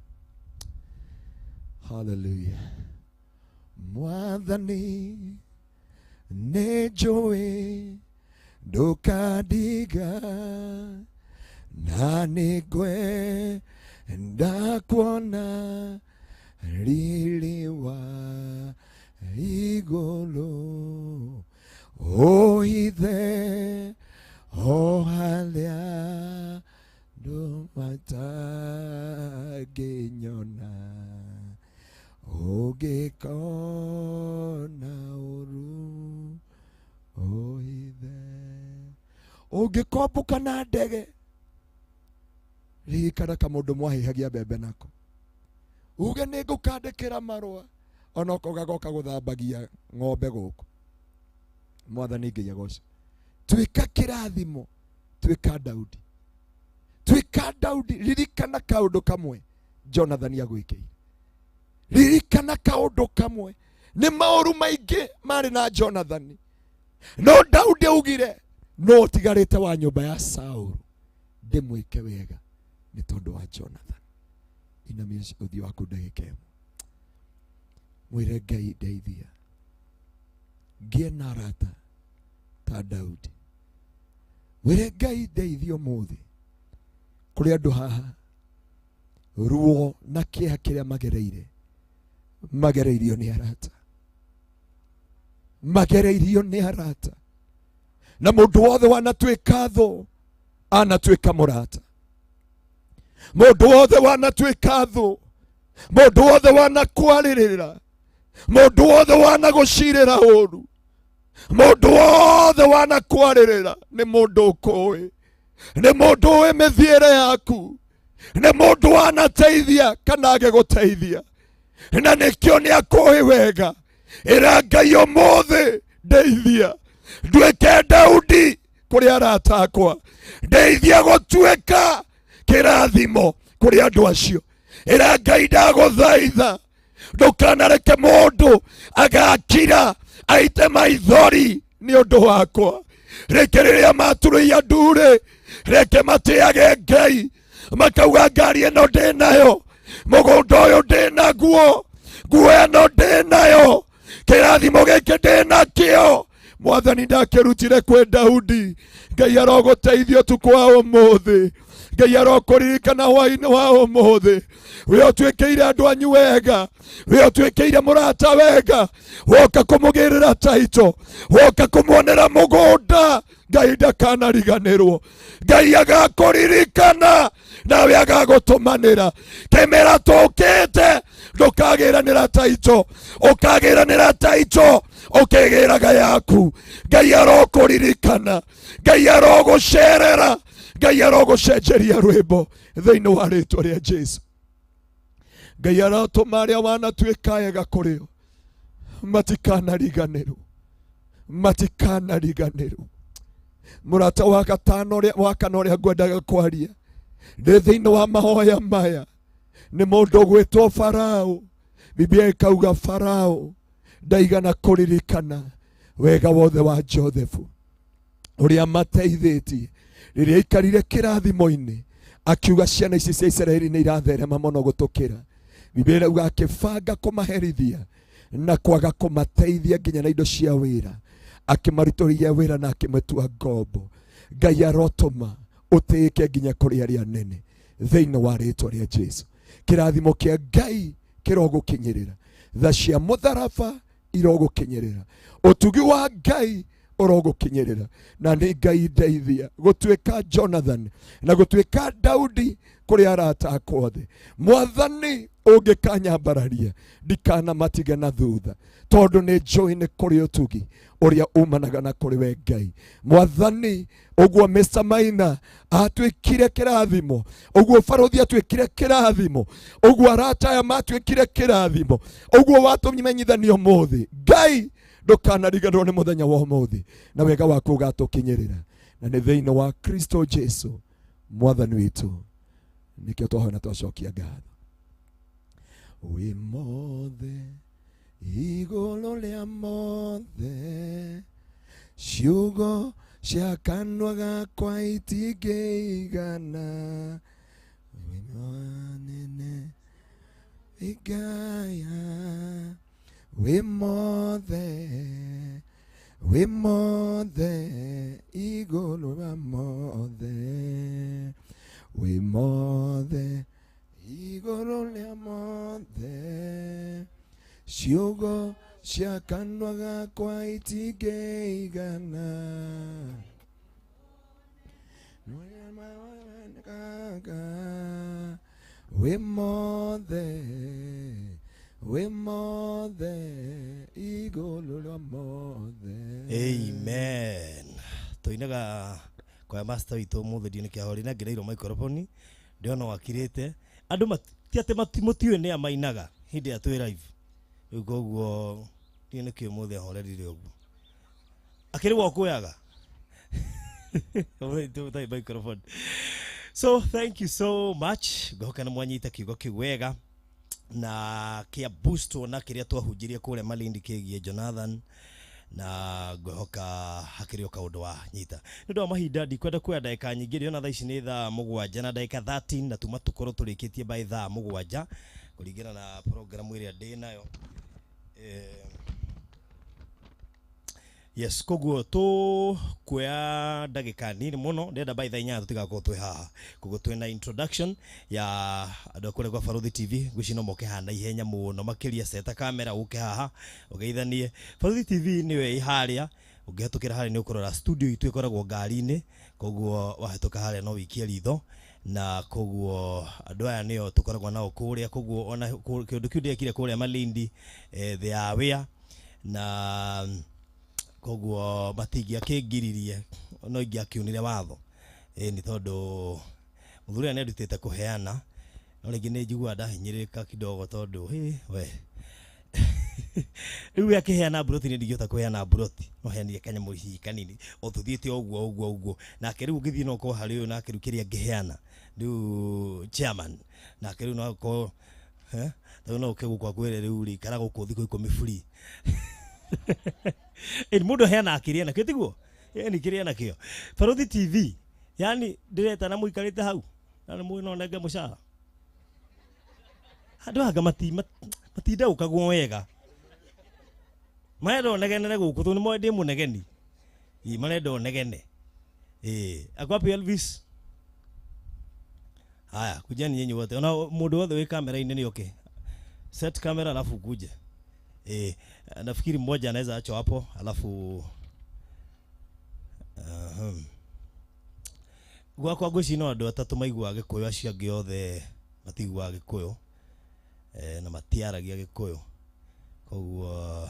S15: haleluya. Mwathani nĩ njũĩ ndũkandiga, na nĩ ngwenda kuona riri wa igũrũ, ũhithe o harĩa andũ matangĩnyona, ũngĩkona ũru ũhithe. Ũngĩkombũka na ndege, ririkana kamũndũ mwahĩhagia mbembe nako, uge nĩ ngũkandĩkĩra marũa, onokorwo gagoka gũthambagia ng'ombe gũkũ. Mwathani Ngai agocwo. Tuĩka kĩrathimo, tuĩka Daudi, tuĩka Daudi. Ririkana kaũndũ kamwe Jonathani agwĩkĩire, ririkana kaũndũ kamwe. Nĩ maũru maingĩ marĩ na Jonathani, no Daudi augire no ũtigarĩte wa nyũmba ya Saulu ndĩmwĩke wega nĩ tondũ wa Jonathan. Inamia ũthiũ waku ndagĩka ĩmwe, mwĩre Ngai ndeithia ngĩe na arata ta Daudi. Mwĩre Ngai ndeithia ũmũthĩ. Kũrĩ andũ haha ruo na kĩeha kĩrĩa magereire, magereirio nĩ arata, magereirio nĩ arata, na mũndũ wothe wanatuĩka thũ anatuĩka mũrata, mũndũ wothe wanatuĩka thũ, mũndũ wothe wanakwarĩrĩra, mũndũ wothe wanagũcirĩra ũru, mũndũ wothe wanakwarĩrĩra nĩ mũndũ ũkũĩ, nĩ mũndũ ũĩ mĩthiĩre yaku, nĩ mũndũ wanateithia kana agĩgũteithia, na nĩkĩo nĩ akũĩ wega. Ĩra Ngai ũmũthĩ ndeithia nduĩke Daudi kũrĩ arata akwa, ndeithia gũtuĩka kĩrathimo kũrĩ andũ acio. Ĩra Ngai ndagũthaitha ndũkanareke mũndũ agakira aite maithori nĩ ũndũ wakwa. Reke rĩrĩa maturũia ndurĩ, reke matĩage Ngai, makauga ngari ĩno ndĩnayo, mũgũnda ũyũ ndĩnaguo, nguo ĩno ndĩnayo, kĩrathimo gĩkĩ ndĩnakĩo. Mwathani ndakĩrutire kwĩ Daudi. Ngai arogũteithia ũtukũ wa ũmũthĩ, Ngai arokũririkana hwaĩ-inĩ wa ũmũthĩ. We ũtuĩkĩire andũ anyu wega, we ũtuĩkĩire mũrata wega, woka kũmũgĩrĩra taito, woka kũmuonera mũgũnda, Ngai ndakanariganĩrwo. Ngai agakũririkana nawe agagũtũmanĩra. Kĩmera tũkĩte ndũkagĩranĩra taito, ũkagĩranĩra taito ũkĩgĩraga yaku. Ngai arokũririkana, Ngai arogũcerera, Ngai arogũcenjeria rwĩmbo thĩinĩ wa rĩtwa rĩa Jesu. Ngai arotũma arĩa wanatuĩka ega kũrĩ o matikanariganĩrwo, matikanariganĩrwo. Mũrata wa gatano ũrĩa wa kana ũrĩa ngwendaga kwaria ndĩ thĩinĩ wa mahoya maya nĩ mũndũ ũgwĩtwo Farao. Biblia ĩkauga Farao Ndaigana kũririkana wega wothe wa Joseph ũrĩa mateithĩtie rĩrĩa aikarire kĩrathimo-inĩ, akiuga ciana ici cia Isiraeli nĩ iratherema mũno gũtũkĩra. Biblia ĩrauga akĩbanga kũmaherithia na kwaga kũmateithia nginya na indo cia wĩra, akĩmarutũrĩria wĩra na akĩmatua ngombo. Ngai arotũma ũtĩĩke nginya kũrĩ arĩa anene thĩinĩ wa rĩtwa rĩa Jesu. Kĩrathimo kĩa Ngai kĩrogũkinyĩrĩra, tha cia mũtharaba irogũkinyĩrĩra, ũtugi wa Ngai ũrogũkinyĩrĩra. Na nĩ Ngai ndeithia gũtuĩka Jonathan na gũtuĩka Daudi kũrĩ arata akwa othe. Mwathani ũngĩkanyambararia ndikanamatige na thutha, tondũ nĩ njũĩ nĩ kũrĩ ũtugi ũrĩa umanaga na kũrĩ we Ngai. Mwathani, ũguo Mr. Maina atuĩkire kĩrathimo, ũguo barũthi atuĩkire kĩrathimo, ũguo arata aya matuĩkire kĩrathimo, ũguo watũmenyithania ũmũthĩ. Ngai ndũkanariganĩrwo nĩ mũthenya wa ũmũthĩ, na wega waku ũgatũkinyĩrĩra, na nĩ thĩinĩ wa Kristo Jesu mwathani witũ nĩkĩo twahoya na twacokia ngatho. Wĩ mothe igũrũ rĩa mothe, ciugo cia kanua gakwa itingĩigana, wĩ mũnene igaya, wĩ mothe, wĩ mothe igũrũ rĩa mothe, wĩ mothe igũrũ rĩa mothe, ciugo cia kanua gakwa itingĩigana, wĩ mothe, wĩ mothe igũrũ rĩa mothe.
S12: Amen. Tũinaga kwa master witũ ũmũthĩ ndiũ nĩ kĩahori na ngereirwo microphone ndĩona wakirĩte andũ ti atĩ mũtiũĩ nĩ a mainaga hĩndĩ ĩrĩa twĩ live. Rĩu koguo ndiũ nĩkĩ ũmũthĩ ahorerire ũguo akĩrĩ wokuoyaga ũmũthĩ microphone. So thank you so much. Ngoka nĩ mwanyita kiugo kĩu wega na kĩa boost na kĩrĩa twahunjirie kũrĩa Malindi kĩgiĩ Jonathan, na ngwĩhoka hakĩrĩ o kaũndũ wa nyita. Nĩ ũndũ wa mahinda ndikwenda kuoya ndagĩka nyingĩ, ndĩrona thaa ici nĩ thaa 7 na ndagĩka 13 na tuma tũkorwo tũrĩkĩtie by thaa 7 kũringana na programu ĩrĩa ndĩ nayo. Yes, koguo tũkuoya ndagĩka nini mũno, ndĩrenda by thaa 8 tũtigakorwo twĩ haha. Koguo twĩna introduction ya andũ a kũrĩa kwa Barũthi TV, ngwĩciria no moke haha na ihenya mũno makĩria, seta kamera ũke haha ũgeithanie. Barũthi TV nĩyo ĩ harĩa, ũngĩhetũkĩra harĩa nĩ ũkũrora studio itũ ĩkoragwo ngari-inĩ, koguo wahĩtũka harĩa no wĩikie ritho, na koguo andũ aya nĩo tũkoragwo nao kũrĩa. Koguo ona kĩũndũ kĩu ndĩekire kũrĩa Malindi, they are aware, na koguo matingĩakĩngiririe no ingĩakĩunire watho. Nĩ tondũ mũthuri ũrĩa nĩandutĩte kũheana, no rĩngĩ nĩ njiguaga ndahinyĩrĩrĩka kidogo tondũ hĩ we rĩu we akĩheana mburoti nĩ ndingĩhota kũheana mburoti, no heanire kanyamũ hihi kanini o tũthiĩte o ũguo ũguo ũguo, nake rĩu ũngĩthiĩ no ũkorwo harĩ ũyũ, nake rĩu kĩrĩa angĩheana rĩu chairman, nake rĩu no akorwo rĩu no ũke gũkũ akwĩre rĩu rĩ ikara gũkũ thikũ 10 free. Mũndũ aheanaga kĩrĩa enakĩo, tiguo? Ni kĩrĩa enakĩo. Barũthi TV, yani ndĩretana mũikarĩte hau na nĩ mũĩ no nenge mũcara. Andũ anga matindaũkagwo wega, marenda ũnegenere gũkũ tondũ nĩ moĩ ndĩ mũnegeni. Marenda ũnegene. Akwapi Elvis? Haya, kujeni nyinyi wote. Ona mũndũ wothe wĩ kamera-inĩ nĩ oke. Set camera alafu ukuje. Nafikiri mmoja anaweza acho hapo alafu gwakwa ngwĩciria no andũ atatũ maiguaga Gĩkũyũ, acio angĩ othe matiguaga Gĩkũyũ, na matiaragia Gĩkũyũ, koguo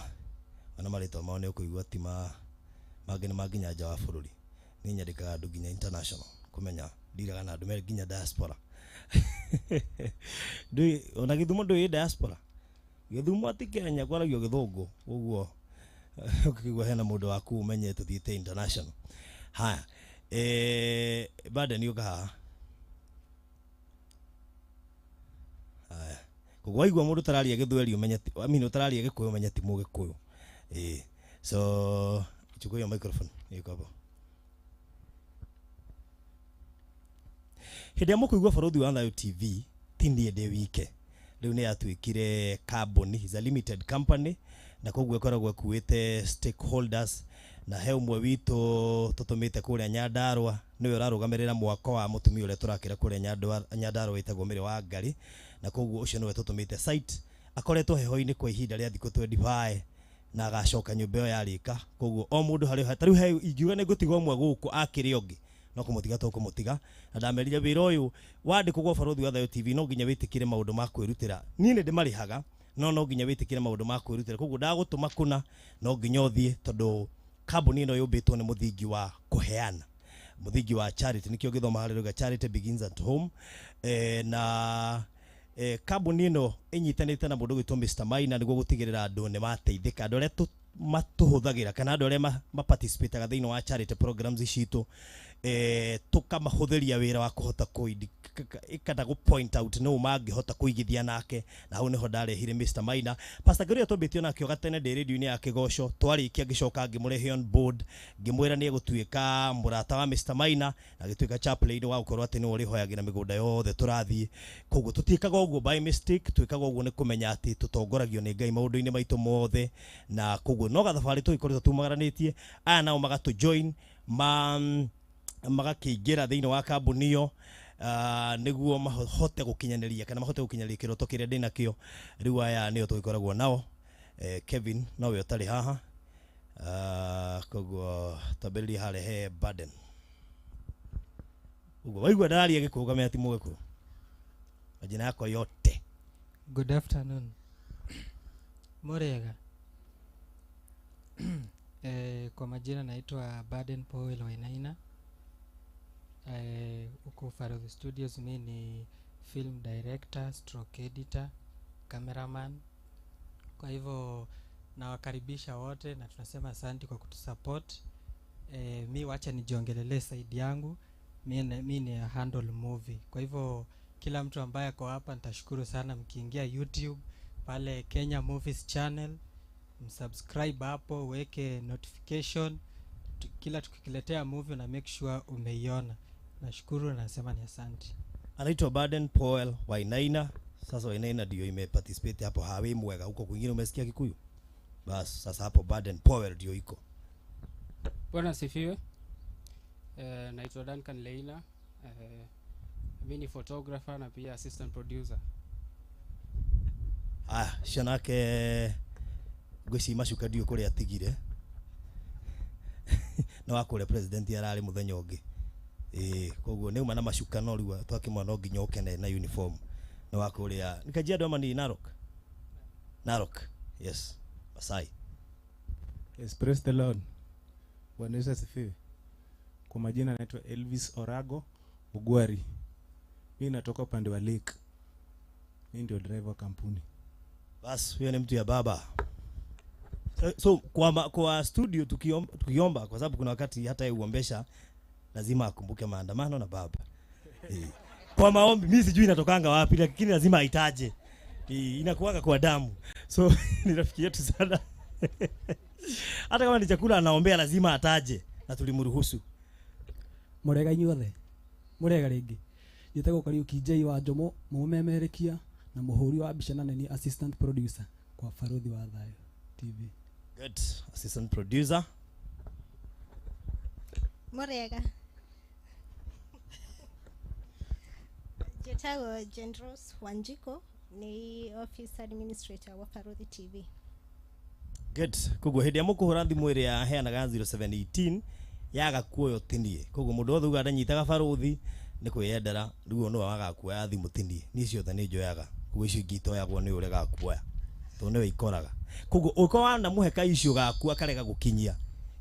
S12: ona marĩtwa mao nĩ ũkũigua ti mangĩ nĩ ma nginya nja wa bũrũri. Niĩ nyandĩkaga andũ nginya international, kũmenya ndiraga na andũ me nginya diaspora. Ndũĩ ona Gĩthumo ndũĩ diaspora. Gĩthumo ti Kenya kwaragio Gĩthũngũ, ũguo ũkĩigua hena mũndũ waku ũmenye tũthiĩte international. Haya, Baden ũka haha. Haya, Koguo waigua mũndũ ũtararia Gĩthweri ũmenye ti, I mean ũtararia Gĩkũyũ ũmenye ti Mũgĩkũyũ. So chukua hiyo microphone iko hapo. Hĩndĩ ĩrĩa mũkũigua Barũthi wa Thayu TV ti niĩ ndĩ wike, rĩu nĩ yatuĩkire kambuni, is a limited company, na koguo ĩkoragwo ĩkuĩte stakeholders, na he ũmwe witũ tũtũmĩte kũrĩa Nyandarũa, nĩwe ũrarũgamĩrĩra mwako wa mũtumia ũrĩa tũrakĩra kũrĩa Nyandarũa wĩtagwo Mĩrĩ wa Ngarĩ, na koguo ũcio nĩwe tũtũmĩte site, akoretwo heho-inĩ kwa ihinda rĩa thikũ 25 na agacoka nyũmba ĩyo yarĩka. Koguo o mũndũ harĩ ta rĩu he ingiuga nĩ ngũtiga ũmwe gũkũ akĩrĩ ũngĩ, no kũmũtiga tũkũmũtiga. Na ndamerire wĩra ũyũ wandĩkwo gwa Barũthi wa Thayu TV no nginya wĩtĩkĩre maũndũ ma kwĩrutĩra. Niĩ nĩ ndĩmarĩhaga, no nginya wĩtĩkĩre maũndũ ma kwĩrutĩra. Koguo ndagũtũma kũna no nginya ũthiĩ, tondũ kambuni ĩno yũmbĩtwo nĩ mũthingi wa kũheana, mũthingi wa charity. Nĩkĩo ngĩthoma harĩa rauga charity begins at home. Na kambuni ĩno ĩnyitanĩte na mũndũ ũgwĩtwo Mr Maina nĩguo gũtigĩrĩra andũ nĩ mateithĩka, andũ arĩa matũhũthagĩra kana andũ arĩa maparticipataga thĩinĩ wa charity programs citũ, tũkamahũthĩria wĩra wa kũhota kana gũ point out nũ mangĩhota kũigithia nake, na hau nĩho ndarehire Mr Maina. Pastor Ngũria twambĩtio nake o gatene ndĩ radio-inĩ ya Kĩgoco, twarĩkia ngĩcoka ngĩmũrehe on board, ngĩmwĩra nĩ egũtuĩka mũrata wa Mr Maina, na agĩtuĩka chaplain wa gũkorwo atĩ nĩwe ũrĩhoyagĩra mĩgũnda yothe tũrathiĩ. Koguo tũtiĩkaga ũguo by mistake, twĩkaga ũguo nĩ kũmenya atĩ tũtongoragio nĩ Ngai maũndũ-inĩ maitũ mothe, na koguo no gathabarĩ tũgĩkoretwo tumagaranĩtie. Aya nao magatũ join magakĩingĩra thĩinĩ wa kambuni ĩyo, nĩguo mahote gũkinyanĩria kana mahote gũkinyanĩria kĩroto kĩrĩa ndĩnakĩo. Rĩu aya nĩo tũgĩkoragwo nao. Kevin nowe ũtarĩ haha, koguo twambĩrĩrie harĩa he Baden. Ũguo waigua ndararia Gĩkũyũ ũkamenya ti Mũgĩkũyũ. Majina yako yote.
S16: Good afternoon. Murega. Kwa majina naitwa Baden Powell Wainaina. Huko Farodhi Studios mi ni film director, stroke editor, cameraman. Kwa hivyo nawakaribisha wote na tunasema asante kwa kutusupport. Mi wacha nijiongelelee side yangu. Mi ni handle movie. Kwa hivyo kila mtu ambaye ako hapa nitashukuru sana mkiingia YouTube pale Kenya Movies Channel, msubscribe hapo, weke notification, kila tukikiletea movie na make sure umeiona. Nashukuru na nasema ni asante.
S12: Anaitwa Baden Powell Wainaina. Sasa Wainaina ndio imeparticipate hapo, hawi mwega huko kwingine umesikia Kikuyu. Bas sasa hapo Baden Powell ndio iko.
S17: Bwana asifiwe. Naitwa Duncan Leila. Mimi ni photographer na pia assistant producer.
S12: Shanake ngwĩciria macuka ndiũ kũrĩa atigire. Na wa kũrĩa president ararĩ mũthenya ũngĩ. Koguo nĩ uma na macuka no rĩu twakĩmwona no nginya ũkene na uniform. Na wa kũrĩa nĩ Kajiado ama ni Narok? Narok. Yes. Masai.
S18: Yes, praise the Lord. Bwana Yesu asifiwe. Kwa majina naitwa Elvis Orago Ugwari. Mimi natoka upande wa Lake. Mimi ndio driver kampuni.
S12: Bas, huyo ni mtu ya baba. So kwa studio tukiomba kwa sababu kuna wakati hata yeye uombesha lazima akumbuke maandamano na baba. Kwa maombi mimi sijui inatokanga wapi lakini lazima aitaje. Inakuanga kwa damu. So ni rafiki yetu sana. Hata kama ni chakula anaombea lazima ataje na tulimruhusu.
S19: Murega inyuothe. Murega ringi. Njĩtagwo Kariuki J wa Njomo, mũmemerekia na mũhũri wa mbica na nĩ assistant producer kwa Farodhi wa Thayu TV.
S12: Good. Assistant producer.
S20: Murega. Njĩtagwo Jane Rose Wanjiko, ni office administrator wa Farodhi TV.
S12: Good. Koguo hĩndĩ ĩrĩa mũkũhũra thimũ ĩrĩa heanaga 0718 yaga kuoyo tinie. Koguo mũndũ wothe uga ndanyitaga Farodhi nĩ kwĩyendera, rĩu no wagaga kuoya thimũ tinie. Niĩ ciothe nĩ njoyaga. Koguo icio ingĩ itoyagwo nĩ ũregaga kuoya. Tondũ nĩwe ikoraga. Koguo ũko wanamũhe ka icio gaku akarega gũkinyia,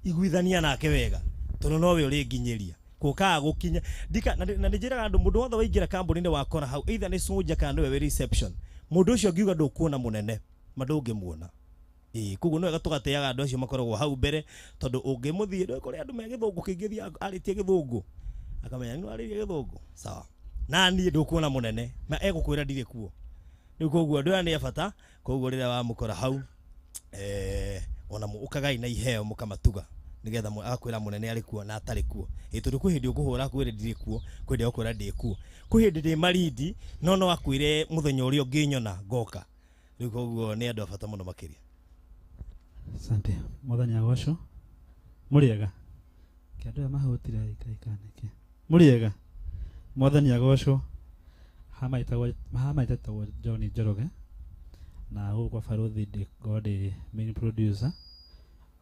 S12: iguithania nake wega tondũ nowe ũrĩnginyĩria. Gũkaga gũkinya ndika na nĩ njĩraga andũ mũndũ wothe waingĩra kambuni-inĩ wakora hau either nĩ soldier kana nĩwe wĩ reception, mũndũ ũcio angiuga ndũkuona mũnene ma ndũngĩmuona. Koguo nĩ wega tũgatĩaga andũ acio makoragwo hau mbere tondũ ũngĩmũthiĩ ndũĩ kũrĩ andũ me gĩthũngũ kĩngĩthiĩ arĩtie gĩthũngũ akamenya nĩ warĩrie gĩthũngũ sawa, na niĩ ndũkuona mũnene na egũkwĩra ndirĩ kuo. Rĩu koguo andũ aya nĩ a bata, koguo rĩrĩa wamũkora hau ona ũkagai na iheo mũkamatuga nigetha agakwĩra mũnene arĩ kuo na atarĩ kuo. Tondũ kwĩ hĩndĩ ũkũhũra akwĩre ndirĩ kuo, kwĩ hĩndĩ agũkwĩra ndĩ kuo, kwĩ hĩndĩ ndĩ Malindi no no akwĩre mũthenya ũrĩa ũngĩnyona ngoka. Rĩu koguo nĩ andũ a bata mũno makĩria.
S13: Asante. Mwathani agocwo. Mũrĩega. Kĩ andũ aya mahũtire ikaikanĩke. Mũrĩega. Mwathani agocwo. Hama ĩtagwo John Njoroge. Na gũkũ kwa Baruthi ngorwo ndĩ main producer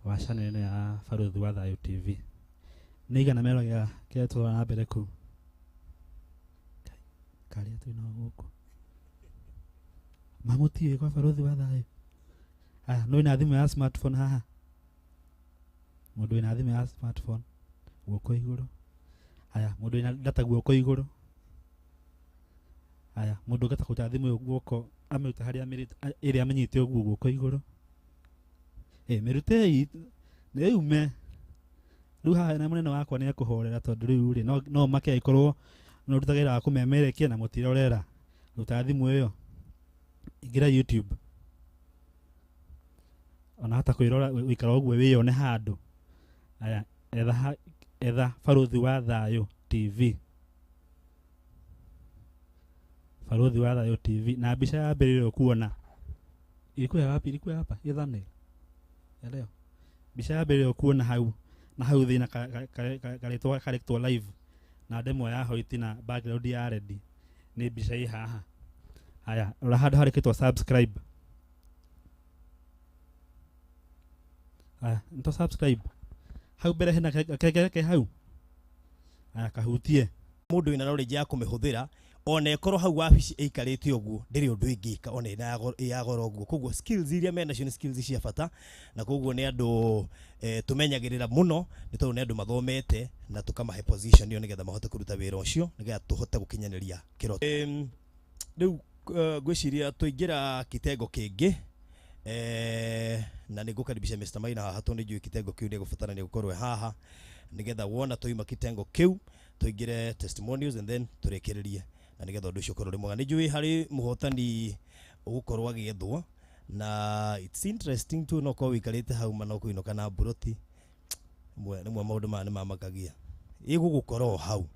S13: wa channel ĩno ya Baruthi wa Thayũ TV. Nĩ igana merogera kĩrĩa tũrathiĩ na mbere kũu. Karĩa twĩ nao gũkũ. Mamũtiũĩ kwa Baruthi wa Thayũ. Aya, nũ wĩna thimũ ya smartphone haha? Mũndũ wĩna thimũ ya smartphone guoko igũrũ. Aya, mũndũ wĩna data guoko igũrũ. Aya, mũndũ ũngĩhota kũruta thimũ ĩyo guoko amĩrute harĩa ĩrĩa amĩnyite ũguo guoko igũrũ. Mĩrutei nĩ yume. Rĩu haha na mũnene wakwa nĩ ekũhorera tondũ rĩu rĩ no make angĩkorwo no ũrutaga wĩra wa kũmemerekia na mũtirorera. Ruta thimũ ĩyo. Ingĩra YouTube. Ona hata kwĩrora ũikara ũguo wĩyone handũ. Aya, etha Baruthi wa Thayũ TV. Baruthi wa Thayũ TV na mbica ya mbere ĩrĩa ũkuona ilikuwa wapi? Ilikuwa hapa hiyo thumbnail ya leo. Mbica ya mbere ĩrĩa ũkuona hau na hau thĩna karetwa karetwa live na demo ya white na background ya red nĩ mbica ĩ haha. Haya, rora handũ harĩkĩtwo subscribe. Haya, nito subscribe. Hau mbere hena keke hau. Haya, kahutie.
S12: Mũndũ wĩna knowledge ya kũmĩhũthĩra ona ĩkorwo hau wabici ĩikarĩte ũguo ndĩrĩ ũndũ ĩngĩka ona ĩ ya goro ũguo. Koguo skills iria mena nacio nĩ skills cia bata, na koguo nĩ andũ tũmenyagĩrĩra mũno nĩ tondũ nĩ andũ mathomete na tũkamahe position ĩyo nĩgetha mahote kũruta wĩra ũcio nĩgetha tũhote gũkinyanĩria kĩroto. Rĩu ngwĩciria tũingĩra kitengo kĩngĩ na nĩ ngũkaribisha Mr. Maina haha tondũ nĩ njũĩ kitengo kĩu nĩ gũbatarania gũkorwo haha nĩgetha wona twaima kitengo kĩu tũingĩre testimonials and then tũrĩkĩrĩrie na nĩgetha ũndũ ũcio ũkorwo ũrĩ mwega. Nĩ njũĩ harĩ mũhotani ũgũkorwo agĩethwo na it's interesting tu no korwo wĩikarĩte hau ma no kũinũka na mburoti rĩmwe maũndũ maya nĩ mamakagia ĩgũgũkora o hau.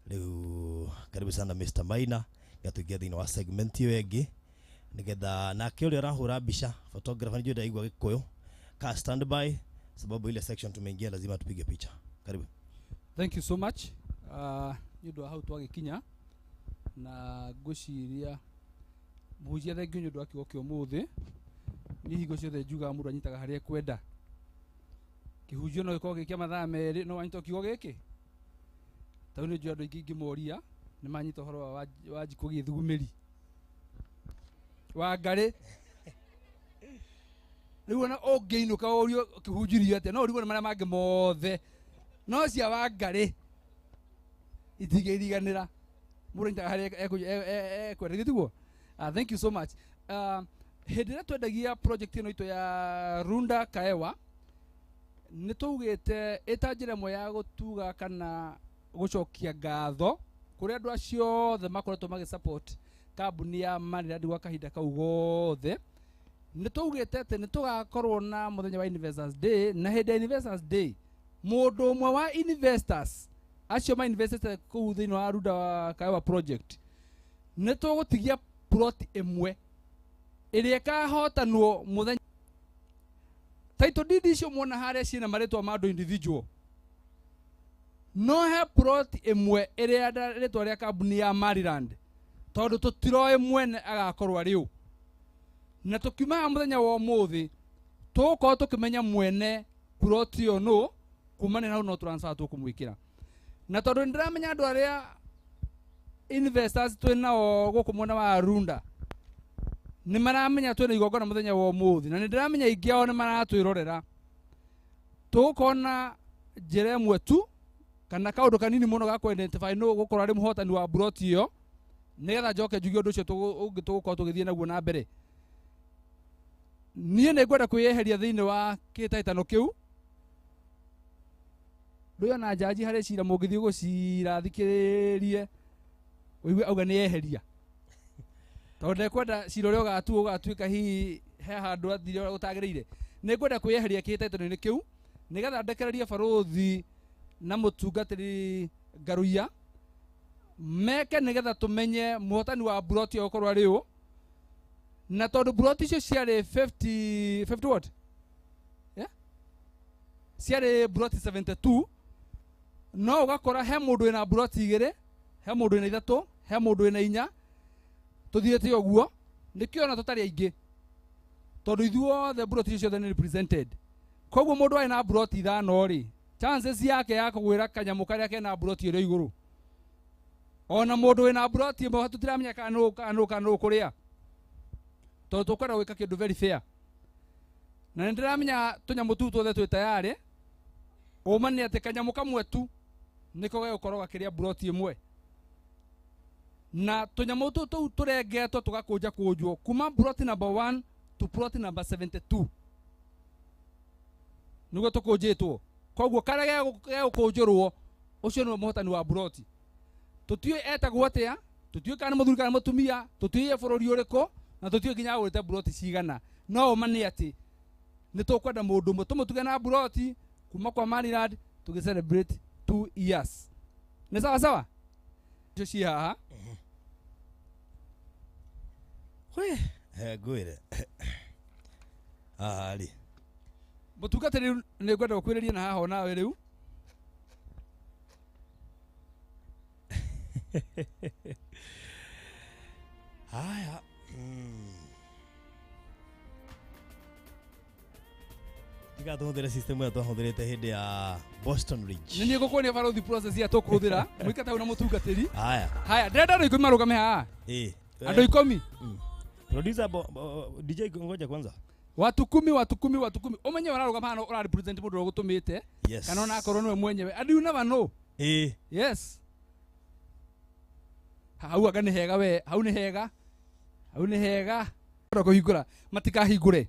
S12: Rĩu karibu sana Mr. Maina gatũingĩra thĩinĩ wa segment ĩyo ĩngĩ nĩgetha nake ũrĩa ũrahũra mbica photographer nĩ njũĩ ndaigua Gĩkũyũ ka standby sababu ile section tumeingia lazima tupige picha. Karibu.
S3: Thank you so much. Nĩ ũndũ wa hau twagĩkinya na ngwĩciria mũhunjia thengiũ nĩ ũndũ wa kiugo kĩa ũmũthĩ. Niĩ hingo ciothe njugaga mũndũ anyitaga harĩa ekwenda. Kĩhunjio no gĩkorwo gĩ kĩa mathaa merĩ no wanyita kiugo gĩkĩ. Tondũ nĩ njũĩ andũ aingĩ ingĩmoria nĩ manyita ũhoro wa Wanjikũ gĩthugumĩri wa Ngarĩ. Rĩu ona ũngĩinũka ũrio kĩhunjirio atĩa no ũrigwo nĩ marĩa mangĩ mothe no cia wa Ngarĩ itingĩriganĩra. Mũndũ anyitaga harĩa ekwenda githĩ tiguo? Thank you so much. Hĩndĩ ĩrĩa twendagia project ĩno itũ ya Runda Kaewa nĩ twaugĩte ĩta njĩra ĩmwe ya gũtuga kana gũcokia ngatho kũrĩ andũ acio othe makoretwo magĩ support kambuni ya Maryland gwa kahinda kau gothe. Nĩ twaugĩte atĩ nĩ tũgakorwo na mũthenya wa Investors Day, na hĩndĩ ya Investors Day mũndũ ũmwe wa investors acio ma investete kũu thĩinĩ wa Runda Kaewa project nĩ tũgũtigia plot ĩmwe ĩrĩa ĩkahotanwo mũthenya. Title deed icio muona harĩa ciĩna marĩtwa ma andũ individual, no he plot ĩmwe ĩrĩa rĩtwa rĩa kambuni ya Maryland tondũ tũtiroĩ mwene agakorwo arĩ ũ. Na tũkiuma haha mũthenya wa ũmũthĩ tũgũkorwo tũkĩmenya mwene plot ĩyo nũ, kumania na hau no transfer tũkũmwĩkĩra. Na tondũ nĩndĩramenya andũ arĩa investors twĩ nao gũkũ mwena wa Runda nĩ maramenya twĩna igongona mũthenya wa ũmũthĩ, na nĩndĩramenya aingĩ ao nĩ maratwĩrorera. Tũgũkorwo na njĩra ĩmwe tu kana kaũndũ kanini mũno ga kũ-identify nũ ũgũkorwo arĩ mũhotani wa plot ĩyo nĩgetha njoke njuge ũndũ ũcio ũngĩ tũgũkorwo tũgĩthiĩ naguo na mbere. Niĩ nĩ ngwenda kwĩyeheria thĩinĩ wa kĩhĩtahĩtano kĩu. Ndũĩ ona njanji harĩ cira mũngĩthiĩ gũcira thikĩrĩrie ũigue auga nĩ yeheria. Tondũ ndekwenda cira ũrĩa ũgatuo ũgatuĩka hihi he handũ athire ũrĩa gũtagĩrĩire. Nĩ ngwenda kwĩyeheria kĩhĩtahĩtano-inĩ kĩu nĩgetha ndekererie barũthi na mũtungatĩri Ngaruiya meke nĩgetha tũmenye mũhotani wa mburoti ĩyo ũkorwo arĩ ũ. Na tondũ mburoti icio ciarĩ 50, 50 what? Yeah? Ciarĩ mburoti 72, no ũgakora he mũndũ wĩna mburoti igĩrĩ, he mũndũ wĩna ithatũ, he mũndũ wĩna inya, tũthiĩte ũguo. Nĩkĩo ona tũtarĩ aingĩ, tondũ ithuothe mburoti icio ciothe nĩ represented. Koguo mũndũ arĩ na mburoti ithano rĩ, chances yake ya kũgwĩra kanyamũ karĩa kena mburoti ĩrĩa igũrũ. Ona mũndũ wĩna mburoti ĩmwe tũtiramenya kana nũ, kana nũ, kana nũ kũrĩa, tondũ tũkwenda gwĩka kĩndũ very fair. Na nĩ ndĩramenya tũnyamũ tũu tuothe twĩ tayarĩ. Ũma nĩ atĩ kanyamũ kamwe tu nĩko gegũkorwo gakĩrĩa mburoti ĩmwe, na tũnyamũ tũu tũu tũrengetwo tũgakũnja kũnjwo kuma mburoti number 1 to plot number 72 nĩguo tũkũnjĩtwo. Koguo karĩa gegũkũnjũrwo ũcio nĩwe mũhotani wa mburoti. Tũtiũĩ etagwo atĩa, tũtiũĩ kana nĩ mũthuri kana nĩ mũtumia, tũtiũĩ bũrũri ũrĩkũ, na tũtiũĩ nginya agũrĩte mburoti cigana. No ũma nĩ atĩ nĩ tũkwenda mũndũ ũmwe tũmũtuge na mburoti kuma kwa Maryland tũgĩ celebrate 2 years. Nĩ sawa sawa? Icio ciĩ haha.
S12: We, ngwĩre. Haha rĩ.
S3: Mũtungatĩri nĩ ngwenda gũkwĩrĩria na haha onawe rĩu.
S12: Haya. Tiga tũhũthĩre system ĩrĩa twahũthĩrĩte hĩndĩ ya Boston Ridge.
S3: Nĩ niĩ ngũkuonia barũthi process ĩrĩa tũkũhũthĩra. Mũikate hau na mũtungatĩri.
S12: Haya.
S3: Haya, ndĩrenda andũ ikũmi marũgame haha.
S12: Ĩ.
S3: Andũ ikũmi.
S12: Producer DJ ngoja kwanza.
S3: Watu kumi, watu kumi, watu kumi. Umenye ũrarũgama haha ũra represent mũndũ ũrĩa ũgũtũmĩte.
S12: Yes.
S3: Kana ona akorwo nĩwe mwenyewe. And you never know.
S12: Ĩ.
S3: Yes. Hau anga nĩ hega we, hau nĩ hega. Hau nĩ hega. Ndo kũhingũra, matikahingũre.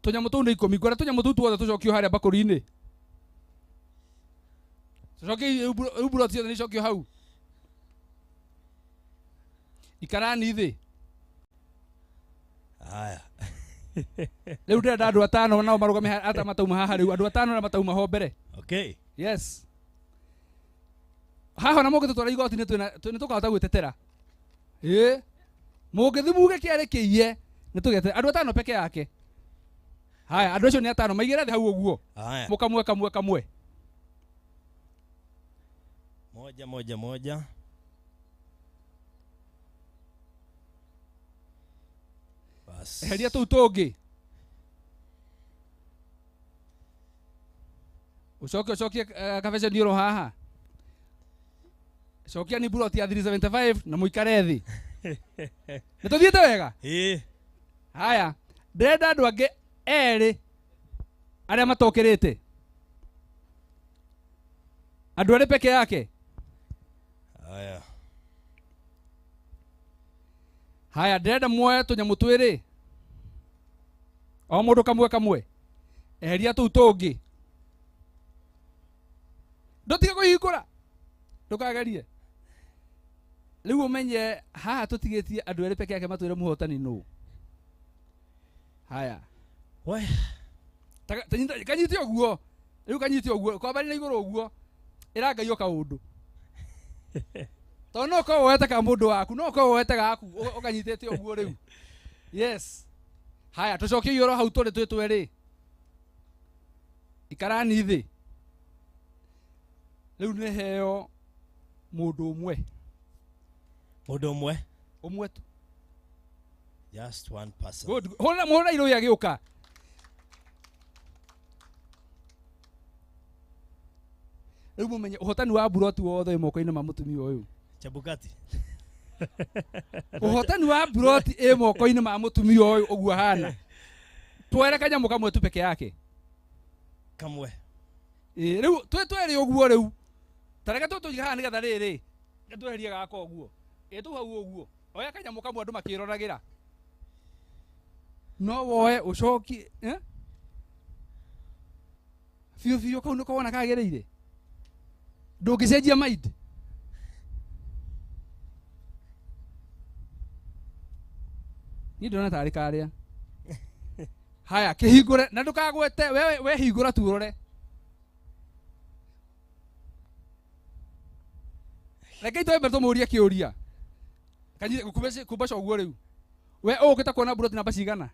S3: Tũnyamũ tũu nĩ ikũmi. Ngwenda tũnyamũ tũu tuothe tũcokio harĩa mbakũri-inĩ. Tũcokie rĩu mburoti ciothe nĩ icokio hau. Ikarani thĩ.
S12: Haya.
S3: Rĩu ndĩrenda andũ atano nao marũgame ata matauma haha rĩu. Andũ atano arĩa matauma ho mbere.
S12: Okay.
S3: Yes. Haha ona mũngĩtũtwara igoti-inĩ nĩ tũkahota gwĩtetera. Ĩ. Mũngĩthiĩ muge kĩarĩ kĩiye, nĩ tũgetere. Andũ atano peke yake. Haya, andũ acio nĩ atano, maigĩre thĩ hau ũguo.
S12: Haya.
S3: Mũkamwe, kamwe, kamwe.
S12: Moja, moja, moja. Bas.
S3: Eheria tũu tũngĩ. Ũcoke, ũcokie kabeceni oro haha. Cokia ni mburoti ya 375 na mũikare thĩ. Nĩ tũthiĩte wega?
S12: Ĩ.
S3: Haya, ndĩrenda andũ angĩ erĩ arĩa matokĩrĩte. Andũ erĩ peke yake.
S12: Haya.
S3: Haya, ndĩrenda muoe tũnyamũ twĩrĩ. O mũndũ kamwe kamwe. Eheria tũu tũngĩ. Ndũtige kũhingũra. Ndũkagerie. Rĩu ũmenye haha tũtigĩtie andũ erĩ peke yake matwĩre mũhotani nũ. Haya.
S12: We.
S3: Kanyite ũguo. Rĩu kanyite ũguo. Kwambari na igũrũ ũguo. Ĩra Ngai o kaũndũ. Tondũ no ũkorwo woete ka mũndũ waku, no ũkorwo woete gaku, ũkanyitĩte ũguo rĩu. Yes. Haya, tũcokie igũrũ hau tũrĩ twĩ twerĩ. Ikarani thĩ. Rĩu nĩ heo mũndũ ũmwe.
S12: Mũndũ ũmwe?
S3: Ũmwe tu.
S12: Just one person.
S3: Good. Hũra, hũra irũi agĩũka. Rĩu mũmenye ũhotani wa mburoti wothe wĩ moko-inĩ ma mũtumia ũyũ.
S12: Chebukati.
S3: Ũhotani wa mburoti ĩ moko-inĩ ma mũtumia ũyũ ũguo ahana. Twere kanyamũ kamwe tu peke yake.
S12: Kamwe.
S3: Ĩ, rĩu twĩ twerĩ ũguo rĩu. Ta reke tũtũige haha nĩgetha rĩrĩ, tweherie gaka ũguo. Ĩ, tũu hau ũguo. Oya kanyamũ kamwe andũ makĩroragĩra. No woe ũcokie, eh? Biũ biũ kau nĩko wona kagĩrĩire. Ndũngĩcenjia mind. Niĩ ndĩrona tarĩ karĩa. Haya, kĩhingũre na ndũkagwete wewe, we hingũra tu ũrore. Reke itwembe tũmũrie kĩũria. Kanyite kumbaca ũguo rĩu. We ũkĩte kuona buroti namba cigana?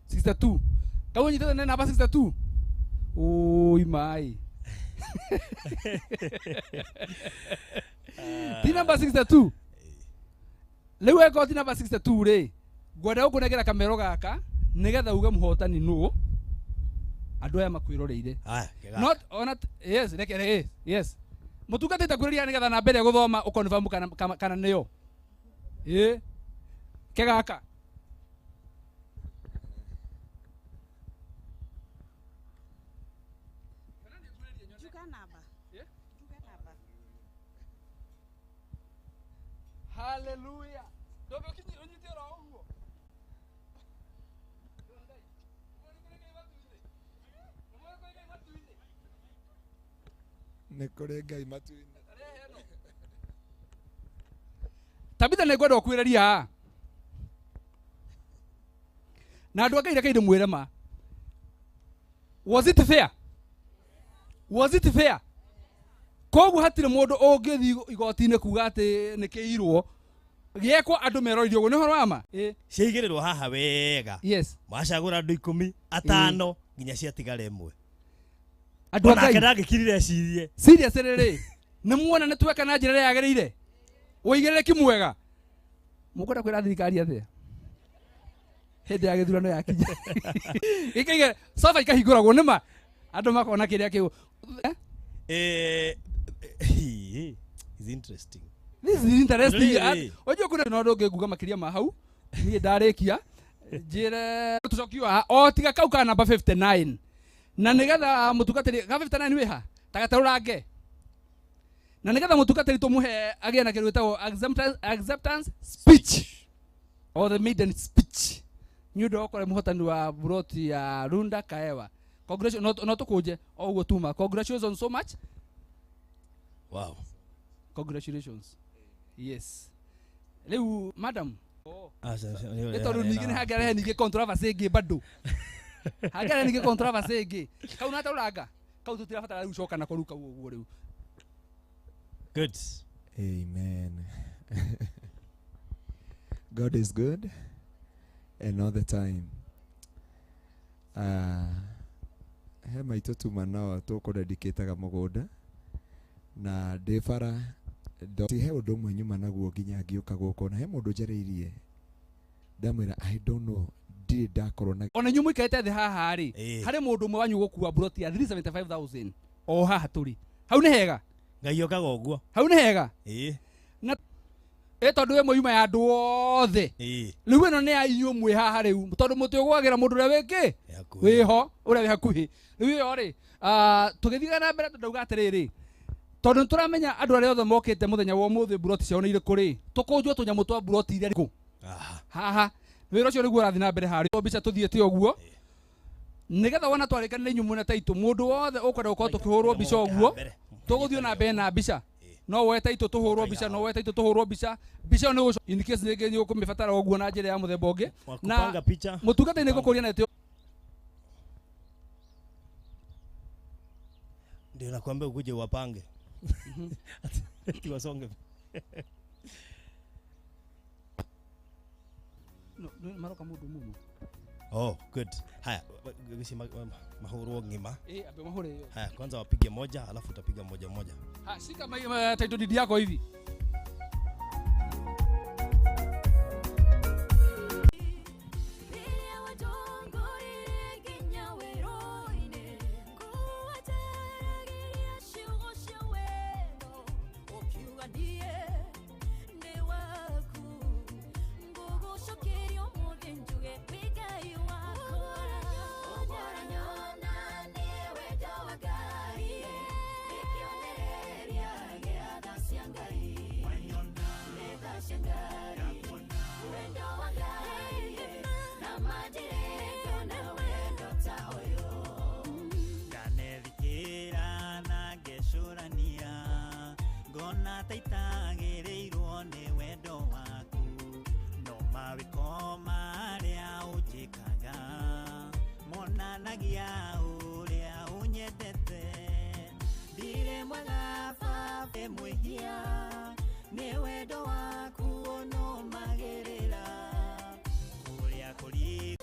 S3: 62. Kau ũnyitĩte nĩ namba 62? Oi mai. Ti namba 62. Rĩu eko ti namba 62 rĩ, ngwenda gũkũnengera kamero gaka nĩgetha uge mũhotani nũ andũ aya makwĩroreire.
S12: Haya, kega.
S3: Not ona yes, reke yes. Mũtungatĩte kwĩrĩria nĩgetha na mbere gũthoma ũkonfirm kana nĩyo. Ĩ. Kegaka.
S10: Njuga namba. Njuga namba.
S3: Hallelujah. Ndobe unyite ro ũguo.
S15: Nĩ kũrĩ Ngai matu-inĩ.
S3: Tabitha nĩ ngwenda ũkwĩrĩria haha. Na andũ a Ngai reke ndĩmwĩre ma. Was it fair? Was it fair? Koguo hatirĩ mũndũ ũngĩthiĩ igoti-inĩ kuga atĩ nĩ kĩirwo gĩekwo andũ meroreirio ũguo nĩ ũhoro wa ma?
S12: Ciaigĩrĩrwo haha wega.
S3: Yes.
S12: Macagũra andũ 15 5 nginya ciatigara ĩmwe.
S3: Andũ a Ngai.
S12: Onake ndangĩkirire ecirie.
S3: Serious rĩrĩ, nĩ muona nĩ tweka na njĩra ĩrĩa yagĩrĩire? Ũigĩrĩrĩki mwega. Mũkwenda kwĩra thirikari atĩa? Hĩndĩ ya gĩthurano yakinya. Ikaige sofa ikahingũragwo nĩ ma andũ makona kĩrĩa kĩu.
S12: Is interesting.
S3: This is interesting.
S12: Really?
S3: Wajua kuna na ũndũ ũngĩ nguga makĩria ma hau. Niĩ ndarĩkia njĩre tũcokio haha o tiga kau ka namba 59. Na nĩgetha mũtungatĩri ka 59 wĩ ha? Ta gatarũrange. Na nĩgetha mũtungatĩri tũmũhe agĩe na kĩndũ gĩtagwo acceptance speech or the maiden speech. Nĩ ũndũ wa gũkorwo mũhotani wa buroti ya Runda Kaewa. Congratulations, no tũkũnje o ũguo tuma. Congratulations so much.
S12: Wow.
S3: Congratulations. Yes. Rĩu madam.
S12: Nĩ
S3: Nĩ tondũ ningĩ nĩ hangĩarehe ningĩ controversy ĩngĩ bado. Hangĩarehe ningĩ controversy ĩngĩ. Kau na taũranga. Kau tũtirabatara rĩu coka nako rĩu kau ũguo rĩu.
S12: Good.
S15: Amen. God is good and all the time. He maitũ tuma nao tũkũdedicataga mũgũnda na ndĩ bara ti he ũndũ ũmwe nyuma naguo nginya ngĩũka gũkũ na he mũndũ njarĩirie ndamwĩra I don't know ndirĩ ndakorwo na
S3: ona inyuĩ mũikarĩte thĩ haha rĩ harĩ mũndũ ũmwe wanyu gũkua buroti ya 375,000 o haha tũrĩ hau nĩ hega.
S12: Ngai okaga ũguo.
S3: Hau nĩ hega. Na tondũ ĩmwe yuma ya andũ othe. Rĩu ĩno nĩ ya inyuĩ mwĩ haha rĩu tondũ mũtĩũgwagĩra mũndũ ũrĩa wĩkĩ wĩho ũrĩa wĩ hakuhĩ. Rĩu ĩyo rĩ tũgĩthiaga na mbere ndauga atĩrĩrĩ tondũ nĩtũramenya andũ arĩa othe mokĩte mũthenya wa ũmũthĩ buroti ciao nĩ irĩkũ rĩ tũkũnjwo tũnyamũ twa buroti iria kũ haha wĩra ũcio nĩguo ũrathiĩ na mbere harĩa mbica tũthiĩte ũguo nĩgetha wona twarĩkanĩra inyuĩ mwĩna taitũ mũndũ wothe ũkwenda gũkorwo tũkĩhũrwo mbica ũguo tũgũthiĩ na mbere na mbica no woe taitũ tũhũrwo mbica no woe taitũ tũhũrwo mbica mbica ĩyo nĩ in case rĩngĩ nĩ ũkũmĩbatara ũguo na njĩra ya mũthemba ũngĩ
S12: na
S3: mũtungatĩri nĩ ngũkũria na
S12: ndio nakwambia ukuje uwapange. Ati wasonge.
S3: No, maroka mundu mumu.
S12: Oh, good. Haya, mahuru ngima.
S3: Abe mahure hiyo.
S12: Haya, kwanza wapige moja, alafu utapiga moja moja.
S3: Ha, shika title deed yako hivi.
S21: Mawĩko marĩa ũnjĩkaga monanagia ũrĩa ũnyendete. Ndirĩ mwega baba mwĩhia, nĩ wendo waku ũnũmagĩrĩra. Kũrĩa kũri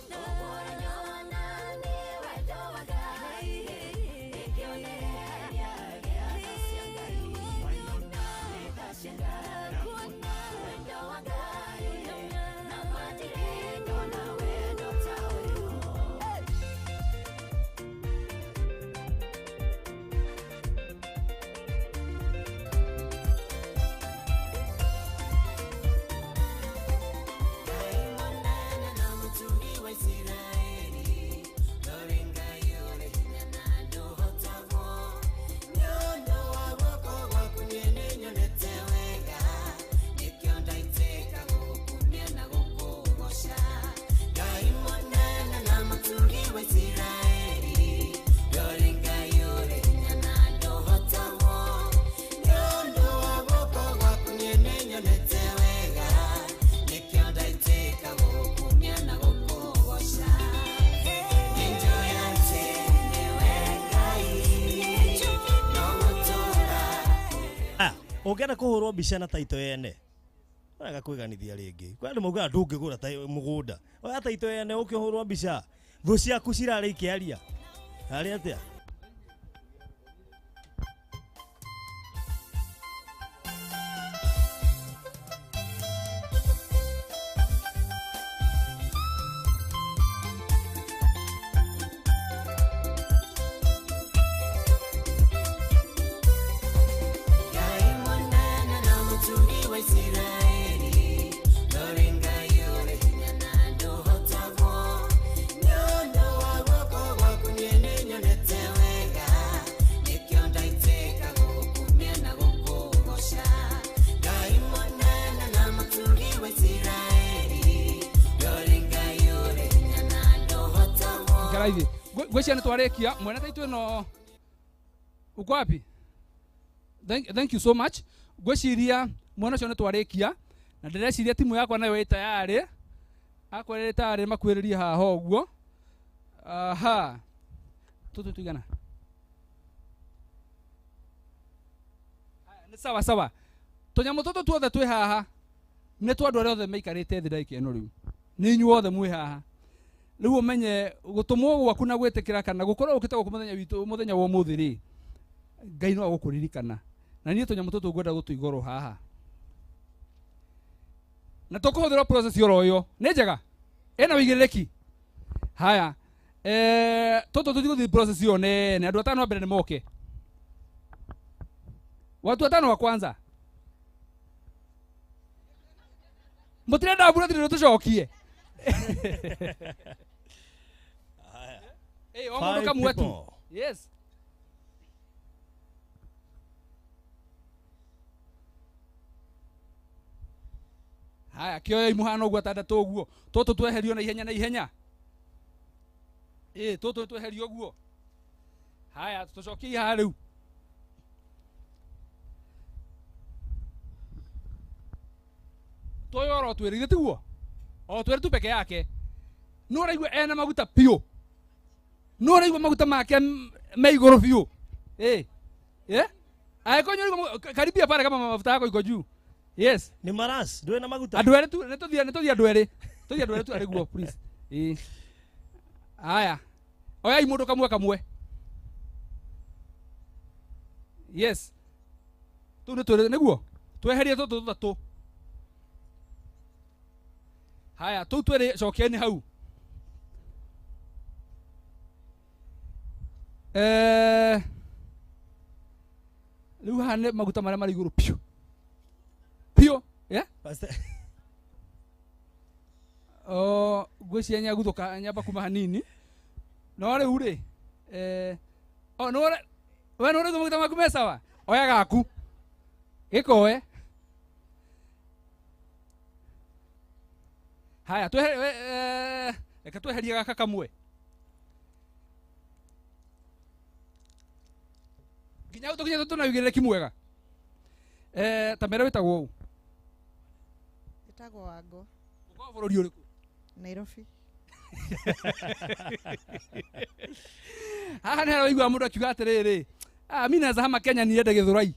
S12: Ũngĩenda kũhũrwo mbica na taito yene wega kwĩganithia rĩngĩ kwĩ andũ maugaga ndũngĩgũra mũgũnda oya taito yene ũke ũhũrwo mbica thũ ciaku cirarĩ ikĩaria harĩ atĩa.
S3: Ngwĩciria nĩ twarĩkia mwene taitũ ĩno uko wapi? Thank you so much. Ngwĩciria mwena ũcio nĩ twarĩkia na ndĩreciria timu yakwa nayo ĩ tayarĩ akwa ĩ tayarĩ makuĩrĩrie haha ũguo. Aha, tũtũ tuigana nĩ sawa sawa. Tũnyamũ tũtũ tuothe twĩ haha nĩ twa andũ arĩa othe maikarĩte thĩ ndagĩka ĩno rĩu, nĩ inyuĩ othe mwĩ haha. Rĩu ũmenye gũtũmwo gwaku na gwĩtĩkĩra kana gũkorwo ũkĩte gũkũ mũthenya witũ mũthenya wa ũmũthĩ rĩ, Ngai no agũkũririkana. Na niĩ tũnyamũ tũtũ ngwenda gũtũigũrũ haha na tũkũhũthĩra process oro ĩyo nĩ njega ĩna wĩigĩrĩrĩki. Haya, tũtũ tũtigũthiĩ process ĩyo nene. Andũ atano a mbere nĩ moke, watu watano wa kwanza. Mũtirenda mbura tũtirĩ tũcokie. Hey, o mũndũ kamwe tu. Yes. Haya, kĩoya imuhano ũguo atandatũ ũguo. Tũtũ tweherio na ihenya na ihenya. Tũtũ tweherio ũguo. Haya, tũcokie haha rĩu. Tũyũ oro twĩrĩ, githĩ tiguo? O twĩrĩ tu peke yake. Nũ ũraigua ena maguta biũ? Nũ ũraigua maguta make me igũrũ biũ? Angĩkorwo nĩ ũraigua karibia pale kama mafuta yako iko juu. Yes.
S12: Ni maras, ndũrĩ na maguta.
S3: Andũ erĩ tu, nĩ tũthiĩ andũ erĩ. Tũthiĩ andũ erĩ tu arĩ guo, please. Haya. Oyai mũndũ kamwe kamwe. Yes. Tũu nĩ twĩrĩ nĩguo? Tweherie tũtũ tũtatũ. Haya, tũu twĩrĩ cokieni hau. Rĩu haha nĩ maguta marĩa marĩ igũrũ piũ. Piũ, yeah? Oh, ngwĩciria nĩaguthũka nyamba kuma hanini. No rĩu rĩ, oh, no we nĩ ũraigua maguta maku me sawa? Oya gaku. Gĩkoe. Haya, reke tweherie gaka kamwe. Nginya hau tũkinya tũna wĩigĩrĩrĩki mwega. Ta mere wĩtagwo ũũ?
S22: Wĩtagwo Wango.
S3: Uko bũrũri ũrĩkũ?
S1: Nairobi.
S3: Haha nĩ harĩa mũndũ akiuga atĩrĩrĩ, ah, mi naweza hama Kenya niende Githurai.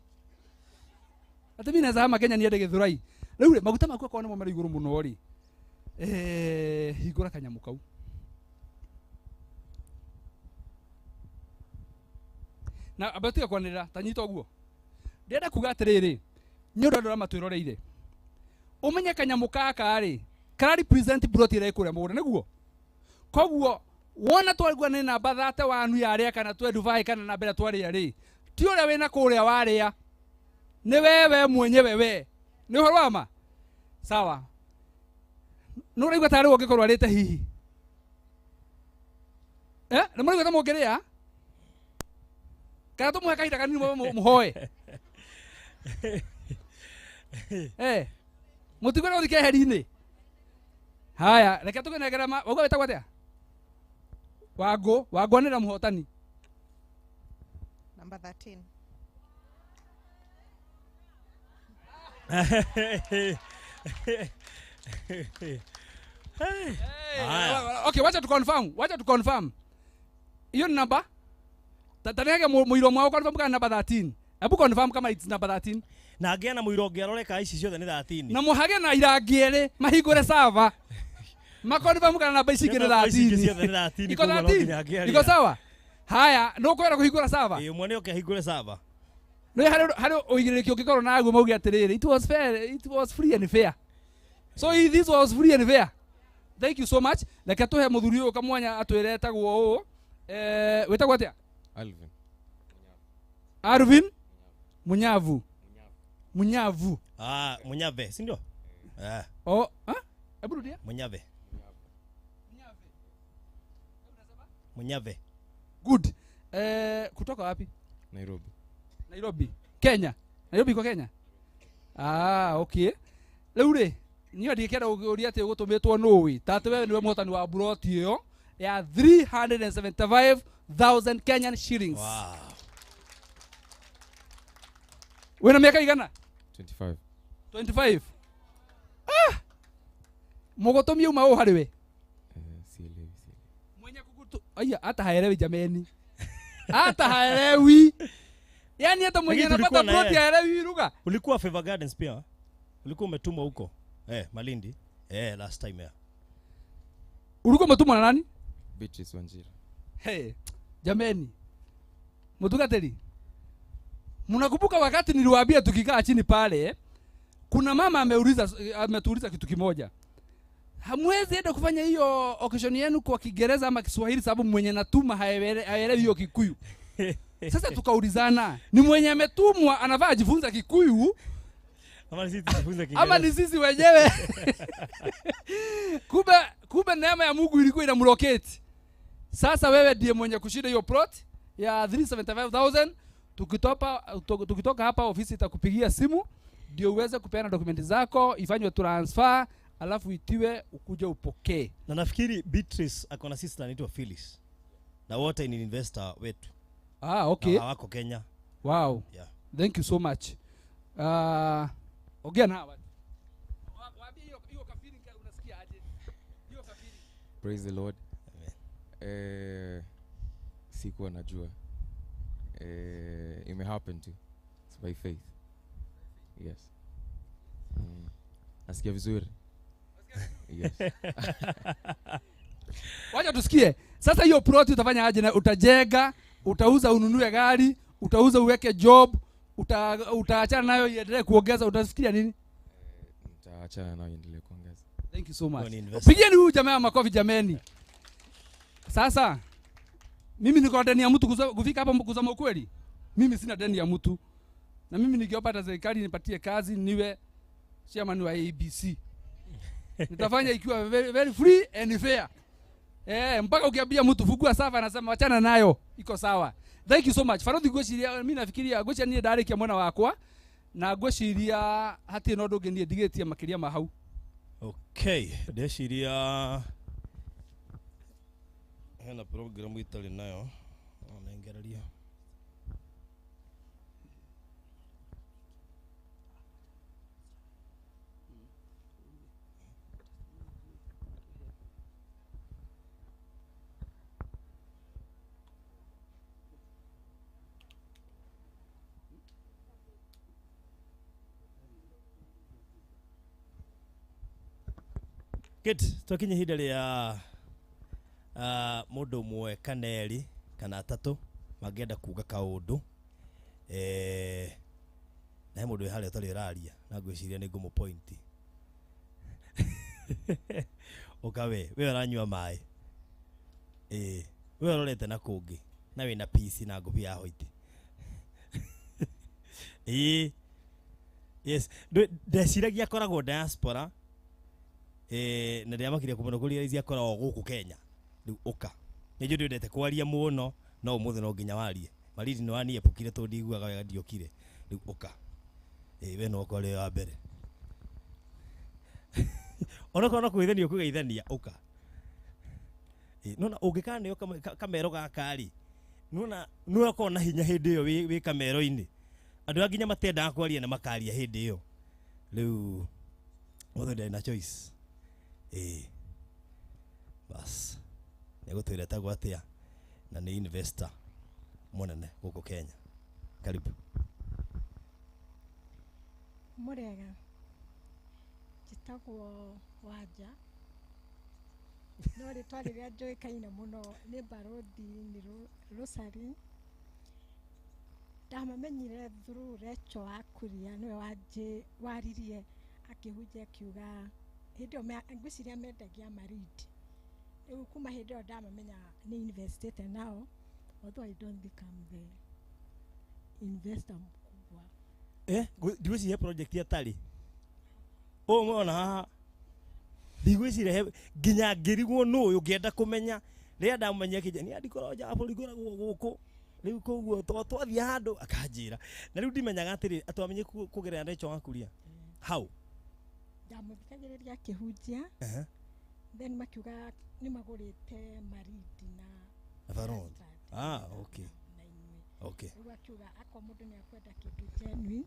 S3: Ati mi naweza hama Kenya niende Githurai. Rĩu rĩ, maguta maku akorwo nĩmo marĩ igũrũ mũno rĩ, hingũra kanyamũ kau. Na amba tiga kwanĩrĩra, ta nyita ũguo. Ndĩrenda kuga atĩrĩrĩ, nĩ ũndũ andũ arĩa matwĩroreire, ũmenye kanyamũ gaka rĩ, kara represent plot ĩrĩa ĩ kũrĩa mũgũnda, nĩguo? Koguo wona twaigua nĩ namba 31 yarĩa kana 25 kana namba ĩrĩa twarĩa rĩ, ti ũrĩa wĩna kũrĩa warĩa, nĩ wewe mwenyewe we. Nĩ ũhoro wa ma? Sawa. Nĩ ũraigua tarĩ ũngĩkorwo arĩte hihi? Nĩ mũraigua ta mũngĩrĩa? Kana tũmũhe kahinda kanini mũhoe? Mũtikwenda gũthiĩ keheri-inĩ? Haya, reke tũkĩnengera wauga wĩtagwo atĩa? Wangũ, Wangũ anĩrĩra mũhotani.
S1: Number 13.
S3: Hey. Okay, wacha tu confirm, wacha tu confirm. Hiyo ni namba? Tatanege muiro mwao confirm kana number 13. Hebu confirm kama it's number 13.
S12: Na ngĩa na mũiro ũngĩ arore ka ici ciothe nĩ 13.
S3: Na mũhage na irangi erĩ mahingũre server. Ma confirm kana namba ici ingĩ nĩ 13. Iko 13. Iko sawa? Haya, no kwenda kũhingũra server.
S12: Ĩ, ũmwe nĩ oke ahingũre server.
S3: No harĩ ũigĩrĩrĩki ũngĩkorwo naguo mauge atĩrĩrĩ, it was fair, it was free and fair. So this was free and fair. Thank you so much. Reke tũhe mũthuri ũyũ kamwanya atwĩre etagwo ũũ. Wĩtagwo atĩa?
S22: Alvin.
S3: Alvin Munyavu. Munyavu.
S12: Ah, Munyave, si ndio?
S3: Oh, ah? Hebu rudia.
S12: Munyave. Munyave.
S3: Good. Kutoka wapi?
S22: Nairobi.
S3: Nairobi. Kenya. Nairobi kwa Kenya? Ah, okay. Rĩu rĩ, niĩ ndikenda gũkĩũria atĩ ũgũtũmĩtwo nũĩ. Ta atĩ wewe nĩwe mũhotani wa plot ĩyo ya 375,000 Kenyan shillings.
S12: Wow.
S3: Wĩna mĩaka igana?
S22: 25.
S3: 25. Ah! Mũgũtũmia uma ũũ harĩ we?
S22: Sielewi.
S3: Mwenye kukutu... Aya, hata haelewi jameni. Hata haelewi. Yaani hata mwenye anapata plot haelewi lugha.
S12: Ulikuwa Favor Gardens pia? Ulikuwa umetumwa huko? Malindi. Last time ya.
S3: Ulikuwa umetumwa na nani?
S22: Beatrice Wanjira.
S3: Hey, jameni. Mutugateri. Mnakumbuka wakati niliwaambia tukikaa chini pale, kuna mama ametuuliza kitu kimoja. Hamwezi enda kufanya hiyo occasion yenu kwa Kiingereza ama Kiswahili sababu mwenye natuma haelewi hiyo Kikuyu. Sasa tukaulizana, ni mwenye ametumwa anavaa ajifunza Kikuyu
S12: ama sisi tujifunze Kiingereza?
S3: Ama ni sisi wenyewe? Kumbe neema ya Mungu ilikuwa inamlocate. Sasa wewe ndiye mwenye kushinda hiyo plot ya 375,000. Tukitoka hapa ofisi itakupigia simu ndio uweze kupeana dokumenti zako, ifanywe transfer, alafu itiwe ukuje upokee.
S12: Na nafikiri Beatrice ako na sister anaitwa Phyllis. Na wote ni investor wetu.
S3: Ah, okay.
S12: Na hawako Kenya.
S3: Wow.
S12: Yeah.
S3: Thank you so much. Ongea na hawa. Waambie hiyo kafiri unasikia aje? Hiyo kafiri.
S22: Praise the Lord. Amen. Sikuwa najua. It may happen to. It's by faith. Yes. Nasikia vizuri. Yes.
S3: Wacha tusikie. Sasa hiyo plot utafanya aje? Na utajenga, utauza ununue gari, utauza uweke job, utaachana nayo iendelee kuongeza, utafikiria nini?
S22: Nitaachana nayo iendelee kuongeza.
S3: Thank you so much. Pigieni huyu jamaa makofi jameni. Sasa mimi niko deni ya mtu kufika hapa kusema ukweli. Mimi sina deni ya mtu. Na mimi nikiomba hata serikali nipatie kazi niwe chairman wa ABC. Nitafanya ikiwa very, very free and fair. Mpaka ukiambia mtu fungua safa anasema achana nayo, iko sawa. Thank you so much. Farodhi gweciria mimi nafikiria gwecia nie ndarikia mwena wakwa na gweciria hatirĩ na ũndũ ũngĩ niĩ ndigĩtie makĩria ma hau.
S12: Okay, ndeciria hena program itarĩ nayo onengereria. Good, twakinya ihinda rĩa mũndũ ũmwe kana erĩ kana atatũ mangĩenda kuga kaũndũ, na he mũndũ wĩ harĩa ũtarĩ ũraria na ngwĩciria nĩ ngũmũ point. Ũka we ũranyua maĩ, we ũrorete na kũngĩ na wĩna peace na ngũbia ya white. Yes, ndeciragia akoragwo diaspora, na ndĩramakire kũmũno kũrealize akoragwo gũkũ Kenya. Rĩu ũka, nĩ njũĩ ndwendete kwaria mũno no ũmũthĩ no nginya warie. Maridi nĩ waniepũkire tondũ ndiguaga wega ndiokire. Rĩu ũka, we no ũkorwo wa mbere. Onokorwo no kũgeithania ũkũgeithania, ũka. Nona ũngĩkaneo kamero gaka rĩ, nona nĩ ũkorwo na hinya hĩndĩ ĩyo wĩ kamero-inĩ. Andũ angĩ nginya matendaga kwaria na makaria hĩndĩ ĩyo. Rĩu mũthĩ ndarĩ na choice. Bas nĩgũtwĩra etagwo atĩa na nĩ investor mũnene gũkũ Kenya. Karibu.
S1: Mũrega, njĩtagwo Wanja, no rĩtwa rĩrĩa njũĩkaine mũno nĩ Barothi nĩ Rosaline. Ndamamenyire through Rachel wa Kuria, nĩwe waririe akĩhunjia akiuga hĩndĩ ĩyo ngwĩciria mendagia maridi. Rĩu kuma hĩndĩ ĩyo ndamamenya nĩ investĩte nao, although I don't think I'm the investor mkubwa.
S12: Ndigwĩciria project atarĩ ũmwe haha, ndigwĩciria nginya ngĩrigwo nũ ũyũ ngĩenda kũmenya. Rĩrĩa ndamũmenyire kĩnja nĩ andikorwo nja wa bũrũri ngoragwo gũkũ rĩu, koguo twathiĩ handũ akanjĩra, na rĩu ndimenyaga atĩrĩ atwamenye kũgerera Rachel wa Kuria. How?
S1: Ndamũthikagĩrĩria akĩhunjia, then makiuga nĩ magũrĩte maridi na
S12: Barothi. Okay. Okay.
S1: Rĩu akiuga akorwo mũndũ nĩ akwenda kĩndũ genuine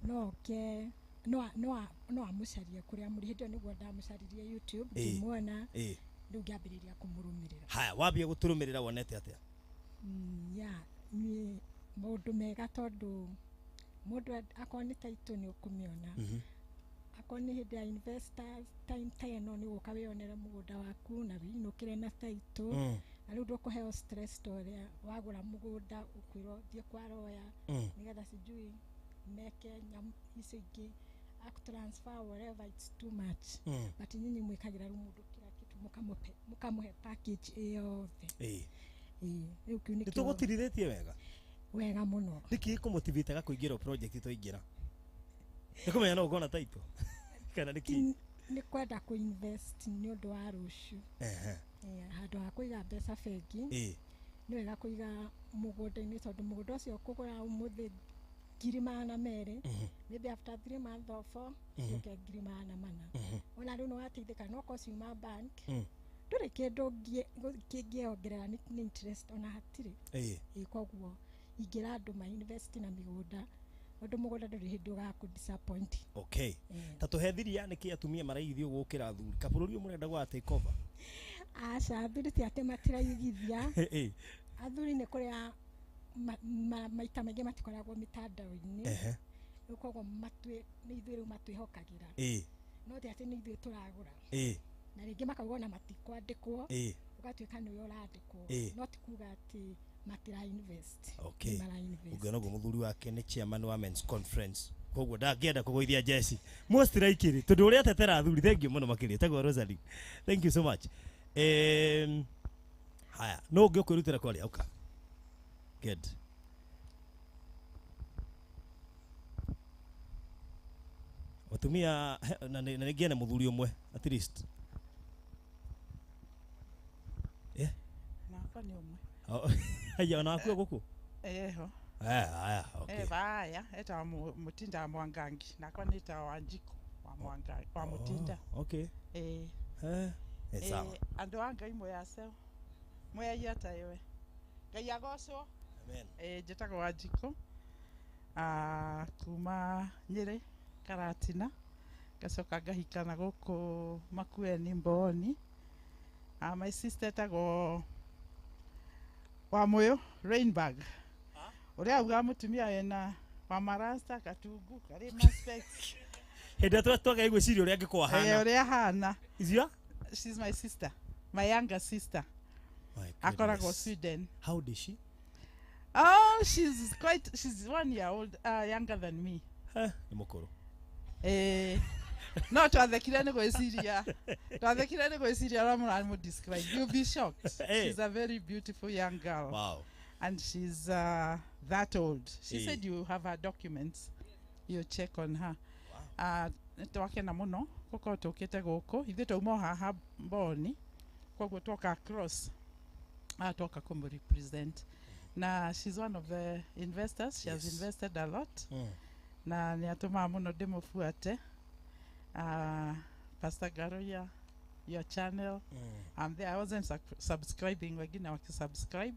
S1: no oke, no amũcarie kũrĩa mũrĩ. Hĩndĩ ĩyo nĩguo ndamũcaririe YouTube ngĩmuona, rĩu ngĩambĩrĩria kũmũrũmĩrĩra.
S12: Haya, wambia gũtũrũmĩrĩra wonete atĩa?
S1: Ya nĩ maũndũ mega tondũ mũndũ akorwo nĩ title nĩ ũkũmĩona, akorwo nĩ hĩndĩ ya investors time ta ĩno nĩ gũka wĩyonere mũgũnda waku na wĩinũkĩre na title, na rĩu ndũkũheo stress ta ũrĩa wagũra mũgũnda ũkwĩrwo thiĩ kwa lawyer nĩgetha sijui meke nyamũ icio ingĩ transfer whatever, it's too much. But nyinyi mwĩkagĩra rĩu mũndũ kila kitu, mũkamũhe package ĩyothe. Rĩu kĩu nĩkĩo
S12: Nĩtũgũtirithĩtie wega
S1: wega mũno.
S12: Nĩkĩ gĩkũmotivate kũingĩra project twaingĩra? Nĩ kũmenya no ũkona title kana nĩkĩ?
S1: Nĩ kwenda kũ-invest nĩ ũndũ wa rũciũ. Handũ ha kũiga mbeca bengi, nĩ wega kũiga mũgũnda-inĩ tondũ mũgũnda ũcio ũkũgũra ũmũthĩ 200,000, maybe after 3 months or 4 ũke 400,000. Ona rĩu nĩ wateithĩka, no korwo ciuma bank ndũrĩ kĩndũ kĩngĩongerera nĩ interest ona hatirĩ. Koguo ingĩra andũ ma invest na mĩgũnda tondũ mũgũnda ndũrĩ hĩndĩ ũgakũ disappoint.
S12: Okay. Ta tũhe thiria nĩkĩ atumia maraigithio gũkĩra athuri? Kabũrũri ũyũ mũrenda gwa take over?
S1: Aca, athuri ti atĩ matiraigithia. Athuri nĩ kũrĩa maita maingĩ matikoragwo mĩtandao-inĩ, rĩu koguo nĩ ithuĩ rĩu matwĩhokagĩra, no ti atĩ nĩ ithuĩ tũragũra, na rĩngĩ makauga ona matikwandĩkwo, ũgatuĩka nĩwe ũrandĩkwo, no ti kuga atĩ matira invest.
S12: Okay. Ũngĩona ũguo mũthuri wake nĩ chairman wa men's conference, koguo ndangĩenda kũgũithia jeci most likely tondũ ũrĩa atetera athuri. Thank you mũno makĩria. Tagwo Rosalie, thank you so much. Haya, no ũngĩ ũkwĩrutĩra kwaria? Ũka. Good. Atumia na nĩ na mũthuri ũmwe at least.
S2: Nakwa nĩ ũmwe.
S12: Haya, ona waku gũkũ?
S2: Eho.
S12: Haya, okay.
S2: Vaya, etagwo Mutinda wa Mwangangi, nakwa nĩtagwo Wanjikũ wa Mwangangi, wa Mutinda.
S12: Okay. Sawa.
S2: Andũ a Ngai mwĩyaceo. Mwĩyaia ta iwe. Ngai agocwo.
S12: Amen.
S2: Njĩtagwo Wanjikũ. Kuma Nyĩrĩ Karatina, ngacoka ngahikana gũkũ Makueni Mbooni. My sister etagwo Wamũyũ Rainbag, ũrĩa augaga mũtumia wĩna wa marasta katungu karĩ ma specs.
S12: Hĩndĩ ĩrĩa twagĩa gwĩciria ũrĩa angĩkorwo ahana.
S2: Ũrĩa ahana.
S12: Izia?
S2: She's my sister, my younger sister. Akoragwo Sweden.
S12: How old is she?
S2: Oh, she's 1 year old, younger than me.
S12: Nĩ mũkũrũ.
S2: No twathekire nĩ gwĩciria. Twathekire nĩ gwĩciria ũrĩa mũramũ describe. You'll be shocked. She's a very beautiful young girl.
S12: Wow.
S2: And she's that old. She said you have her documents. You check on her. Wow. Twakena mũno gũkorwo tũkĩte gũkũ. Ithuĩ twauma o haha Mboni. Koguo twoka across. Twoka kũmũ represent. Na she's one of the investors. She has invested a lot. Na nĩ atũmaga mũno ndĩmũbuate. Pastor Garoya, your channel. I'm there. I wasn't subscribing, wengine wakisubscribe.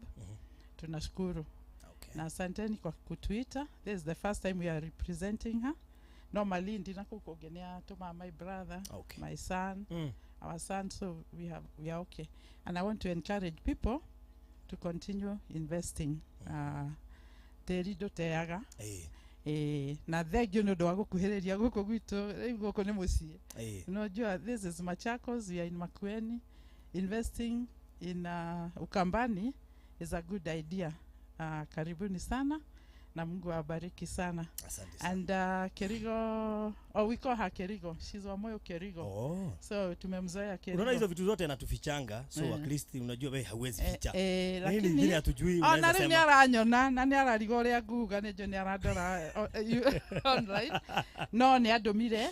S2: Tunashukuru.
S12: Okay.
S2: Na asanteni kwa kutuita. This is the first time we are representing her. Normally ndina kukugenea tuma my brother, my son, our son, so we are okay. And I want to encourage people to continue investing. Tĩri ndũteaga. Na thengio nĩ ũndũ wa gũkuhĩrĩria gũkũ gwitũ, rĩu gũkũ nĩ mũciĩ. Unajua, this is Machakos, we are in Makueni. Investing in Ukambani is a good idea. Karibuni sana na Mungu awabariki sana.
S12: Asante sana.
S2: And Kerigo, we call her Kerigo. She's Wamoyo Kerigo.
S12: Oh.
S2: So tumemzoea Kerigo.
S12: Unaona hizo vitu zote anatufichanga, so at least unajua wewe hauwezi ficha.
S2: Lakini
S12: nyingine hatujui unaweza sema.
S2: Na rĩu nĩaranyona na nĩarariga ũrĩa nguga nĩnjũ nĩarandora online. No nĩandũmire.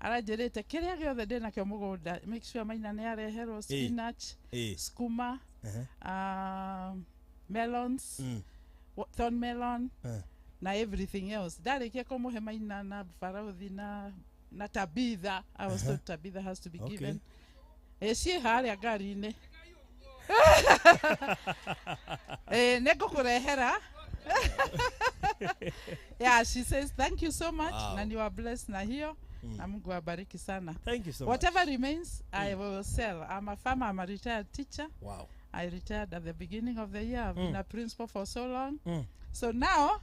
S2: Aranjĩrĩte kĩrĩa gĩothe ndĩnakĩo mũgũnda, make sure Maina nĩareherwo spinach, skuma, melons, thorn melon, na everything else. Ndarĩkia kũmũhe Maina na Barauthi na Tabitha. I was told Tabitha has to be given. Ciĩ harĩa ngari-inĩ. Nĩngũkũrehera. Yeah, she says thank you so much.
S12: Wow.
S2: Na you are blessed na hiyo. Na Mungu awabariki sana.
S12: Thank you so much.
S2: Whatever remains, I will sell. I'm a farmer, I'm a retired teacher.
S12: Wow.
S2: I retired at the beginning of the year. I've been a principal for so long. So now,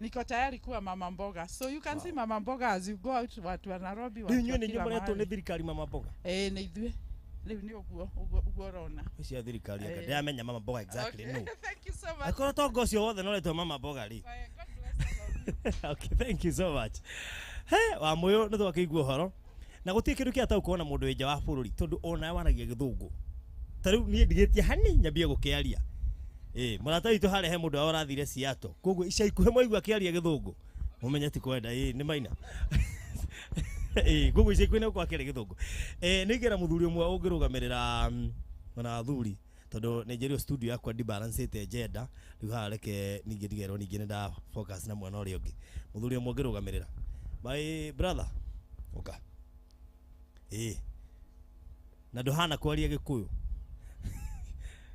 S2: niko tayari kuwa mama mboga. So you can see mama mboga as you go out watu wa Nairobi, watu wa kila mahali.
S12: Nĩ thirikari mama mboga?
S2: Nĩ ithuĩ. Rĩu nĩ ũguo ũguo ũrona.
S12: Cia thirikari anga ndĩramenya mama mboga exactly
S2: okay.
S12: No.
S2: Thank you so much.
S12: Akorwo tongo ũcio wothe no ũretwo mama mboga rĩ.
S2: God bless all of you.
S12: Okay, thank you so much. He, Wamuyu nĩ twakĩigua ũhoro. Na gũtirĩ kĩndũ kĩa kuona mũndũ wĩ nja wa bũrũri tondũ onawe waragia gĩthũngũ. Ta rĩu niĩ ndigĩtie hani nyambie gũkĩaria. Mũrata witũ harĩa he mũndũ ũrathire Seattle. Koguo ica ikuhĩ mwaigua akĩaria gĩthũngũ, mũmenye ti kwenda. Nĩ Maina. Koguo ica ikuhĩ nĩ gũkorwo akĩaria gĩthũngũ. Nĩ ingĩra mũthuri ũmwe ũngĩrũgamĩrĩra ona athuri tondũ nĩ njĩrĩo studio yakwa ndibalancĩte agenda rĩu haha reke ningĩ ndigerwo ningĩ nĩ nda focus na mwena ũrĩa ũngĩ. Mũthuri ũmwe ũngĩrũgamĩrĩra. My brother, ũka. Na ndũhana kwaria gĩkũyũ.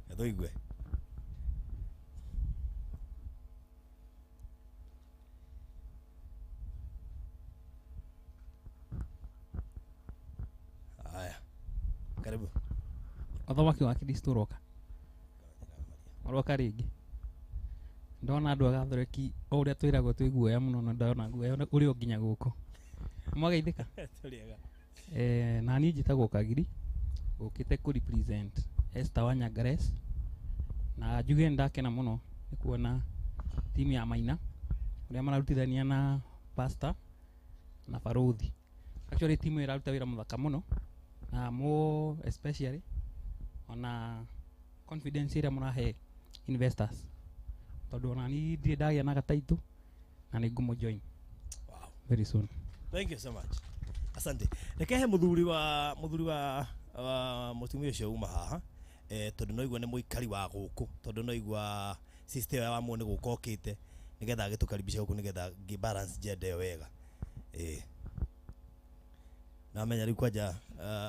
S12: Gatũigue. Aya. Karibu.
S4: Ũthamaki wa Kristo ũroka. Ũroka rĩngĩ. Ndona andũ a Gathoreki o ũrĩa twĩragwo twĩ guoya mũno na ndona guoya ũrĩ o nginya gũkũ. Mwageithĩka?
S12: Tũrĩega.
S4: Na niĩ njĩtagwo Kagiri. Ũkĩte kũ represent Esther Wanyangares. Na njuge ndakena mũno nĩ kuona timu ya Maina ũrĩa mararutithania na pastor na Baruthi. Actually timu ĩraruta wĩra mũthaka mũno na more especially ona confidence ĩrĩa mũrahe investors tondũ ona niĩ ndirĩ ndagĩa na gataitũ na nĩ ngũmũ join.
S12: Wow.
S4: Very soon.
S12: Thank you so much. Asante. Reke he mũthuri wa mũtumia ũcio uma haha tondũ no igua nĩ mũikari wa gũkũ tondũ no igua sister wa muone gũka okĩte nĩgetha agĩtũkaribisha gũkũ nĩgetha ngĩ balance gender ĩyo wega. Na amenya rĩu kwanja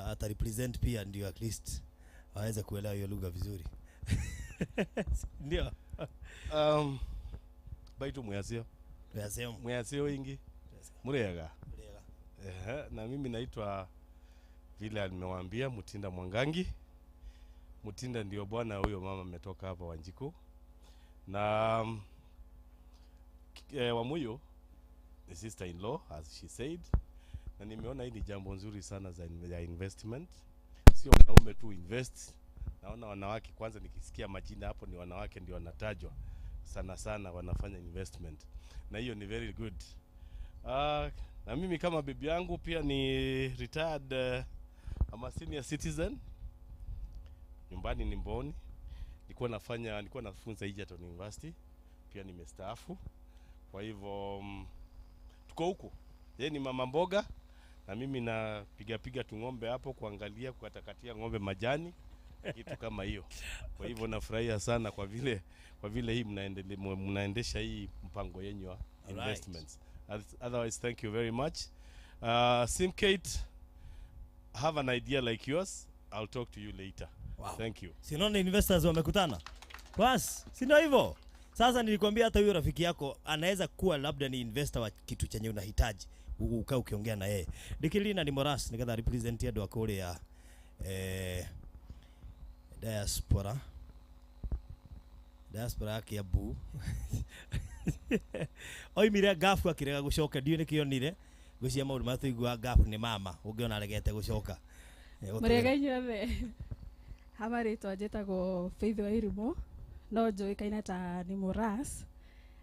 S12: ata represent pia ndio at least waweze kuelewa hiyo lugha vizuri. Ndio.
S6: Baitu mwasio.
S12: Mwasio.
S6: Mwasio ingi. Murega. Murega. Na mimi naitwa vile nimewaambia Mutinda Mwangangi. Mutinda ndio bwana huyo mama ametoka hapa Wanjiku. Na Wamuyu, the sister in law as she said. Na nimeona hii ni jambo nzuri sana za ya investment. Sio wanaume tu invest. Naona wanawake kwanza, nikisikia majina hapo ni wanawake ndio wanatajwa sana sana, wanafanya investment, na hiyo ni very good. Na mimi kama bibi yangu pia ni retired, I'm a senior citizen. Nyumbani ni Mboni. Nilikuwa nafunza Egerton University, pia nimestaafu. Kwa hivyo tuko huku. Yeye ni mama mboga na mimi napiga piga tu ng'ombe hapo, kuangalia kukatakatia ng'ombe majani, kitu kama hiyo. Kwa hivyo nafurahia sana kwa vile hii mnaendesha hii mpango yenyu wa investments. Otherwise, thank you very much. Simkate, have an idea like yours. I'll talk to you later.
S12: Wow.
S6: Thank you.
S12: Si unaona investors wamekutana? Bas, si ndio hivyo? Sasa nilikwambia hata huyo rafiki yako anaweza kuwa labda ni investor wa kitu chenye unahitaji. Ukae ukiongea na yeye. Dikilina ni Moras nikatha represent andu a kuria diaspora ya Kiambu. Oimire ngabu akirega gucoka, ndiũ nĩkĩo onire ngwĩciria maũndũ marĩa tũiguaga ngabu nĩ mama ũngĩona aregete gũcoka.
S5: Mũrĩega inyuothe. Hama rĩtwa njĩtagwo Faith Wairimu, no njũĩkaine ta nĩ Moras,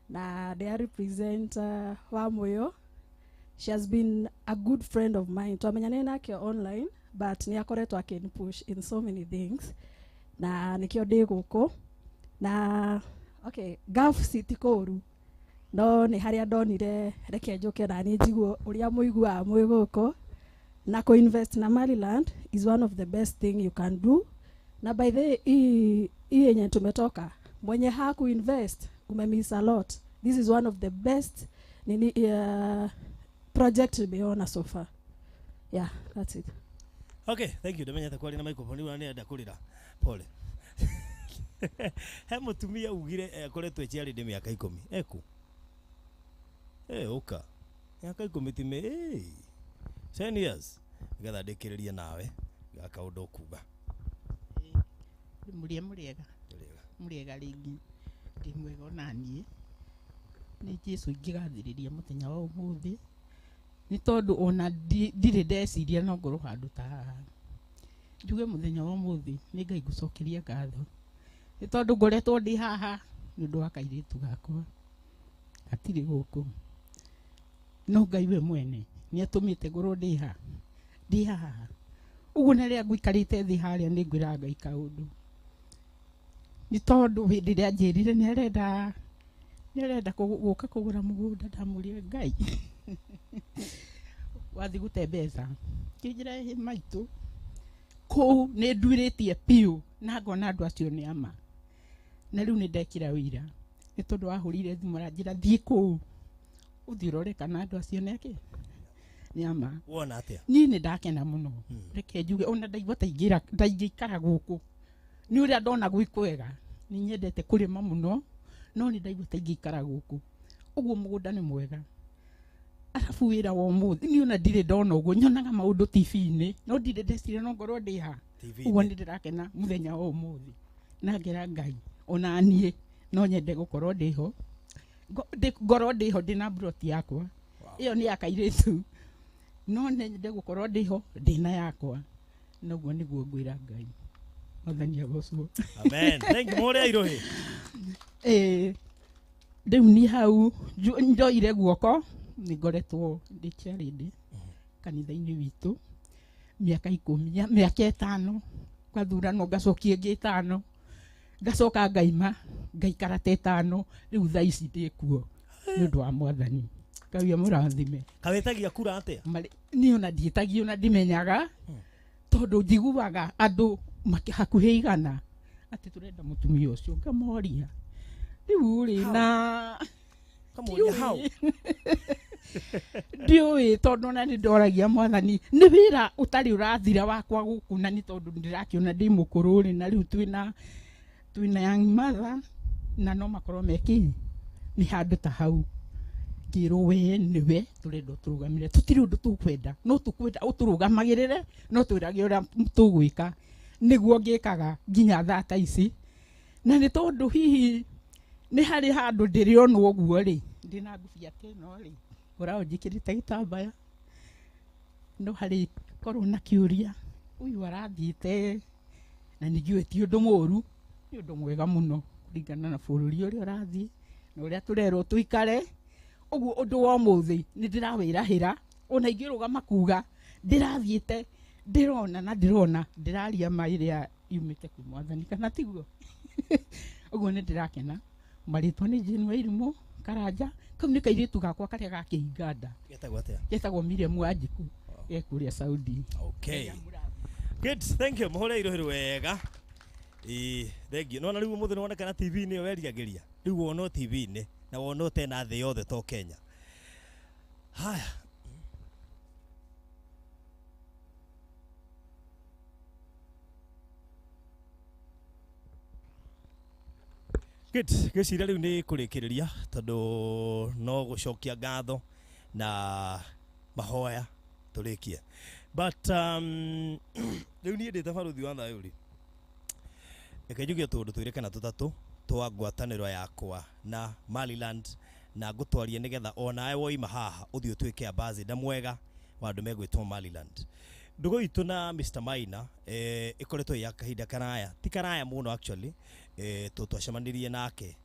S5: na ndĩa represent Wamuyu. She has been a good friend of mine. Twamenyanire nake online, but nĩ akoretwo akĩn-push in so many things, na nĩkĩo ndĩ gũkũ. Na okay, Gulf si ti kũũru, no nĩ harĩa ndonire reke njũke na niĩ njigue ũrĩa mũiguaga mwĩ gũkũ. Na co-invest na Maryland is one of the best thing you can do. Na by the way, hii yenye tumetoka, mwenye haku invest umemiss a lot. This is one of the best nini project nimeona so far. Yeah, that's it.
S12: Okay, thank you. Ndamenyete kwaria na microphone rĩu nĩ kũrĩra. Pole. He mũtumia ugire akoretwo e mĩaka 10. Eku. Ũka. Mĩaka 10 ti mĩ. 10 years. Nĩgetha ndĩkĩrĩrie nawe gaka ũndũ ũkuga.
S7: Mũrĩe mũrĩega. Mũrĩega rĩngĩ. Ndĩ mwega ona niĩ. Nĩ Jesũ ingĩgathĩrĩria mũthenya wa ũmũthĩ, nĩ tondũ ona ndirĩ ndeciria no ngorwo handũ ta haha. Njuge mũthenya wa ũmũthĩ nĩ Ngai ngũcokeria ngatho, nĩ tondũ ngoretwo ndĩ haha nĩ ũndũ wa kairĩtu gakwa gatirĩ gũkũ, no Ngai we mwene nĩ atũmĩte ngorwo ndĩ haha. Ũguo na rĩrĩa ngũikarĩte thĩ harĩa nĩ ngwĩraga Ngai kaũndũ, nĩ tondũ hĩndĩ ĩrĩa anjĩrire nĩ arenda gũka kũgũra mũgũnda, ndamũria Ngai wathiĩ gũte mbeca, kĩnjĩra ĩ maitũ kũu nĩ nduĩrĩtie biũ na ngona andũ acio nĩ ama, na rĩu nĩ ndekĩra wĩira nĩ tondũ wahũrire thimũ aranjĩra thiĩ kũu ũthiĩ ũrore kana andũ acio nĩ akĩ nĩ ama.
S12: Wona atĩa?
S7: Niĩ nĩ ndakena mũno. Reke njuge ona ndaigua ta ndaingĩikara gũkũ nĩ ũrĩa ndona gwĩ kwega. Nĩ nyendete kũrĩma mũno, no nĩ ndaigua ta ingĩikara gũkũ ũguo. Mũgũnda nĩ mwega, arabu wĩra wa ũmũthĩ niĩ ona ndirĩ ndona ũguo. Nyonaga maũndũ TV-inĩ, no ndirĩ ndeciria no ngorwo ndĩ ha.
S12: TV-inĩ.
S7: Ũguo nĩ ndĩrakena mũthenya wa ũmũthĩ na ngera Ngai ona niĩ no nyende gũkorwo ndĩho, ngorwo ndĩho ndĩna mburoti yakwa. Ĩyo nĩ ya kairĩtu, no nyende gũkorwo ndĩho ndĩna yakwa. Noguo nĩguo ngwĩra Ngai. Mwathani agocwo.
S12: Amen. Thank you. Mũrĩ Airohi.
S7: Rĩu niĩ hau njoire guoko nĩ ngoretwo ndĩ chairlady kanitha-inĩ witũ mĩaka 10, mĩaka 5 ngathurano, ngacokia ĩngĩ 5, ngacoka ngaima ngaikara ta 5. Rĩu thaa ici ndĩ kuo nĩ ũndũ wa Mwathani. Ngai amũrathime.
S12: Kawĩtagia kura atĩa?
S7: Niĩ ona ndiĩtagio na ndimenyaga, tondũ njiguaga andũ hakuhĩ 100 atĩ tũrenda mũtumia ũcio. Ngamoria rĩu rĩ na
S12: Kamoria how?
S7: Ndiũĩ, tondũ ona nĩ ndoragia Mwathani nĩ wĩra ũtarĩ ũrathira wakwa gũkũ, na nĩ tondũ ndĩrakĩona ndĩ mũkũrũ rĩ, na rĩu twĩna young mother na no makorwo mekĩ nĩ handũ ta hau ngĩrwo we nĩwe tũrenda ũtũrũgamĩrĩre, tũtirĩ ũndũ tũkwenda, no tũkwenda ũtũrũgamagĩrĩre, no twĩrage ũrĩa tũgwĩka nĩguo ngĩkaga nginya thaa ta ici. Na nĩ tondũ hihi nĩ harĩ handũ ndĩrĩonwo ũguo rĩ, ndĩna ngubia ta ĩno rĩ, ngoragwo njĩkĩrĩte gĩtambaya. No harĩ korwo na kĩũria ũyũ arathiĩte na ningĩ ti ũndũ mũru, nĩ ũndũ mwega mũno kũringana na bũrũri ũrĩa ũrathiĩ na ũrĩa tũrerwo tũikare. Ũguo ũndũ wa ũmũthĩ nĩ ndĩrawĩrahĩra, ona ingĩrũgama kuga ndĩrathiĩte ndĩrona na ndĩrona ndĩraria ma ĩrĩa yumĩte kwĩ Mwathani, kana tiguo? Ũguo nĩ ndĩrakena. Marĩtwa nĩ Jane Wairimũ Karanja, kau nĩ kairĩtu gakwa karĩa gakĩhinga nda.
S12: Getagwo atĩa?
S7: Getagwo Miriam Wanjiku, ge kũrĩa Saudi.
S12: Okay. Good, thank you. Muhore irohero wega. Ĩĩ, thank you. Nona rĩu ũmũthĩ nĩwonekana TV-inĩ ĩyo werigagĩria. Rĩu wonwo TV-inĩ na wonwo tena thĩ yothe to Kenya. Haya. Good, ngwĩciria rĩu nĩ kũrĩkĩrĩria tondũ no gũcokia ngatho na mahoya tũrĩkie. But rĩu niĩ ndĩ ta barũthi wa thayũ rĩ, reke njuge tũũndũ twĩrĩ kana tũtatũ twa ngwatanĩro yakwa na Maryland, na ngũtwarie nĩgetha onawe woima haha ũthiĩ ũtuĩke ambassador mwega wa andũ megwĩtwo Maryland. Ndũgũ itũ na Mr. Maina ĩkoretwo ya kahinda karaya, ti karaya mũno actually, twacemanirie nake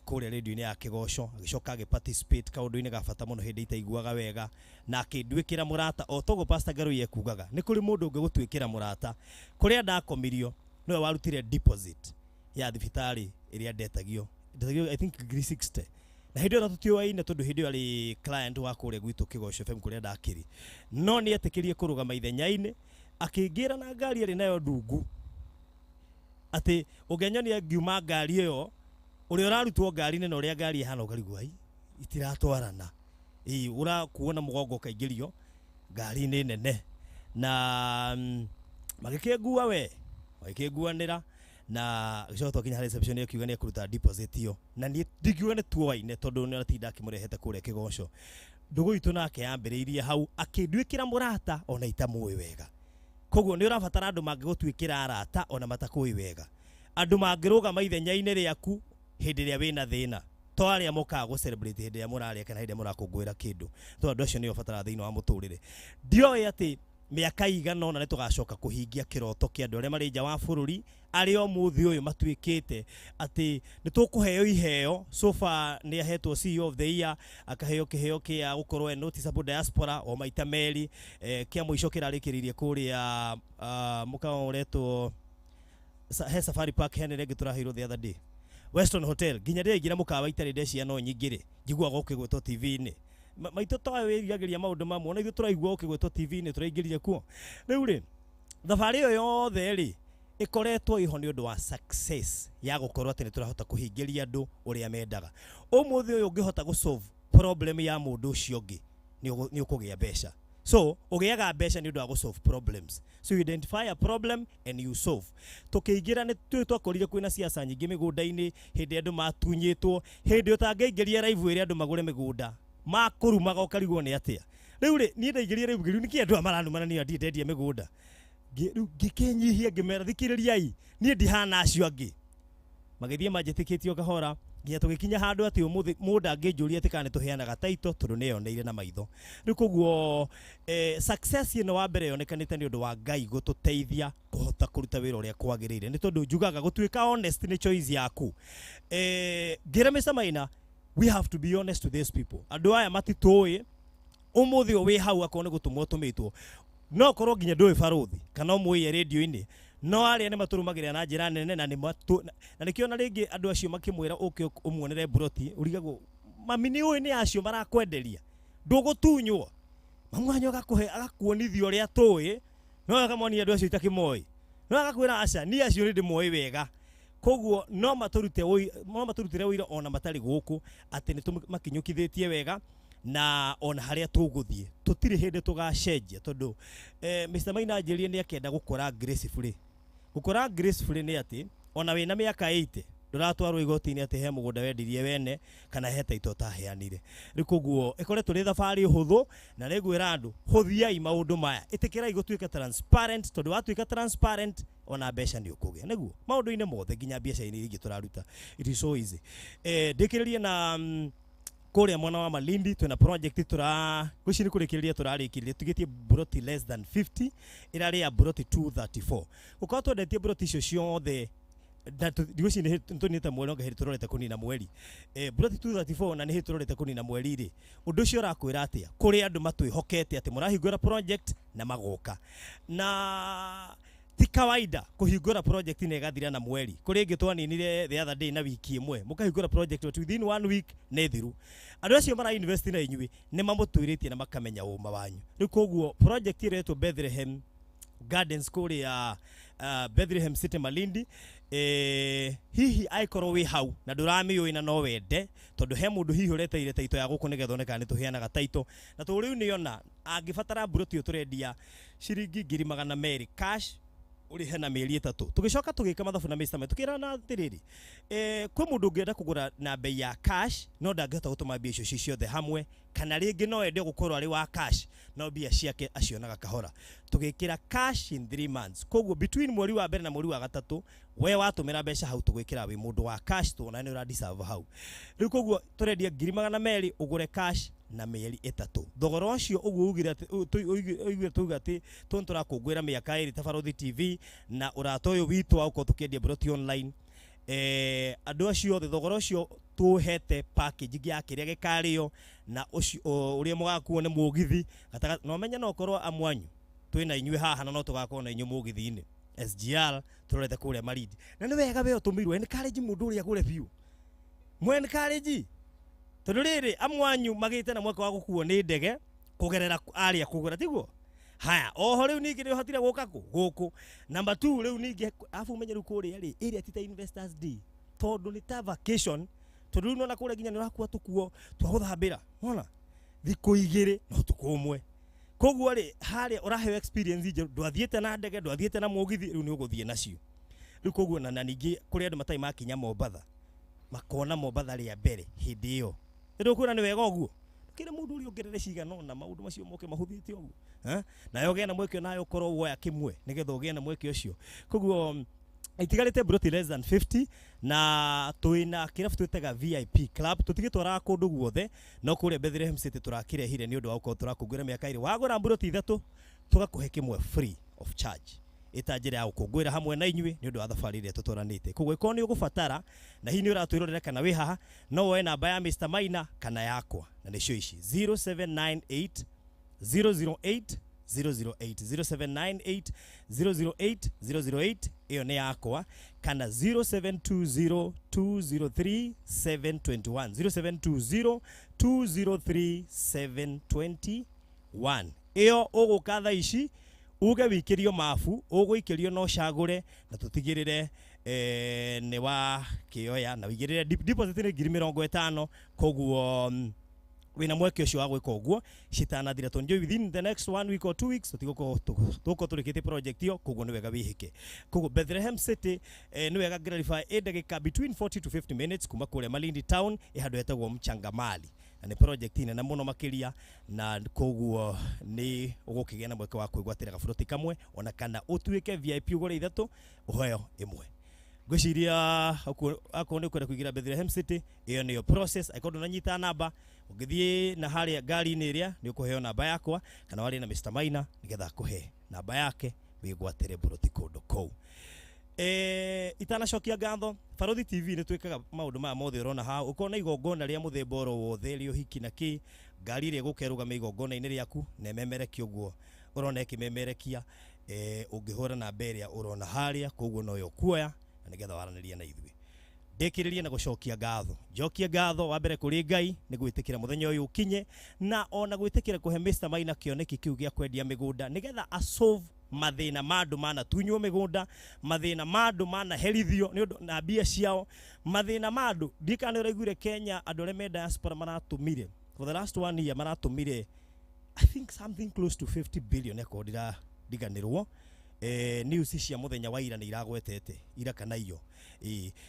S12: kũrĩa radio-inĩ ya Kĩgoco, agĩcoka agĩ participate kaũndũ-inĩ ga bata mũno hĩndĩ itaiguaga wega, na akĩnduĩkĩra mũrata o toguo Pastor Ngarũi ekugaga, nĩ kũrĩ mũndũ ũngĩgũtuĩkĩra mũrata. Kũrĩa ndakomirio nĩwe warutire deposit ya thibitarĩ ĩrĩa ndetagio, I think ngiri 60. Na hĩndĩ ĩyo tũtiũaine tondũ hĩndĩ ĩyo arĩ client wa kũrĩa gwitũ Kĩgoco FM kũrĩa ndakĩrĩ, no nĩ etĩkĩrie kũrũgama ithenya-inĩ, akĩingĩra na ngari ĩrĩ nayo ndungu, atĩ ũngĩanyonia ngiuma ngari ĩyo, ũrĩa ũrarutwo ngari-inĩ na ũrĩa ngari ĩhana ũkarigwo ai itiratwarana. Ĩĩ, ũrakuo na mũgongo ũkaingĩrio ngari-inĩ nene. Na magĩkĩngua we, magĩkĩnguanĩra, na gĩcoka twakinya harĩ reception akiuga nĩ ekũruta deposit ĩyo, na niĩ ndingiuga nĩ tuoaine tondũ nĩ aratinda akĩmũrehete kũrĩa Kĩgoco. Ndũgũ itũ nake yambĩrĩirie hau, akĩnduĩkĩra mũrata ona itamũĩ wega. Koguo nĩ ũrabatara andũ mangĩgũtuĩkĩra arata ona matakũĩ wega, andũ mangĩrũgama ithenya-inĩ rĩaku hĩndĩ ĩrĩa wĩna thĩna, to arĩa mokaga gũ celebrate hĩndĩ ĩrĩa mũrarĩa kana hĩndĩ ĩrĩa mũrakũngũĩra kĩndũ, to andũ acio nĩo ũbataraga thĩinĩ wa mũtũrĩre. Ndioĩ atĩ mĩaka igana ũna nĩ tũgacoka kũhingia kĩroto kĩa andũ arĩa marĩ nja wa bũrũri, arĩa ũmũthĩ ũyũ matuĩkĩte atĩ nĩ tũkũheo iheo. So far nĩ ahetwo CEO of the year, akaheo kĩheo kĩa gũkorwo e noticeable diaspora o maita merĩ, kĩa mũico kĩrarĩkĩrĩirie kũrĩa mũkawa ũretwo he Safari Park, hena rĩngĩ tũraheirwo the other day Weston Hotel. Nginya ndĩraingĩra mũkawa itarĩ ndecia no nyingĩ rĩ, njiguaga ũkĩgwetwo TV-inĩ. Maitũ toĩ wĩriragĩria maũndũ mamwe, ona ithuĩ tũraigua ũkĩgwetwo TV-inĩ tũraingĩrire kuo. Rĩu rĩ, thabarĩ ĩyo yothe rĩ ĩkoretwo ĩho nĩ ũndũ wa success ya gũkorwo atĩ nĩ tũrahota kũhingĩria andũ ũrĩa mendaga. Ũmũthĩ ũyũ ũngĩhota gũ solve problem ya mũndũ ũcio ũngĩ, nĩ ũkũgĩa mbeca. So ũgĩaga mbeca nĩ ũndũ wa gũ solve problems. So you identify a problem and you solve. Tũkĩingĩra nĩ twakorire kwĩna siasa nyingĩ mĩgũnda-inĩ, hĩndĩ andũ matunyĩtwo, hĩndĩ ũtangĩingĩria live ĩrĩa andũ magũre mĩgũnda, makũrumaga ũkarigwo nĩ atĩa. Rĩu rĩ, niĩ ndaingĩrire rĩu ngĩrĩu nĩkĩ andũ aya maranumana niĩ ndirĩ ndendia mĩgũnda. Rĩu ngĩkĩnyihia ngĩmera thikĩrĩriai, niĩ ndihana acio angĩ. Magĩthiĩ manjĩtĩkĩtie o kahora nginya tũgĩkinya handũ atĩ ũmũthĩ mũndũ angĩnjũria atĩ kana nĩtũheanaga title tondũ nĩeyoneire na maitho. Rĩu koguo success ĩno wa mbere yonekanĩte nĩ ũndũ wa Ngai gũtũteithia kũhota kũruta wĩra ũrĩa kwagĩrĩire, nĩ tondũ njugaga gũtuĩka honest nĩ choice yaku. Ngĩra Mr. Maina, we have to be honest to these people. Andũ aya matitũĩ, ũmũthĩ ũyũ wĩ hau akorwo nĩ gũtũmwo ũtũmĩtwo, no ũkorwo nginya ndũĩ barũthi kana ũmũĩe radio-inĩ, no arĩa nĩ matũrũmagĩrĩra na njĩra nene, na nĩkĩo na rĩngĩ andũ acio makĩmwĩra ũke ũmuonere mburoti, ũrigagwo mami nĩ ũĩ nĩ acio marakwenderia, ndũgũtunywo. Mamu wanyu agakũhe, agakuonithia ũrĩa tũĩ, no akamonia andũ acio itakĩmoĩ, no agakwĩra aca niĩ acio nĩ ndĩmoĩ wega. Koguo no matũrute no matũrutĩre ũira ona matarĩ gũkũ atĩ nĩ tũmakinyũkithĩtie wega, na ona harĩa tũgũthiĩ tũtirĩ hĩndĩ tũgacenjia, tondũ Mr. Maina anjĩrire nĩ akĩenda gũkora gracefully. Gũkora gracefully nĩ atĩ ona wĩna mĩaka 80 ndũratwarwo igoti-inĩ atĩ he mũgũnda wendirie wene kana he title ũtaheanire. Rĩu koguo ĩkoretwo ĩrĩ thabarĩ hũthũ, na nĩngwĩra andũ hũthiai maũndũ maya, ĩtĩkĩrai gũtuĩka transparent, tondũ watuĩka transparent ona mbeca nĩ ũkũgĩa, nĩguo maũndũ-inĩ mothe nginya biacara-inĩ iria ingĩ tũraruta. It is so easy. Ndĩkĩrĩrie na Kũrĩa mwena wa Malindi twĩna project tura ngwĩciria kũrĩkĩrĩria tũrarĩkĩrĩria tugĩtie buroti less than 50, ĩrarĩ ya buroti 234. Gũkorwo twendetie buroti icio ciothe na ndigwĩciria nĩ tũninĩte mweri, onga hĩndĩ tũrorete kũnina mweri, buroti 234 na nĩ hĩndĩ tũrorete kũnina mweri rĩ, ũndũ ũcio ũrakwĩra atĩa? Kũrĩ andũ matwĩhokete atĩ mũrahingũra project na magoka, na ti kawaida kũhingũra project na ĩgathira na mweri. Kũrĩ ĩngĩ twaninire the other day na wiki ĩmwe, mũkahingũra project but within one week nĩ thiru. Andũ acio mara invest na inyuĩ nĩ mamũtuĩrĩtie na makamenya ũma wanyu. Rĩu koguo project ĩretwo Bethlehem Gardens kũrĩa Bethlehem City Malindi. Hihi aikorwo wĩ hau na ndũramĩũĩ na no wende, tondũ he mũndũ hihi ũreteire taito ya gũkũ nĩgetha one kana nĩ tũheanaga taito, na tondũ rĩu nĩona angĩbatara mburoti ĩyo tũrendia ciringi 200,000 cash, ũrĩhe na mĩeri 3. Tũgĩcoka tũgĩka mathabu na Mr. Mai, tũkĩrana atĩrĩrĩ, kwĩ mũndũ ũngĩenda kũgũra na bei ya cash no ndangĩhota gũtũma mbia icio ci ciothe hamwe, kana rĩngĩ no ende gũkorwo arĩ wa cash no mbia ciake acionaga kahora. Tũgĩkĩra cash in 3 months, koguo between mweri wa mbere na mweri wa gatatũ we watũmĩra mbeca hau tũgwĩkĩra wĩ mũndũ wa cash, tuona nĩ ũra deserve hau. Rĩu koguo tũrendia 200,000 ũgũre cash na mĩeri 3. Thogora ũcio ũguo ugire atĩ tuga atĩ tũnĩ tũrakũngũĩra mĩaka 2 ta Barothi TV na ũrata ũyũ witũ wa gũkorwo tũkĩendia broti online. Andũ acio othe thogora ũcio tũhete package ya kĩrĩa gĩkarĩo na ũcio ũrĩa mũgakuo nĩ mũgithi gatagatĩ, no menye no ũkorwo amwanyu twĩna inyuĩ haha na no tũgakorwo na inyuĩ mũgithi-inĩ SGR tũrorete kũrĩa Malindi. Na nĩ wega we ũtũmĩirwo encourage mũndũ ũrĩa agũre biũ, mwe encourage, tondũ rĩrĩ amwanyu magĩte na mweke wa gũkuo nĩ ndege kũgerera arĩa kũgũra, tiguo? Haya, oho rĩu ningĩ nĩ ũhotire gũka kũ gũkũ. Number 2 rĩu ningĩ afu umenye rĩu kũrĩa rĩ area ti ta Investors Day, tondũ nĩ ta vacation, tondũ rĩu nona kũrĩa nginya nĩ ũrakua tũkuo twa gũthambĩra, wona thikũ 2 no ũtukũ ũmwe. Koguo rĩ harĩa ũraheo experience njerũ, ndwathiĩte na ndege, ndwathiĩte na mũgithi, rĩu nĩ ũgũthiĩ nacio. Rĩu koguo na ningĩ kũrĩ andũ matarĩ makinya Mombatha, makona Mombatha rĩa mbere hĩndĩ ĩyo. Rĩu kwĩra nĩ wega ũguo, kĩrĩ mũndũ ũrĩa ongerere cigana ũna maũndũ macio moke mahũthĩte ũguo, nawe ũgĩe na mweke nawe ũkorwo woya kĩmwe nĩgetha ũgĩe na mweke ũcio. Koguo itigarĩte broti less than 50 na twĩna kĩrabu twĩtaga VIP club, tũtigĩtwaraga kũndũ guothe, no kũrĩa Bethlehem City tũrakĩrehire nĩ ũndũ wa gũkorwo tũrakũngũĩra mĩaka 2. Wagũra mburoti 3 tũgakũhe kĩmwe free of charge, ĩta njĩra ya gũkũngũĩra hamwe na inyuĩ nĩ ũndũ wa thabarĩ ĩrĩa tũtwaranĩte. Koguo ĩkorwo nĩ ũgũbatara na hihi nĩ ũratwĩrorera kana wĩ haha, no woe namba ya Mr. Maina kana yakwa, na nĩcio ici 0798 008 008, 0798 008 008, ĩyo nĩ yakwa, kana 0720 203 721, 0720 203 721. Ĩyo ũgũka thaa ici uge wikĩrio mabu, ũgũikĩrio no cagũre na tũtigĩrĩre nĩ wa kĩoya na wĩigĩrĩre deposit nĩ 50,000. Koguo wĩna mweke ũcio wa gwĩka ũguo citanathira, tondũ within the next 1 week or 2 weeks tũtigũkorwo tũgũkorwo tũrĩkĩtie project ĩyo. Koguo nĩ wega wĩhĩke. Koguo Bethlehem City nĩ wega clarify ĩ ndagĩka between 40 to 50 minutes kuma kũrĩa Malindi town, ĩ handũ hetagwo Mchangamali, na nĩ project nene mũno makĩria, na koguo nĩ ũgũkĩgĩa na mweke wa kwĩgwatĩra gaburoti kamwe, ona kana ũtuĩke VIP ũgũre 3 ũheo ĩmwe. Ngwĩciria akorwo nĩ ũkwenda kũingĩra Bethlehem City, ĩyo nĩyo process. Angĩkorwo ndũnanyita namba, ũngĩthiĩ na harĩa ngari-inĩ ĩrĩa nĩ ũkũheo namba yakwa, kana warie na Mr. Maina nĩgetha akũhe namba yake wĩgwatĩre buroti kũndũ kũu. Itanacokia ngatho, Barothi TV nĩ twĩkaga maũndũ maya mothe ũrona haha. Ũkona igongona rĩa mũthemba oro wothe rĩa ũhiki na kĩ, ngari ĩrĩa ĩgũka ĩrũgame igongona-inĩ rĩaku na ĩmemerekie ũguo ũrona ĩkĩmemerekia, ũngĩhũra namba ĩrĩa ũrona harĩa, koguo noyo ũkuoya na nĩgetha waranĩrie na ithuĩ. Ndĩkĩrĩrie na gũcokia ngatho. Njokie ngatho wa mbere kũrĩ Ngai nĩ gwĩtĩkĩra mũthenya ũyũ ũkinye, na ona gwĩtĩkĩra kũhe Mr. Maina kĩoneki kĩu gĩa kwendia mĩgũnda nĩgetha asolve mathĩna ma andũ manatunywo mĩgũnda, mathĩna ma andũ manaherithio nĩ ũndũ na mbia ciao, mathĩna ma andũ. Ndiũĩ kana nĩ ũraiguire Kenya andũ arĩa me diaspora maratũmire for the last 1 year, maratũmire I think something close to 50 billion, eko ndĩrandiganĩrwo. News cia mũthenya wa ira nĩ iragwetete ira kana iyo.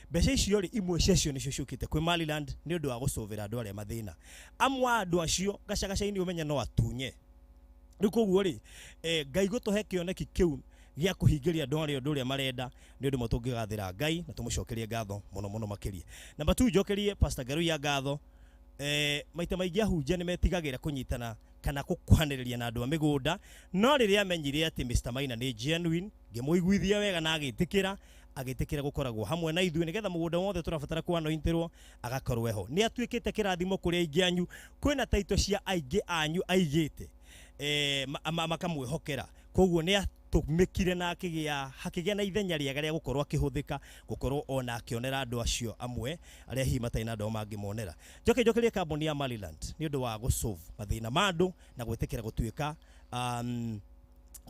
S12: Mbeca icio rĩ, imwe ciacio nĩcio ciũkĩte kwĩ Maliland nĩ ũndũ wa gũcũvĩra andũ arĩa mathĩna. Amwe a andũ acio gacagaca-inĩ ũmenye no atunye. Rĩu koguo rĩ, Ngai gũtũhe kĩoneki kĩu gĩa kũhingĩria andũ arĩa ũndũ ũrĩa marenda, nĩ ũndũ ũmwe tũngĩgathĩra Ngai na tũmũcokerie ngatho mũno mũno makĩria. Namba 2, njokerie Pastor Ngaruiya ngatho. Maita maingĩ ahunjia nĩ metigagĩra kũnyitana kana gũkuhanĩrĩria na andũ a mĩgũnda, no rĩrĩa amenyire atĩ Mr. Maina nĩ genuine, ngĩmũiguithia wega na agĩtĩkĩra, agĩtĩkĩra gũkoragwo hamwe na ithuĩ nĩgetha mũgũnda wothe tũrabatara kũanointirwo agakorwo eho. Nĩ atuĩkĩte kĩrathimo kũrĩ aingĩ anyu, kwĩna taito cia aingĩ anyu aigĩte makamwĩhokera, koguo nĩ atũmĩkire na akĩgĩa hakĩgĩa na ithenya rĩega rĩa gũkorwo akĩhũthĩka, gũkorwo ona akĩonera andũ acio amwe arĩa hihi matarĩ na andũ mangĩmonera. Njokerie kambuni ya Maryland nĩ ũndũ wa gũsolve mathĩna ma andũ na gwĩtĩkĩra gũtuĩka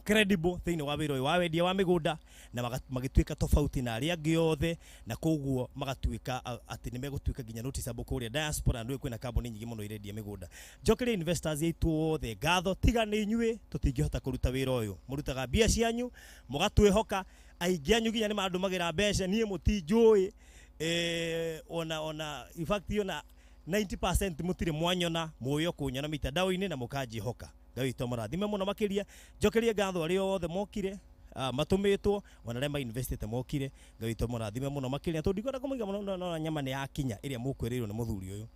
S12: credible thĩinĩ wa wĩra ũyũ wa wendia wa mĩgũnda, na magĩtuĩka tofauti na arĩa angĩ othe, na koguo magatuĩka atĩ nĩ megũtuĩka nginya noticeable kũrĩa diaspora. Nĩ kwĩna kambuni nyingĩ mũno irendia mĩgũnda. Njokerie investors aitũ othe ngatho, tiga nĩ inyuĩ tũtingĩhota kũruta wĩra ũyũ. Mũrutaga mbia cianyu mũgatwĩhoka, aingĩ anyu nginya nĩ mandũmagĩra mbeca, niĩ mũtinjũĩ, ona in fact ona 90% mũtirĩ mwanyona, mũĩ o kũnyona mitandao-inĩ na mũkanjĩhoka. Ngai witũ amũrathime mũno makĩria. Njokerie ngatho arĩa othe mokire, matũmĩtwo, ona arĩa mainvestĩte mokire. Ngai witũ amũrathime mũno makĩria, tondũ ndikwenda kũmũiga mũno, no nyama nĩ yakinya ĩrĩa mũkwĩrĩirwo nĩ mũthuri ũyũ,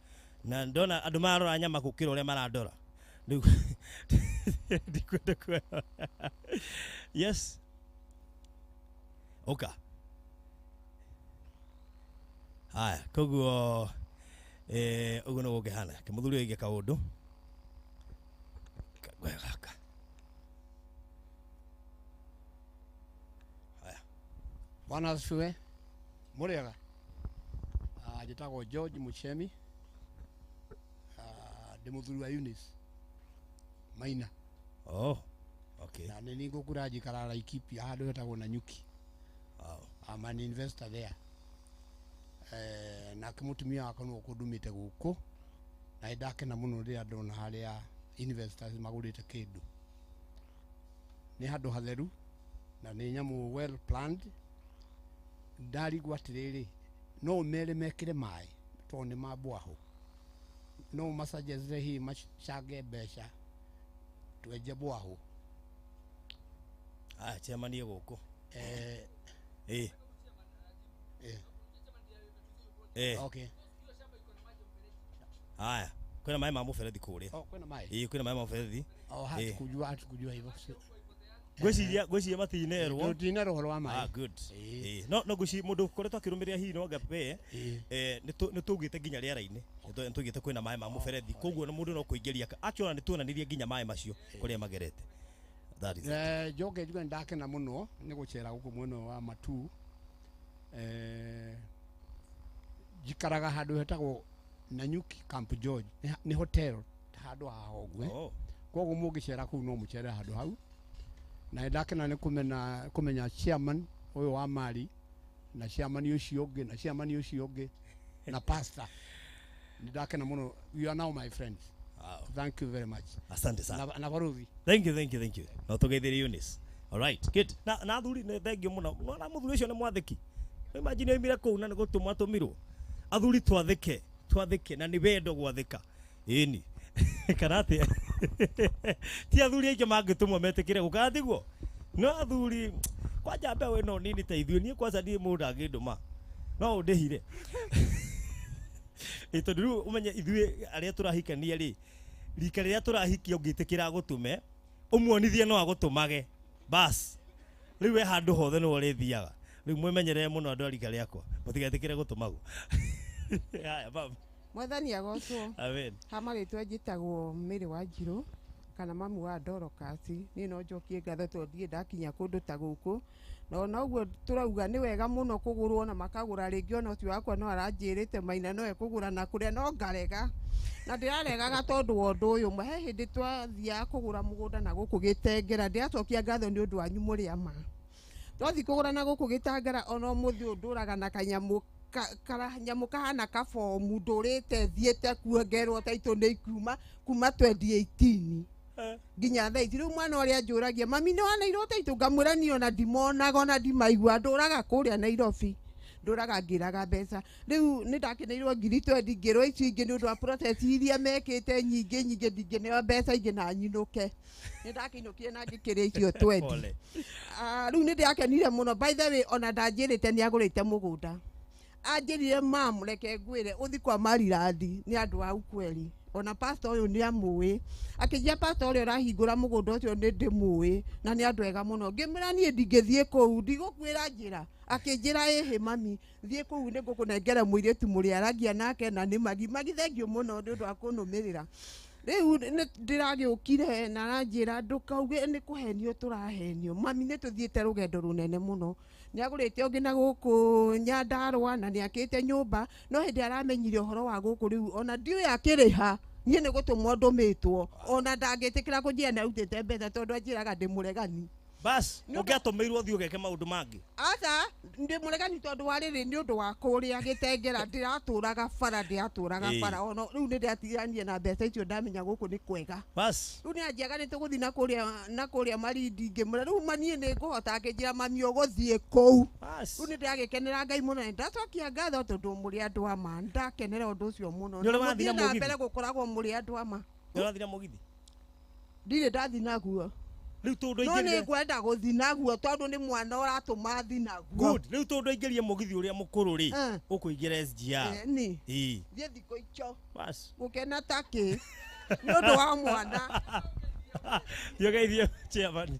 S12: na ndona andũ marora nyama gũkĩra ũrĩa marandora rĩu ndikwenda kuona. Yes, oka haya, koguo ũguo nĩguo gũkĩhana. Ke mũthuri ũyũ aige kaũndũ gaka.
S8: Bwana asifiwe. Mũrĩega. Njĩtagwo George Muchemi. Ndĩ mũthuri wa Eunice Maina.
S12: Oh, okay.
S8: Na nĩ niĩ ngũkura njikaraga Laikipia handũ hetagwo Nanyuki.
S12: Wow.
S8: I'm an investor there. Nake mũtumia wakwa nĩwe ũkũndũmĩte gũkũ, na nĩndakena mũno rĩrĩa ndona harĩa investors magũrĩte kĩndũ. Nĩ handũ hatheru na nĩ nyamũ well planned. Ndarigwo atĩrĩrĩ, no ũmere mekĩre maĩ tondũ nĩ ma bwaho, no ũmasuggeste hihi macange mbeca twenje bwaho.
S12: Aya, chairman gũkũ.
S8: Okay.
S12: Haya, kwĩna maĩ ma mũberethi kũrĩa.
S8: Oh, kwĩna maĩ?
S12: Ĩĩ, kwĩna maĩ ma mũberethi.
S8: Oh, hatukujua hivyo.
S12: Ngwĩciria matinerwo.
S8: Tũtinerwo ũhoro wa maĩ.
S12: Ah, good. No ngwĩciria mũndũ ũkoretwo akĩrũmĩrĩra hihi no ngape, nĩ tũugĩte nginya rĩera-inĩ. Nĩ tũugĩte kwĩna maĩ ma mũberethi. Koguo mũndũ no kũingĩria. Actually nĩ tuonanirie nginya maĩ macio kũrĩa magerete. That is it.
S8: Njoke njuge ndakena mũno nĩ gũcera gũkũ mwena wa Matuu. Njikaraga handũ hetagwo Nanyuki Camp George. Nĩ hotel handũ haha ũguo. Koguo mũngĩcera kũu no mũcere handũ hau. Na ndakena nĩ kũmenya chairman ũyũ wa Mali na chairman ũcio ũngĩ na chairman ũcio ũngĩ na pastor. Ndakena mũno. You are now my friends.
S12: Wow.
S8: Thank you very much.
S12: Asante sana.
S8: Na baruthi.
S12: Thank you, thank you, thank you. No tũgeithĩrie Eunice. All right, good. Na athuri nĩ thank you mũno. Na mũthuri ũcio nĩ mwathĩki. Imagine oimire kũu na nĩ gũtũmwo atũmirwo. Athuri twathĩke, twathĩke na nĩ wendo gwathĩka. Ĩni. Kana atĩa? Ti athuri aingĩ mangĩtũmwo metĩkĩre gũka tiguo. No athuri kwanja mbeũ ĩno nini ta ithuĩ, niĩ kwanza ndirĩ mũndũ angĩndũma. No ũndĩhire. Tondũ rĩu ũmenye ithuĩ arĩa tũrahikania rĩ, rika rĩrĩa tũrahikia ũngĩtĩkĩra agũtũme, ũmuonithie no agũtũmage. Bas. Rĩu we handũ hothe nĩwe ũrĩthiaga. Rĩu mwĩmenyerere mũno andũ a rika rĩakwa, mũtigetĩkĩre gũtũmagwo. Haya, mama.
S9: Mwathani agocwo.
S12: Amen.
S9: Ha marĩtwa njĩtagwo Mary Wanjirũ kana mamu wa Dorcas. Niĩ no njokie ngatho tondũ ndirĩ ndakinya kũndũ ta gũkũ. Na ona ũguo tũrauga nĩ wega mũno kũgũrwo na makagũra rĩngĩ, ona ũcio wakwa no aranjĩrĩte Maina no ekũgũra na kũrĩa no ngarega. Na ndĩraregaga tondũ wa ũndũ ũyũ ũmwe. He hĩndĩ twathiaga kũgũra mũgũnda na gũkũ Gĩtengera, ndĩracokia ngatho nĩ ũndũ wanyu mũrĩ ama. Twathiĩ kũgũra na gũkũ Gĩtengera, ona ũmũthĩ ũyũ ndũraga na kanyamũ kanyamũ kahana kabomu ndũrĩte thiĩte kuongerwo taitũ nĩ ikuma kuma 2018 nginya thaa ici. Rĩu mwana ũrĩa anjũragia mami nĩ waneirwo taitũ, ngamwĩra niĩ ona ndimonaga ona ndimaigua, ndũraga kũrĩa Nairobi, ndũraga ngĩraga mbeca. Rĩu nĩ ndakeneirwo ngiri twendi ngĩrwo ici ingĩ nĩ ũndũ wa protest iria mekĩte nyingĩ nyingĩ, ndingĩneo mbeca ingĩ na nyinũke. Nĩ ndakĩinũkire na ngĩkĩrĩa icio twendi. Rĩu nĩ ndĩrakenire mũno. By the way, ona ndanjĩrĩte nĩ agũrĩte mũgũnda. Anjĩrire mam reke ngwĩre ũthi kwa Marilandi nĩ andũ a ukweli ona pastor ũyũ nĩ amũĩ akĩnjia pastor ũrĩa ũrahingũra mũgũnda ũcio nĩ ndĩmũĩ na nĩ andũ ega mũno ngĩmwĩra niĩ ndingĩthiĩ kũu ndigũkuĩra njĩra akĩnjĩra ĩhĩ mami thiĩ kũu nĩ ngũkũnengera mũirĩtu mũrĩaragia nake na nĩ magi magi thengiũ mũno nĩ ũndũ wa kũnũmĩrĩra rĩu ndĩragĩũkire na aranjĩra ndũkauge nĩ kũhenio tũrahenio mami nĩ tũthiĩte rũgendo rũnene mũno nĩ agũrĩte ũngĩ na gũkũ Nyandarũa na nĩ akĩte nyũmba no hĩndĩ aramenyire ũhoro wa gũkũ rĩu ona ndiũĩ akĩrĩha niĩ nĩ gũtũmwo ndũmĩtwo ona ndangĩtĩkĩra kũnjĩra nĩ arutĩte mbeca tondũ anjĩraga ndĩ mũregani
S12: bas ũngĩatũmĩirwo ũthiĩ ũgeke maũndũ mangĩ
S9: aca ndĩ mũregani tondũ wa rĩrĩ nĩ ũndũ wa kũrĩa gĩtengera ndĩratũraga bara ndĩratũraga bara ona rĩu nĩ ndĩratiganie na mbeca icio ndamenya gũkũ nĩ kwega
S12: bas
S9: rĩu nĩ anjiaga nĩ tũgũthiĩ na kũrĩa Malindi ngĩmwĩra rĩu maniĩ nĩ ngũhota akĩnjĩra mami ũgũthiĩ kũu rĩu nĩ ndĩragĩkenera Ngai mũno na ndacokia ngatho tondũ mũrĩ andũ a ma ndakenera ũndũ ũcio mũno
S12: Nĩ ũrĩ wathiĩ na
S9: na
S12: mũgithi?
S9: mbere gũkoragwo mũrĩ andũ a ma
S12: nĩ ũrathiĩ na mũgithi
S9: ndirĩ ndathiĩ naguo
S12: rĩu tondũ
S9: no
S12: aingĩrire
S9: nĩ ngwenda gũthiĩ naguo tondũ nĩ mwana ũratũma thiĩ naguo
S12: good rĩu tondũ aingĩrie mũgithi ũrĩa mũkũrũ rĩ ũkũingĩra SGR
S9: ni
S12: ĩĩ
S9: thiĩ thikũ icio
S12: bas
S9: gũkena ta kĩ nĩ ũndũ wa mwana
S12: thiĩ ũgeithie chairman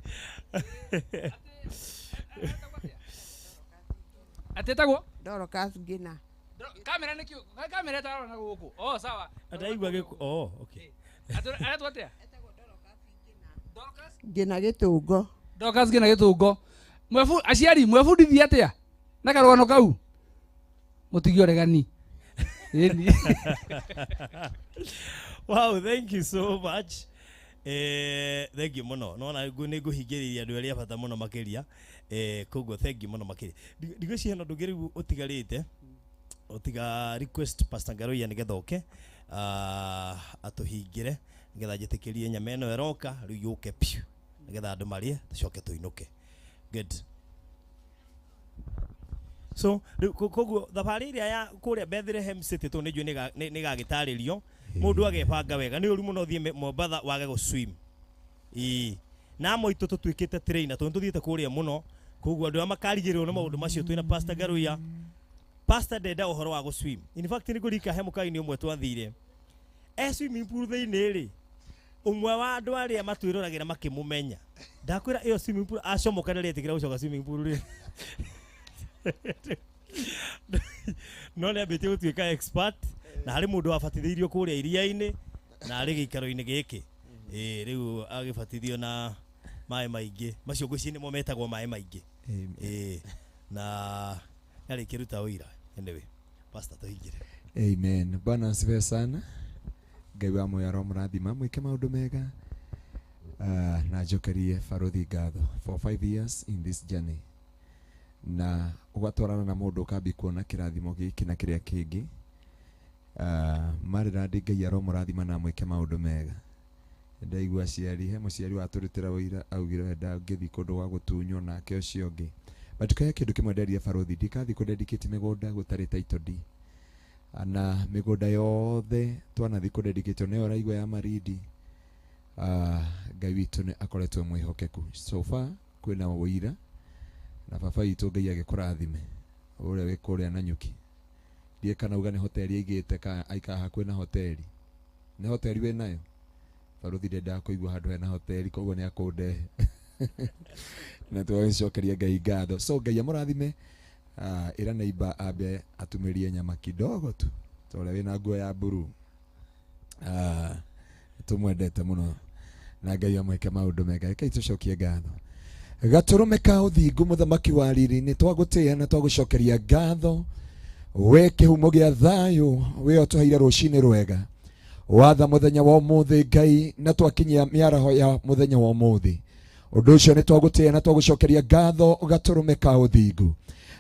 S3: atĩtagwo
S9: Dorcas Ngina
S3: kamera nĩ kĩo kamera ĩtarora na gũkũ oh sawa
S12: ataigua gĩkũ oh okay
S3: aretwo atĩa
S9: Ngina Gĩtũngo
S3: Dorcas Ngina Gĩtũngo mwebu aciari mwebundithia atĩa na karũgano kau mũtige ũregani ĩni
S12: wow thank you so much thank you mũno nona nĩ ngũhingĩrĩria andũ arĩa bata mũno makĩria koguo thank you mũno makĩria ndigwĩciria hena ũndũ ũngĩ rĩu ũtigarĩte ũtiga request Pastor Ngaruiya nĩgetha oke atũhingĩre nĩgetha njĩtĩkĩrie nyama ĩno ĩroka rĩu yũke piũ nĩgetha andũ marĩe tũcoke tũinũke good so rĩu koguo thabarĩ ĩrĩa ya kũrĩa Bethlehem City tondũ nĩ njũĩ nĩ ĩgagĩtarĩrio mũndũ agebanga wega nĩ ũru mũno ũthiĩ Mombatha wage gũ swim ĩĩ na amwe aitũ tũtuĩkĩte trainer tondũ tũthiĩte kũrĩa mũno koguo andũ arĩa makarigĩrĩrwo nĩ maũndũ macio twĩna Pastor Ngaruiya Pastor ndenda ũhoro wa gũ swim in fact nĩ ngũririkana he mũkawa-inĩ ũmwe twathire e swimming pool thĩinĩ rĩ ũmwe wa andũ arĩa matwĩroragĩra makĩmũmenya ndakwĩra ĩyo swimming pool acomoka ndarĩ etĩkĩra gũcoka swimming pool rĩ no nĩ ambĩtie gũtuĩka expert na harĩ mũndũ wabatithĩirio kũrĩa iria-inĩ na arĩ gĩikaro-inĩ gĩkĩ ĩĩ rĩu agĩbatithio na maĩ maingĩ macio ngwĩciria nĩmo metagwo maĩ maingĩ ĩĩ na nĩarĩkĩruta ũira anyway pastor tũhingĩre
S15: Amen. Bwana asifiwe sana. Ngai wa muoyo aromũrathima mwĩke maũndũ mega na njokerie barothi ngatho for 5 years in this journey na ũgatwarana na mũndũ ũkambi kuona kĩrathimo gĩkĩ na kĩrĩa kĩngĩ Marilandi Ngai aromũrathima na mwĩke maũndũ mega ndaigua aciari he mũciari watũrutĩra ũira augire we ndangĩthiĩ kũndũ gwa gũtunywo nake ũcio ũngĩ but kaya kĩndũ kĩmwe nderire barothi ndikathiĩ kũdedicate mĩgũnda gũtarĩ title deed na mĩgũnda yothe twanathiĩ kũdedicate nĩyo ũraigua ya Marindi Ngai witũ nĩ akoretwo mwĩhokeku so far kwĩna ũira na baba witũ Ngai agĩkũrathime ũrĩa wĩ kũrĩa Nanyuki ndiĩ kana uga nĩ hoteli aigĩte ka aikara hakuhĩ na hoteli nĩ hoteli wĩ nayo barothi ndendaga kũigua handũ hena hoteli koguo nĩ akũndehe na tũgagĩcokeria Ngai ngatho so Ngai amũrathime ĩra neighbor ambe atumĩrie nyama kidogo tu ta ũrĩa wĩna nguo ya blue tũmwendete mũno na Ngai amwĩke maũndũ mega rekei tũcokie ngatho gatũrũme ka ũthingu mũthamaki wa riri nĩ twagũtĩĩa na twagũcokeria ngatho we kĩhumo gĩa thayũ we ũtũheire rũcinĩ rwega watha mũthenya wa ũmũthĩ Ngai na twakinyia mĩaraho ya mũthenya wa ũmũthĩ ũndũ ũcio nĩ twagũtĩĩa na twagũcokeria ngatho gatũrũme ka ũthingu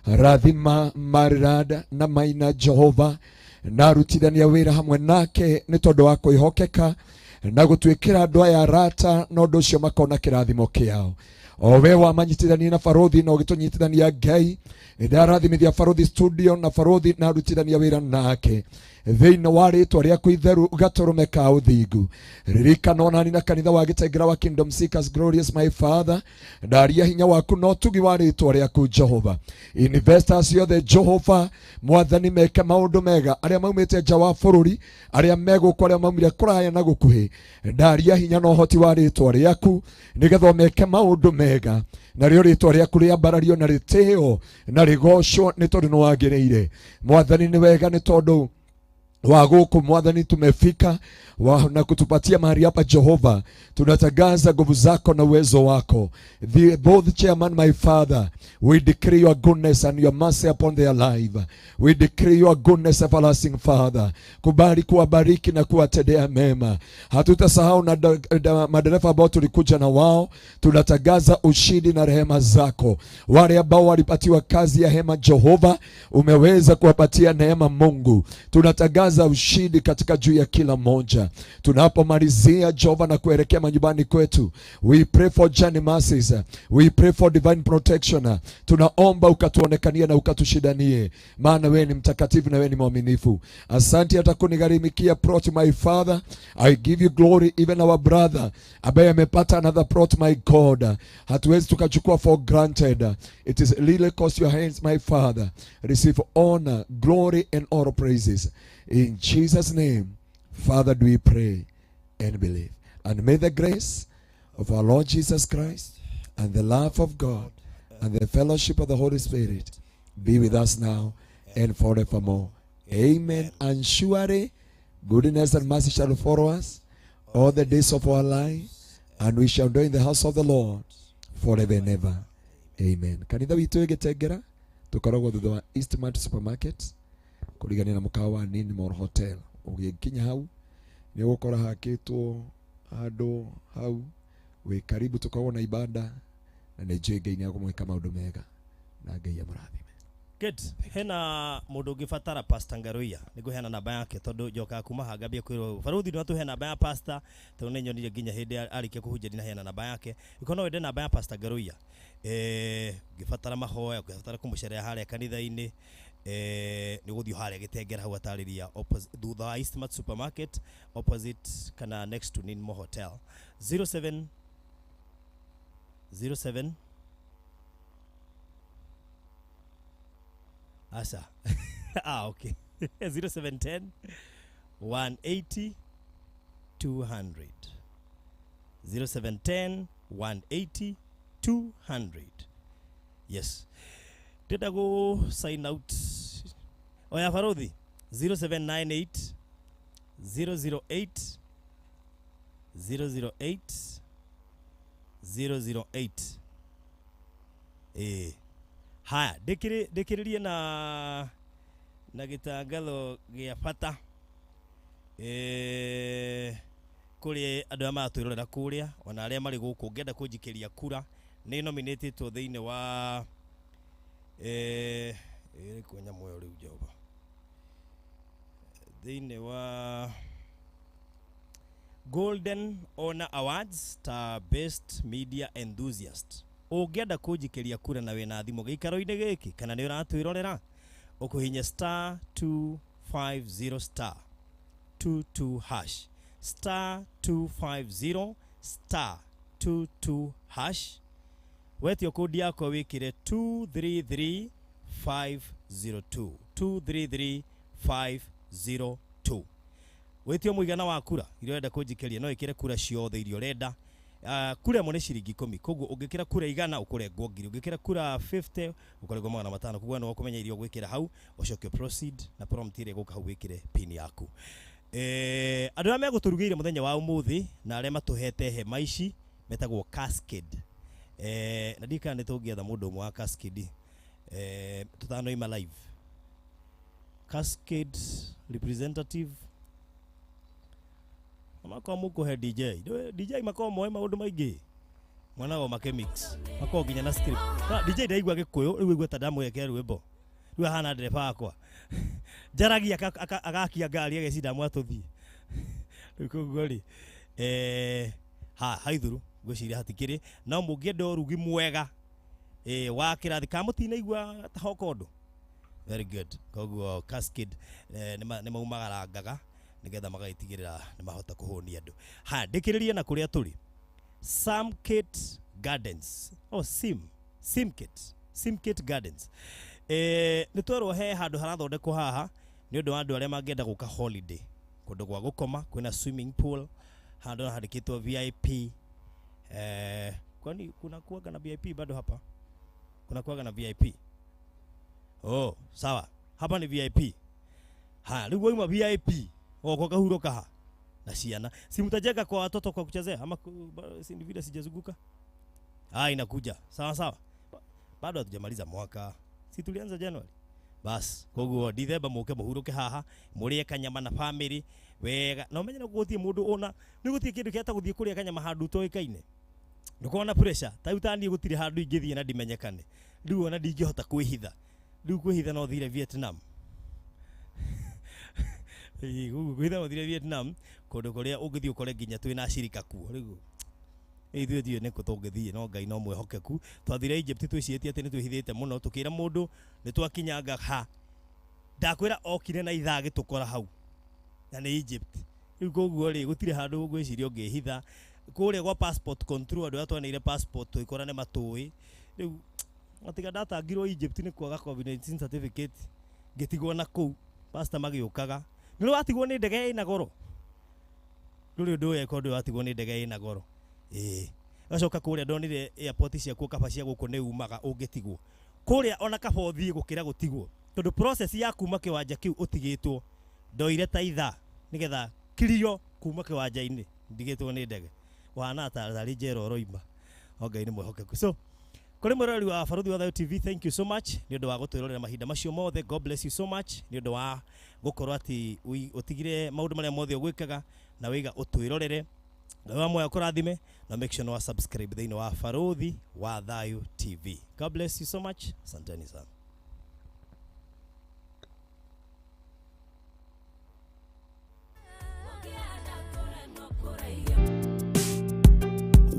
S15: rathima Marilad na Maina Jehova na arutithania wĩra hamwe nake nĩ tondũ wa kwĩhokeka na gũtuĩkĩra andũ aya arata na ũndũ ũcio makona kĩrathimo kĩao o we wamanyitithania na barothi na ũgĩtũnyitithania Ngai nĩ ndarathimithia barothi studio na barothi na arutithania wĩra nake Thĩinĩ wa rĩtwa rĩaku itheru gatũrũme ka ũthingu. Ririkana onani na kanitha wa Gĩtengera wa Kingdom Seekers Glorious my Father. Ndaria hinya waku na ũtugi wa rĩtwa rĩaku Jehova. Investors yothe Jehova mwathani meke maũndũ mega, arĩa maumĩte nja wa bũrũri, arĩa megũkũ, arĩa maumire kũraya na gũkuhĩ. Ndaria hinya na ũhoti wa rĩtwa rĩaku nĩgetha meke maũndũ mega, narĩo rĩtwa rĩaku rĩambarario na rĩtĩo na rĩgocwo nĩ tondũ nĩ wagĩrĩire. Mwathani nĩ wega nĩ tondũ wa gũkũ mwathani tumefika na kutupatia mahali hapa Jehova. Tunatangaza nguvu zako na uwezo wako. The both chairman my Father, we decree your goodness and your mercy upon their life. We decree your goodness, everlasting Father. Kubali kuwabariki na kuwatendea mema. Hatutasahau na madereva ambao tulikuja na wao. Tunatangaza ushindi na rehema zako. Wale ambao walipatiwa kazi ya hema Jehova, umeweza kuwapatia neema Mungu. Tunatangaza ushindi katika juu ya kila mmoja. Tunapomalizia Jehova na kuelekea manyumbani kwetu, we pray for journey mercies, we pray for divine protection. Tunaomba ukatuonekanie na ukatushindanie, maana wewe ni mtakatifu na wewe ni mwaminifu. Asante hata kunigharimikia plot my Father. I give you glory. Even our brother ambaye amepata another plot my God, hatuwezi tukachukua for granted. It is really cost your hands my Father. Receive honor, glory and all praises. In Jesus' name, Father, do we pray and believe. And may the grace of our Lord Jesus Christ and the love of God and the fellowship of the Holy Spirit be with us now and forevermore. Amen. And surely goodness and mercy shall follow us all the days of our life, and we shall dwell in the house of the Lord forever and ever. Amen. Kanitha witũ Gĩtengera tũkoragwo thutha wa Eastmart Supermarket kũrigania na mũkawa wa Ninmore Hotel. Ũgĩkinya hau nĩ ũgũkora hakĩtwo handũ hau wĩ karibu, tũkoragwo na ibada na nĩ njũĩ Ngai nĩ akũmwĩka maũndũ mega na Ngai amũrathime.
S12: Good. Hena mũndũ ũngĩbatara Pastor Ngaruiya nĩ ngũheana namba yake tondũ njokaga kuma haha ngambia kwĩrwo baruthi no atũhe namba ya pastor tondũ nĩ nyonire nginya hĩndĩ arĩkia kũhunjia ndinaheana namba yake. Ĩkorwo no wende namba ya Pastor Ngaruiya, ũngĩbatara mahoya, ũngĩbatara kũmũcerera harĩa kanitha-inĩ, nĩ ũgũthiĩ harĩa Gĩtengera hau atarĩria thutha wa Eastmart Supermarket opposite kana next to Ninmo Hotel. 07 07 Asa. Okay. 0710 180 200. 0710 180 200. Yes. Did go sign out? Oya Farodhi 0798 008 008 008. Haya, ndĩkĩrĩrie na gĩtangatho gĩa bata kũrĩ andũ arĩa maratwĩrorera kũrĩa ona arĩa marĩ gũkũ. Ngenda kũnjikĩria kura, nĩ nominatĩtwo thĩinĩ wa ĩrĩkũ nyamũ ĩyo rĩu Jehova, thĩinĩ wa Golden Honor Awards ta Best Media Enthusiast. Ũngĩenda kũnjikĩria kura na wĩna thimũ gĩikaro-inĩ gĩkĩ kana nĩ ũratwĩrorera, ũkũhinya star 250 star 22 hash, star 250 star 22 hash. Wetio kodi yako wĩkĩre 233502 233502. Wĩtio mũigana wa kura iria ũrenda kũnjikĩria, no ĩkĩre kura ciothe iria ũrenda. Kura ĩmwe nĩ ciringi 10, koguo ũngĩkĩra kura 100 ũkũrengwo 1000, ũngĩkĩra kura 50 ũkũrengwo 500. Koguo no ũkũmenya iria ũgwĩkĩra hau, ũcoke proceed na prompt ĩrĩa ĩgũka hau wĩkĩre pin yaku. Andũ arĩa megũtũrugĩire mũthenya wa ũmũthĩ na arĩa matũhete hema ici metagwo Cascade. Na ndiũĩ kana nĩ tũngĩetha mũndũ ũmwe wa Cascade tũtanoima live. Cascade representative makorwo mũkũhe DJ. DJ makorwo moe maũndũ maingĩ, mwana wa make mix makorwo nginya na script. DJ ndaigua Gĩkũyũ rĩu aigua ta ndamwĩkĩra rwĩmbo rĩu ahana ndereba wakwa njaragia agakia ngari agecinda mwatũthiĩ rĩu koguo rĩ ha haithuru ngwĩciria hatikĩrĩ no mũngĩenda ũrugi mwega wa kĩrathi ka mũtinaigua ta hokondo Very good. Koguo Cascade nĩ maumagarangaga nĩgetha magagĩtigĩrĩra nĩ mahota kũhũnia andũ. Haya, ndĩkĩrĩrie na kũrĩa tũrĩ. Samkit Gardens. Oh, Sim. Simkit. Simkit Gardens. Nĩ twerwo he handũ harathondekwo haha nĩ ũndũ wa andũ arĩa mangĩenda gũka holiday. Kũndũ gwa gũkoma, kwĩna swimming pool, handũ handĩkĩtwo VIP. Kwani kuna kuwaga na VIP bado hapa? Kuna kuwaga na VIP? Oh, sawa. Hapa ni VIP. Haya, rĩu wauma VIP, ogoka kahuroka ha na ciana. Si mtajenga kwa watoto kwa kuchezea ama si ni vile sijazunguka? Ah, inakuja. Sawa sawa. Bado hatujamaliza mwaka. Si tulianza January. Bas, koguo Dithemba muke muhuruke haha, murie kanyama na family wega. Na umenye no guthie mundu ona, ni guthie kindu kiata guthie kuria kanyama handu utoikaine. Ndukona pressure, ta riu tani gutire handu ingithie na ndimenyekane. Riu ona ndingihota kwihitha. Riu kwihitha no thire Vietnam. Kwihitha no thire Vietnam, kundu kuria ungithie ukore nginya twina acirika kuo. Riu ithuĩ ndiũĩ nĩkũ tũngĩthiĩ no Ngai no mwĩhokeku. Twathire Egypt twĩcirĩtie atĩ nĩtwĩhithĩte mũno, tũkĩra mũndũ nĩtwakinyanga ha. Ndakwĩra okire na ithaa agĩtũkora hau. Na nĩ Egypt. Rĩu koguo rĩ gũtirĩ handũ ũngwĩciria ũngĩhitha. Kũrĩa gwa passport control andũ arĩa twaneire passport tũgĩkora nĩ matũĩ. Rĩu matiga ndatangirwo Egypt nĩ kwaga COVID-19 certificate ngĩtigwo na kũu pastor magĩũkaga. Nĩ watigwo nĩ ndege ĩna goro. Ndũrĩ ũndũ weka ũndũ watigwo nĩ ndege ĩna goro. Gacoka kũrĩa ndonire airport ciakuo kaba cia gũkũ nĩ umaga ũngĩtigwo. Kũrĩa ona kaba ũthiĩ gũkĩra gũtigwo. Tondũ process ya kuma kĩwanja kĩu ũtigĩtwo ndoire ta ithaa nĩgetha kirio kuma kĩwanja-inĩ ndigĩtwo nĩ ndege. Wahana ta tarĩ njera ũroima. O Ngai nĩ mwĩhokeku. So kũrĩ mwĩroreri wa Barũthi wa Thayũ TV, thank you so much nĩ ũndũ wa gũtwĩrorera mahinda macio mothe. God bless you so much nĩ ũndũ wa gũkorwo atĩ ũtigire maũndũ marĩa mothe ũgwĩkaga na wĩiga ũtwĩrorere. Ngai wa muoyo akũrathime na make sure nĩ wa subscribe thĩinĩ wa Barũthi wa Thayũ TV. God bless you so much. Asanteni sana.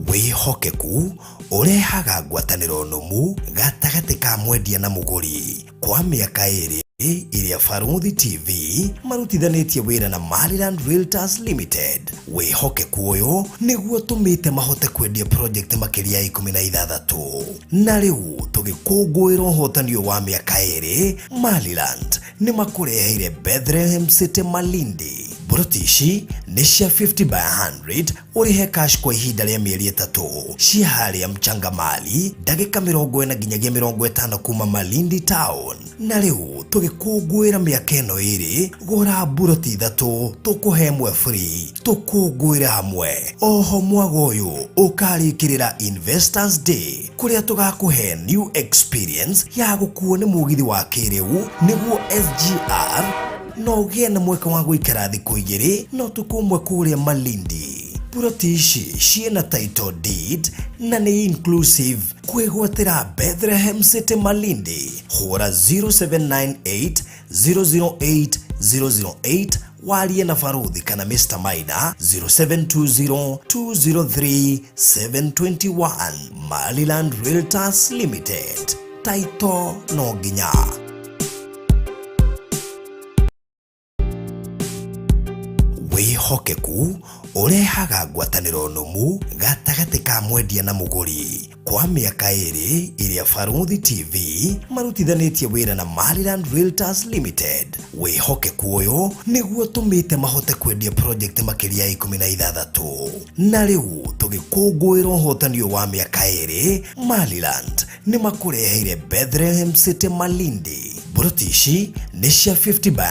S12: Wĩhokeku ũrehaga ngwatanĩro nũmu gatagatĩ ka mwendia na mũgũri. Kwa mĩaka ĩrĩ ĩrĩa Barũthi TV marutithanĩtie wĩra na Maryland Realtors Limited. Wĩhokeku ũyũ nĩguo tũmĩte mahote kwendia project makĩria ya 16. Na rĩu tũgĩkũngũĩra ũhotani ũyũ wa mĩaka ĩrĩ, Maryland nĩ makũreheire Bethlehem City Malindi. Mburoti ici nĩ cia 50 by 100 ũrĩhe cash kwa ihinda rĩa mĩeri 3 cia harĩa Mchangamali ndagĩka 40 nginyagia 50 kuma Malindi town. Na rĩu tũgĩkũngũĩra mĩaka ĩno ĩrĩ, gũra mburoti 3 tũkũhe ĩmwe free, tũkũngũĩre hamwe. Oho mwaga ũyũ ũkarĩkĩrĩra Investors Day kũrĩa tũgakũhe new experience ya gũkuo nĩ mũgithi wa kĩrĩu nĩguo SGR no ũgĩe na mweke wa gũikara thikũ 2 no ũtukũ ũmwe kũrĩa Malindi. Mburoti ici ciĩna title deed na nĩ inclusive. Kwĩgwatĩra Bethlehem City Malindi, hũra 0798 008 008 warie na Barũthi kana Mr. Maina 0720 203 721. Maryland Realtors Limited. Title no nginya. Wĩhokeku ũrehaga ngwatanĩro nũmu gatagatĩ ka mwendia na mũgũri. Kwa mĩaka ĩrĩ ĩrĩa Barũthi TV marutithanĩtie wĩra na Maryland Realtors Limited. Wĩhokeku ũyũ nĩguo tũmĩte mahote kwendia project makĩria ya 16. Na rĩu tũgĩkũngũĩra ũhotani ũyũ wa mĩaka ĩrĩ, Maryland nĩ makũreheire Bethlehem City Malindi. Mburoti ici nĩ cia 50 by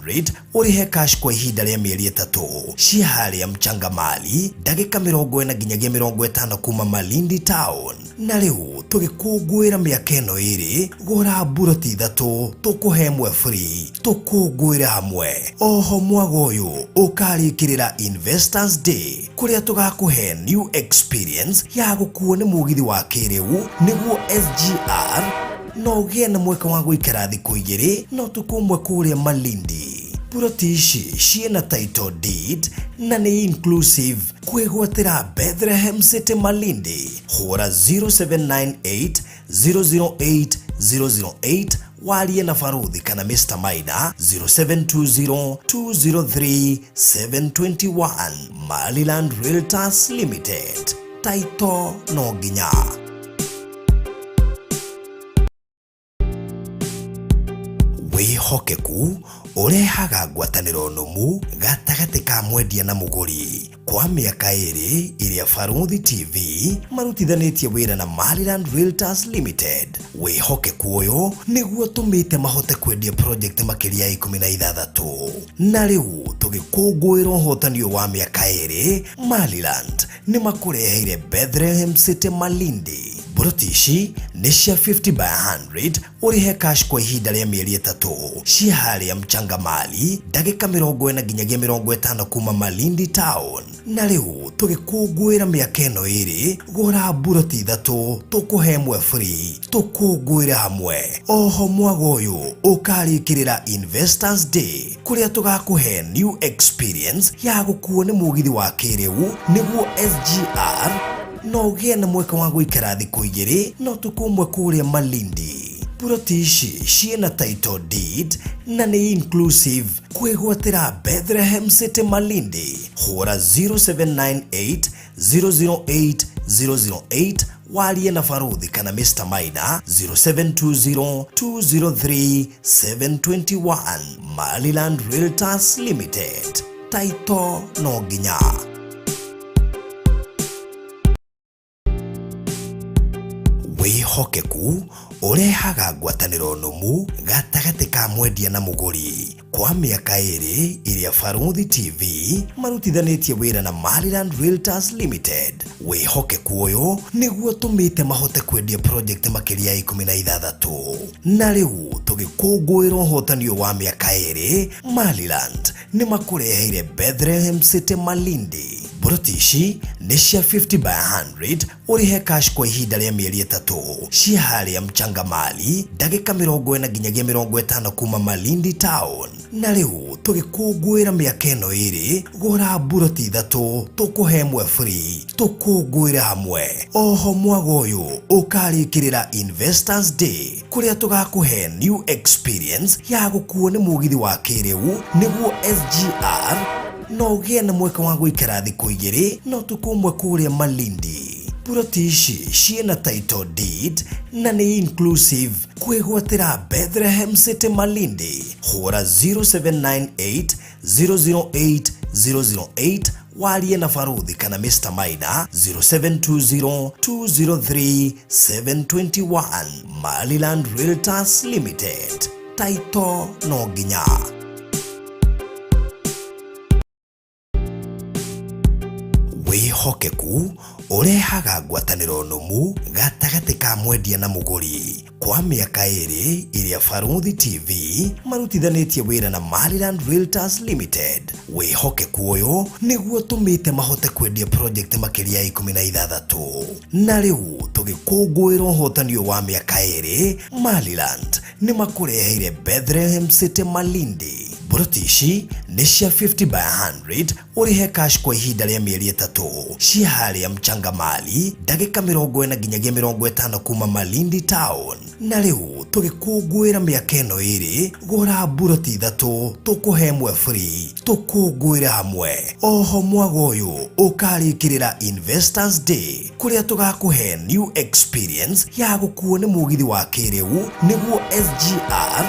S12: 100 ũrĩhe cash kwa ihinda rĩa mĩeri 3 cia harĩa Mchangamali ndagĩka 40 nginyagia 50 kuma Malindi town. Na rĩu tũgĩkũngũĩra mĩaka ĩno ĩrĩ, gũra mburoti 3 tũkũhe ĩmwe free, tũkũngũĩre hamwe. Oho mwaga ũyũ ũkarĩkĩrĩra Investors Day kũrĩa tũgakũhe new experience ya gũkuo nĩ mũgithi wa kĩrĩu nĩguo SGR no ũgĩe na mweke wa gũikara thikũ 2 no ũtukũ ũmwe kũrĩa Malindi. Mburoti ici ciĩna title deed na nĩ inclusive. Kwĩgwatĩra Bethlehem City Malindi, hũra 0798 008 008 Warie na Baruthi kana Mr Maina 0720 203 721. Maliland Realtors Limited. Taito no nginya. Wĩhokeku ũrehaga ngwatanĩro nũmu gatagatĩ ka mwendia na mũgũri. Kwa mĩaka 2 ĩrĩa Baruthi TV marutithanĩtie wĩra na Maliland Realtors Limited, wĩhokeku ũyũ nĩguo tũmĩte mahote kwendia project makĩria ya 16. Na rĩu tũgĩkũngũĩra ũhotani ũyũ wa mĩaka 2, Maliland nĩ makũreheire Bethlehem City Malindi. Mburoti ici nĩ cia 50 by 100, ũrĩhe cash kwa ihinda rĩa mĩeri 3, cia harĩa mchanga mali ndagĩka 40 nginyagia 50 kuma Malindi town. Na rĩu tũgĩkũngũĩra mĩaka ĩno 2, gũra mburoti 3 tũkũhe ĩmwe free, tũkũngũĩre hamwe. Oho mwaga ũyũ ũkarĩkĩrĩra Investors Day, kũrĩa tũgakũhe new experience ya gũkuo nĩ mũgithi wa kĩrĩu nĩguo SGR, na ũgĩe na mweke wa gũikara thikũ 2 na ũtukũ ũmwe kũrĩa Malindi. Mburoti ici ciĩna title deed na nĩ inclusive. Kwĩgwatĩra Bethlehem City Malindi, hũra 0798 008 008, warie na Baruthi kana Mr Maina 0720 203 721. Maliland Realtors Limited. Taito no nginya. Wĩhokeku ũrehaga ngwatanĩro nũmu gatagatĩ ka mwendia na mũgũri. Kwa mĩaka 2 ĩrĩa Baruthi TV marutithanĩtie wĩra na Maliland Realtors Limited, wĩhokeku ũyũ nĩguo tũmĩte mahote kwendia project makĩria ya 16. Na rĩu tũgĩkũngũĩra ũhotani ũyũ wa mĩaka 2, Maliland nĩ makũreheire Bethlehem City Malindi. Mburoti ici nĩ cia 50 by 100, ũrĩhe cash kwa ihinda rĩa mĩeri 3, cia harĩa mchanga mali ndagĩka 40 nginyagia 50 kuma Malindi town. Na rĩu tũgĩkũngũĩra mĩaka ĩno 2, gũra mburoti 3 tũkũhe ĩmwe free, tũkũngũĩre hamwe. Oho mwaga ũyũ ũkarĩkĩrĩra Investors Day, kũrĩa tũgakũhe new experience ya gũkuo nĩ mũgithi wa kĩrĩu nĩguo SGR, na ũgĩe na mweke wa gũikara thikũ 2 na ũtukũ ũmwe kũrĩa Malindi. Mburoti ici ciĩna title deed na nĩ inclusive. Kwĩgwatĩra Bethlehem City Malindi, hũra 0798 008 008, warie na Baruthi kana Mr Maina 0720 203 721. Maliland Realtors Limited. Taito no nginya. Wĩhokeku ũrehaga ngwatanĩro nũmu gatagatĩ ka mwendia na mũgũri. Kwa mĩaka 2 ĩrĩa Baruthi TV marutithanĩtie wĩra na Maliland Realtors Limited, wĩhokeku ũyũ nĩguo tũmĩte mahote kwendia project makĩria ya 16. Na rĩu tũgĩkũngũĩra ũhotani ũyũ wa mĩaka 2, Maliland nĩ makũreheire Bethlehem City Malindi. Mburoti ici nĩ cia 50 by 100, ũrĩhe cash kwa ihinda rĩa mĩeri 3, cia harĩa mchanga mali ndagĩka 40 nginyagia 50 kuma Malindi town. Na rĩu tũgĩkũngũĩra mĩaka ĩno 2, gũra mburoti 3 tũkũhe ĩmwe free, tũkũngũĩre hamwe. Oho mwaga ũyũ ũkarĩkĩrĩra Investors Day, kũrĩa tũgakũhe new experience ya gũkuo nĩ mũgithi wa kĩrĩu nĩguo SGR,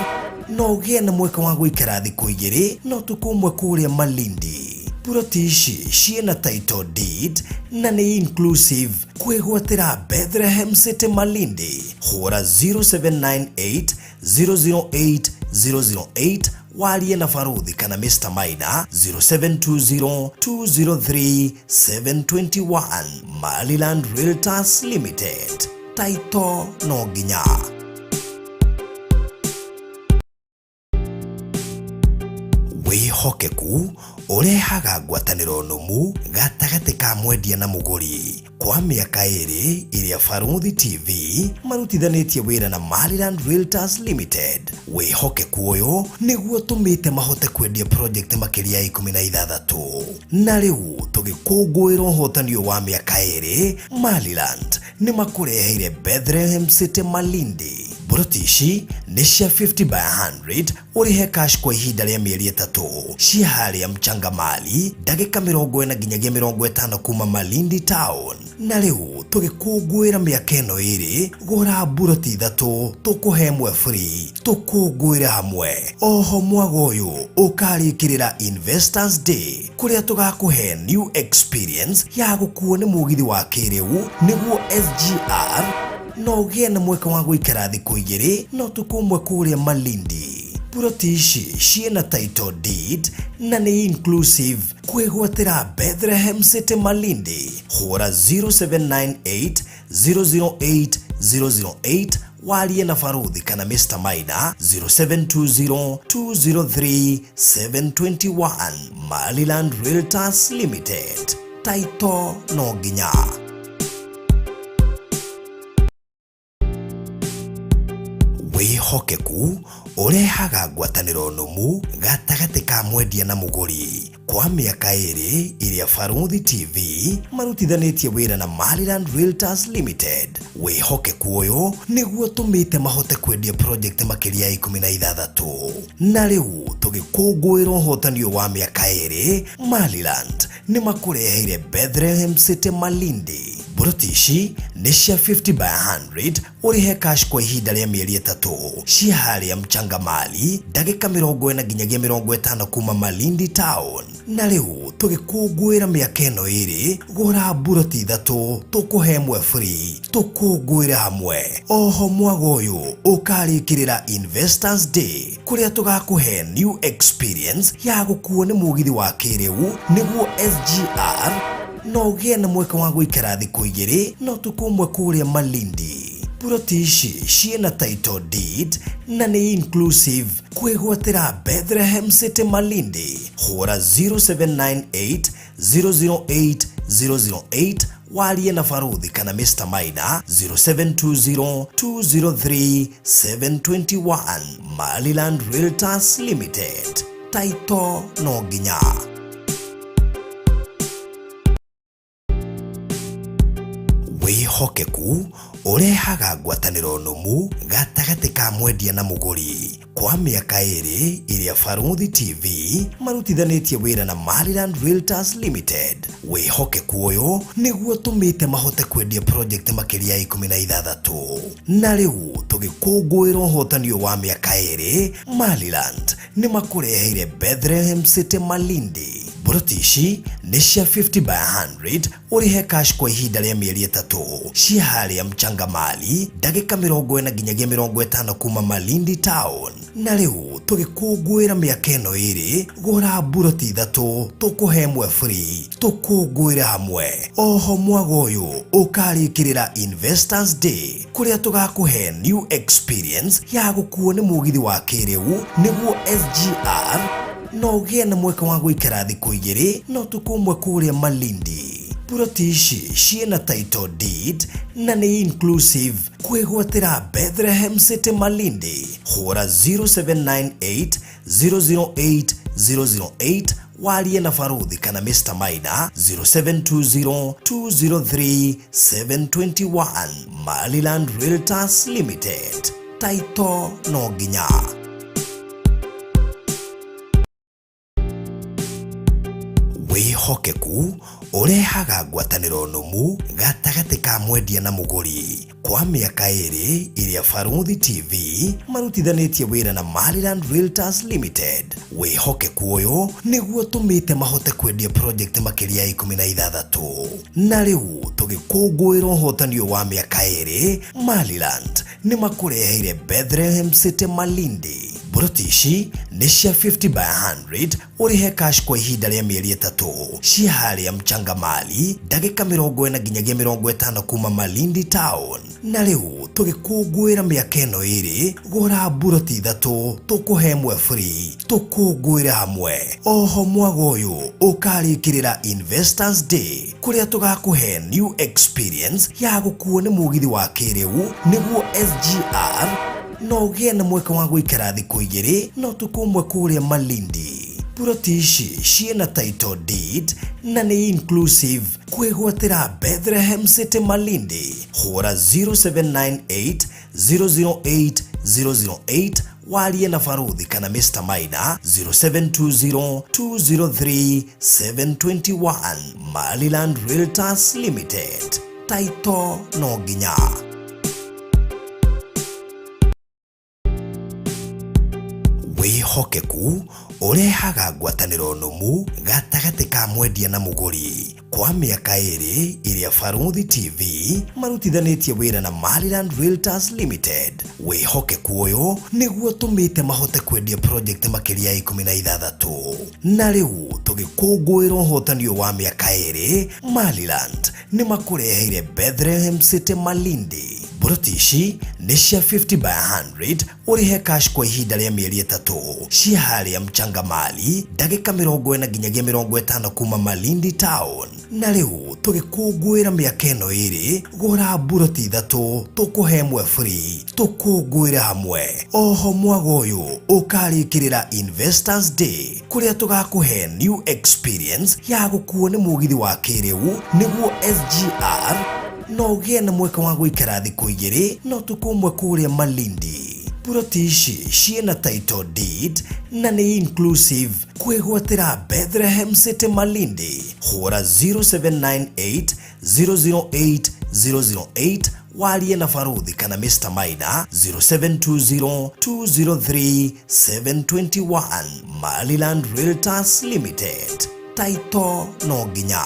S12: na ũgĩe na mweke wa gũikara thikũ 2 na ũtukũ ũmwe kũrĩa Malindi. Mburoti ici ciĩna title deed na nĩ inclusive. Kwĩgwatĩra Bethlehem City Malindi, hũra 0798 008 008, warie na Baruthi kana Mr Maina 0720 203 721. Maliland Realtors Limited. Taito no nginya. Wĩhokeku ũrehaga ngwatanĩro nũmu gatagatĩ ka mwendia na mũgũri. Kwa mĩaka 2 ĩrĩa Baruthi TV marutithanĩtie wĩra na Maliland Realtors Limited, wĩhokeku ũyũ nĩguo tũmĩte mahote kwendia project makĩria ya 16. Na rĩu tũgĩkũngũĩra ũhotani ũyũ wa mĩaka 2, Maliland nĩ makũreheire Bethlehem City Malindi.
S11: Mburoti ici nĩ cia 50 by 100, ũrĩhe cash kwa ihinda rĩa mĩeri 3, cia harĩa Mchangamali, ndagĩka 40 nginyagia 50 kuma Malindi town. Na rĩu tũgĩkũngũĩra mĩaka ĩno 2, gũra mburoti 3 tũkũhe ĩmwe free, tũkũngũĩre hamwe. Oho mwago ũyũ ũkarĩkĩrĩra Investors Day, kũrĩa tũgakũhe new experience ya gũkuo nĩ mũgithi wa kĩrĩu, nĩguo SGR, na ũgĩe na mweke wa gũikara thikũ 2 na ũtukũ ũmwe kũrĩa Malindi. Puroti ici ciĩna title deed na nĩ inclusive. Kwĩgwatĩra Bethlehem City Malindi, hũra 0798 008 008, warie na Baruthi kana Mr Maina 0720 203 721. Maliland Realtors Limited, taito no nginya. Wĩhokeku ũrehaga ngwatanĩro nũmu gatagatĩ ka mwendia na mũgũri. Kwa mĩaka 2 ĩrĩa Baruthi TV marutithanĩtie wĩra na Maryland Realtors Limited, wĩhokeku ũyũ nĩguo tũmĩte mahote kwendia project makĩria ya 16. Na rĩu tũgĩkũngũĩra ũhotani ũyũ wa mĩaka 2, Maryland nĩ makũreheire Bethlehem City Malindi. Mburoti ici nĩ cia 50 by 100, ũrĩhe cash kwa ihinda rĩa mĩeri 3, cia harĩa Mchangamali, ndagĩka 40 nginyagia 50 kuma Malindi town. Na rĩu tũgĩkũngũĩra mĩaka ĩno 2, gũra mburoti 3 tũkũhe ĩmwe free, tũkũngũĩre hamwe. Oho mwago ũyũ ũkarĩkĩrĩra Investors Day, kũrĩa tũgakũhe new experience ya gũkuo nĩ mũgithi wa kĩrĩu, nĩguo SGR, na ũgĩe na mweke wa gũikara thikũ 2 na ũtukũ ũmwe kũrĩa Malindi. Puroti ici ciĩna title deed na nĩ inclusive. Kwĩgwatĩra Bethlehem City Malindi, hũra 0798 008 008, warie na Baruthi kana Mr Maina 0720 203 721. Maryland Realtors Limited, taito no nginya. Wĩhokeku ũrehaga ngwatanĩro nũmu gatagatĩ ka mwendia na mũgũri. Kwa mĩaka 2 ĩrĩa Baruthi TV marutithanĩtie wĩra na Maryland Realtors Limited, wĩhokeku ũyũ nĩguo tũmĩte mahote kwendia project makĩria ya 16. Na rĩu tũgĩkũngũĩra ũhotani ũyũ wa mĩaka 2, Maryland nĩ makũreheire Bethlehem City Malindi. Mburoti ici nĩ cia 50 by 100, ũrĩhe cash kwa ihinda rĩa mĩeri 3, cia harĩa Mchangamali, ndagĩka 40 nginyagia 50 kuma Malindi town. Na rĩu tũgĩkũngũĩra mĩaka ĩno 2, gũra mburoti 3 tũkũhe ĩmwe free, tũkũngũĩre hamwe. Oho mwago ũyũ ũkarĩkĩrĩra Investors Day, kũrĩa tũgakũhe new experience ya gũkuo nĩ mũgithi wa kĩrĩu, nĩguo SGR, na ũgĩe na mweke wa gũikara thikũ 2 na ũtukũ ũmwe kũrĩa Malindi. Puroti ici ciĩna title deed na nĩ inclusive. Kwĩgwatĩra Bethlehem City Malindi, hũra 0798 008 008, warie na Baruthi kana Mr Maina 0720 203 721. Maryland Realtors Limited, taito no nginya. Wĩhokeku ũrehaga ngwatanĩro nũmu gatagatĩ ka mwendia na mũgũri. Kwa mĩaka 2 ĩrĩa Baruthi TV marutithanĩtie wĩra na Maryland Realtors Limited, wĩhokeku ũyũ nĩguo tũmĩte mahote kwendia project makĩria ya 16. Na rĩu tũgĩkũngũĩra ũhotani ũyũ wa mĩaka 2, Maryland nĩ makũreheire Bethlehem City Malindi. Mburoti ici nĩ cia 50 by 100, ũrĩhe cash kwa ihinda rĩa mĩeri 3, cia harĩa Mchangamali, ndagĩka 40 nginyagia 50 kuma Malindi town. Na rĩu tũgĩkũngũĩra mĩaka ĩno 2, gũra mburoti 3 tũkũhe ĩmwe free, tũkũngũĩre hamwe. Oho mwago ũyũ ũkarĩkĩrĩra Investors Day, kũrĩa tũgakũhe new experience ya gũkuo nĩ mũgithi wa kĩrĩu, nĩguo SGR, na ũgĩe na mweke wa gũikara thikũ 2 na ũtukũ ũmwe kũrĩa Malindi. Buroti ici ciĩna title deed na nĩ inclusive. Kwĩgwatĩra Bethlehem City Malindi, hũra 0798 008 008 warie na Baruthi kana Mr. Maina 0720 203 721. Maliland Realtors Limited, taito no nginya. Wĩhokeku ũrehaga ngwatanĩro nũmu gatagatĩ ka mwendia na mũgũri. Kwa mĩaka 2 ĩrĩa Baruthi TV marutithanĩtie wĩra na Maryland Realtors Limited, wĩhokeku ũyũ nĩguo tũmĩte mahote kwendia project makĩria ya 16. Na rĩu tũgĩkũngũĩra ũhotani ũyũ wa mĩaka 2, Maryland nĩ makũreheire Bethlehem City Malindi. Buroti ici nĩ cia 50 by 100, ũrĩhe cash kwa ihinda rĩa mĩeri 3, cia harĩa Mchangamali, ndagĩka 40 nginyagia 50 kuma Malindi town. Na rĩu tũgĩkũngũĩra mĩaka ĩno 2, gũra buroti 3 tũkũhe ĩmwe free, tũkũngũĩre hamwe. Oho mwago ũyũ ũkarĩkĩrĩra Investors Day, kũrĩa tũgakũhe new experience ya gũkuo nĩ mũgithi wa kĩrĩu nĩguo SGR, no ũgĩe na mweke wa gũikara thikũ 2 na ũtukũ ũmwe kũrĩa Malindi. Buroti ici ciĩna title deed na nĩ inclusive. Kwĩgwatĩra Bethlehem City Malindi, hũra 0798 008 008 warie na Baruthi kana Mr. Maina 0720 203 721. Maryland Realtors Limited, taito no nginya.